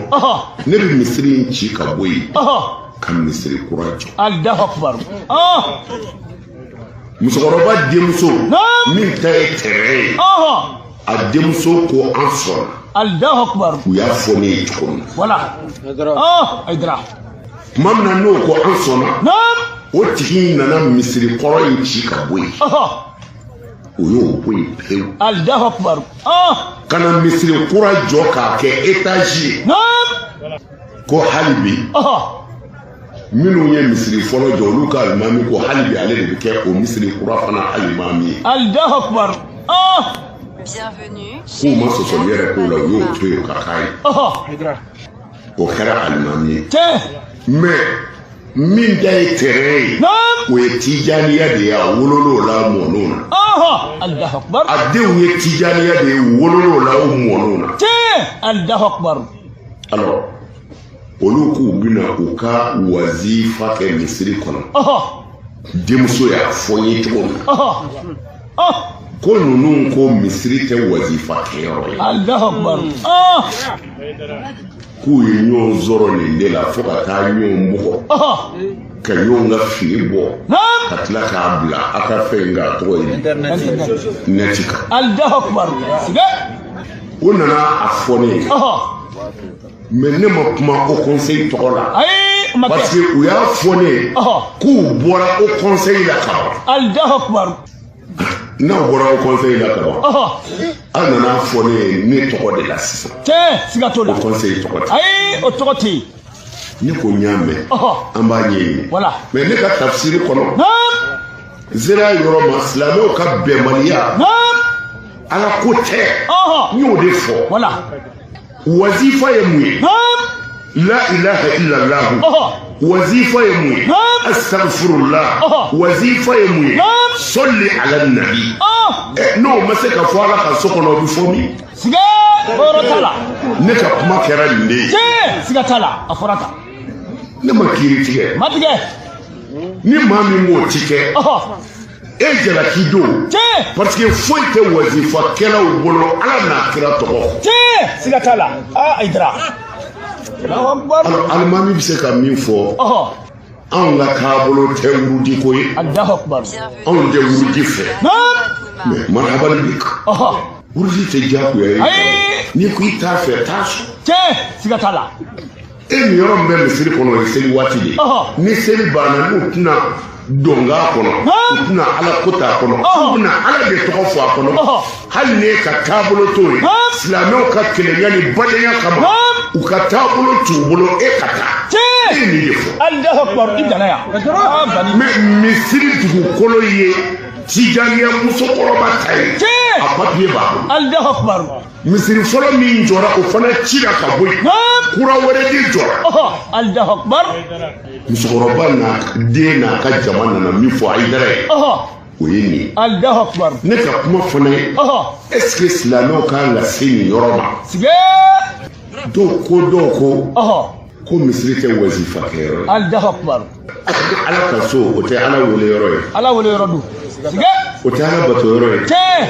ne bɛ misiri in ci ka bɔ yen, ka misiri kura jɔ. Allahu akbar. Musokɔrɔba denmuso min ta ye terrain ye, a denmuso ko an sɔnna. Allahu akbar. U y'a fɔ ne ye cogo min na. Voilà. Hayidara. Tuma min na n'o ko an sɔnna, o tigi nana misiri kɔrɔ in ci ka bɔ yen. O y'o bɔ yen pewu. Allahu akbar. Ka na misiri kura jɔ k'a kɛ étage ye. Ko hali bi, minnu ye misiri fɔlɔ jɔ, olu ka alimami ko hali bi ale de bɛ kɛ o misiri kura fana alimami ye. Allahu akbar. K'u ma sɔsɔli yɛrɛ k'o la, u y'o to yen ka k'a ye. O kɛra alimami ye. Mais min ta ye terrain ye, o ye tijaniya de ye, a wolol'o la, a mɔn'o na. Allahu akbar. A denw ye tijaniya de ye, u wolol'o la, u mɔn'o na. Allahu akbar. Alors olu k'u bɛna u ka wazifa kɛ misiri kɔnɔ. Denmuso y'a fɔ n ye cogo min na, ko ninnu ko misiri tɛ wazifa kɛyɔrɔ ye. Allahu akbar. K'u ye ɲɔgɔn sɔrɔ nin de la fo ka taa ɲɔgɔn bugɔ, ka ɲɔgɔn ka fini bɔ, ka tila k'a bila a ka fɛn in kan, a tɔgɔ ye nɛti kan. Allahu akbar. O nana a fɔ ne ye, mais ne ma kuma Haut Conseil tɔgɔ la. Parce que u y'a fɔ ne ye k'u bɔra Haut Conseil la ka ban. Allahu akbar. N'aw bɔra Haut Conseil la ka ban, aw nana fɔ ne ye ne tɔgɔ de la sisan. Tiɲɛ, siga t'o la. Haut Conseil tɔgɔ tɛ. Ayi, o tɔgɔ tɛ yen. Ne ko n y'a mɛn. An b'a ɲɛɲini. Voilà. Mais ne ka tafsiri kɔnɔ, zera yɔrɔ ma, silamɛw ka bɛnbaliya, Ala ko tɛ. N y'o de fɔ. Voilà. Wazifa ye mun ye? La ilaha illallah. Wazifa ye mun ye? Astaghfirullah. Wazifa ye mun ye? Sɔli ala nabi. N'o ma se ka fɔ Ala ka so kɔnɔ, o bɛ fɔ min? Siga yɔrɔ t'a la. Ne ka kuma kɛra nin de ye. Tiɲɛ, siga t'a la, a fɔra tan. Ne ma kiiri tigɛ. Ma tigɛ. Ni maa min k'o ti kɛ, e jalaki don. Tiɲɛ. Parce que foyi tɛ wazifakɛlaw bolo Ala n'a kira tɔgɔ. Tiɲɛ, siga t'a la. Aa Hayidara. Alors alimami bɛ se ka min fɔ, anw ka taabolo tɛ wurudi ko ye. Allahu akbar. Anw tɛ wurudi fɛ. Mais marhaban bik. Wurudi tɛ diyagoya ye. N'i ko i t'a fɛ, t'a sɔn. Tiɲɛ, siga t'a la. E nin yɔrɔ min bɛ misiri kɔnɔ, o ye seli waati de ye. Ni seli banna, n'u tɛna dɔnka kɔnɔ, u tɛna Ala ko t'a kɔnɔ, u bɛna Ala de tɔgɔ fɔ a kɔnɔ. Hali n'e ka taabolo t'o ye, silamɛw ka kelenya ni badenya kama, U ka taabolo t'u bolo, e ka taa. Tiɲɛ. E ye nin de fɔ. Alahu akubar, i danna yan. Aa, Gani. Mais misiri dugukolo ye Tijaniya musokɔrɔba ta ye. Tiɲɛ. A papiye b'a bolo. Alahu akubar. Misiri fɔlɔ min jɔra, o fana cira ka bɔ yen. Kura wɛrɛ de jɔra. Alahu akubar. Musokɔrɔba n'a den n'a ka jama nana min fɔ Ayidara ye, o ye nin ye. Alahu akubar. Ne ka kuma fana ye, est ce que silamɛw kan ka se nin yɔrɔ ma? Sige. Dɔw ko ko misiri tɛ wazifa kɛyɔrɔ ye. Alahu akubar. Ala ka so, o tɛ Ala wele yɔrɔ ye? Ala wele yɔrɔ don. Sige. O tɛ Ala bato yɔrɔ ye? Tiɲɛ.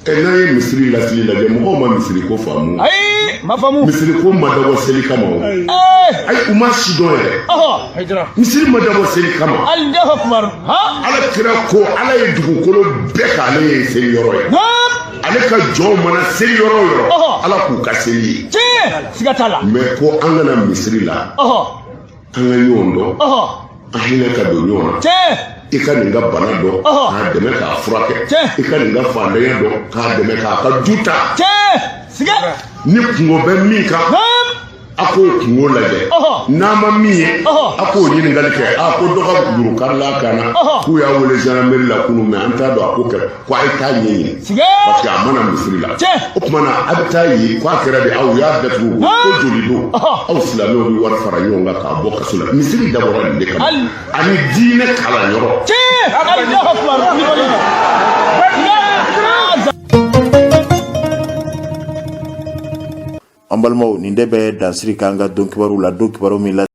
Ɛ, n'an ye misiri lasili lajɛ, mɔgɔw ma misiri ko faamu. Ayi, ma faamu. Misiri ko ma dabɔ seli kama o. Ayi, u ma si dɔn yɛrɛ. Misiri ma dabɔ seli kama. Alahu akubar. Ala kira ko Ala ye dugukolo bɛɛ k'ale ye seli yɔrɔ ye. Ale ka jɔnw mana seli yɔrɔ o yɔrɔ, Ala k'u ka seli ye. Tiɲɛ, siga t'a la. Mais ko an kana misiri la, an ka ɲɔgɔn dɔn, an hinɛ ka don ɲɔgɔn na. I ka nin ka bana dɔn, k'a dɛmɛ k'a furakɛ. I ka nin ka fantanya dɔn, k'a dɛmɛ k'a ka du ta. Tiɲɛ, siga. Ni kungo bɛ min kan, a k'o kungo lajɛ. N'a ma min ye, a k'o ɲininkali kɛ. A ko dɔ ka juru karila ka na, k'u y'a wele gendarmerie la kunun, mais an t'a dɔn a ko kɛra ko a ye taa ɲɛɲini, parce que a ma na misiri la. O tuma na, a bɛ taa yen k'a kɛra de, aw y'a datugu ko joli don. Aw silamɛw bɛ wari fara ɲɔgɔn kan k'a bɔ kaso la. Misiri dabɔra nin de kama, ani diinɛ kalanyɔrɔ. Tiɲɛ, Alahu akubar. An balimaw, nin de bɛ dansiri k'an ka don kibaru la, don kibaru min la.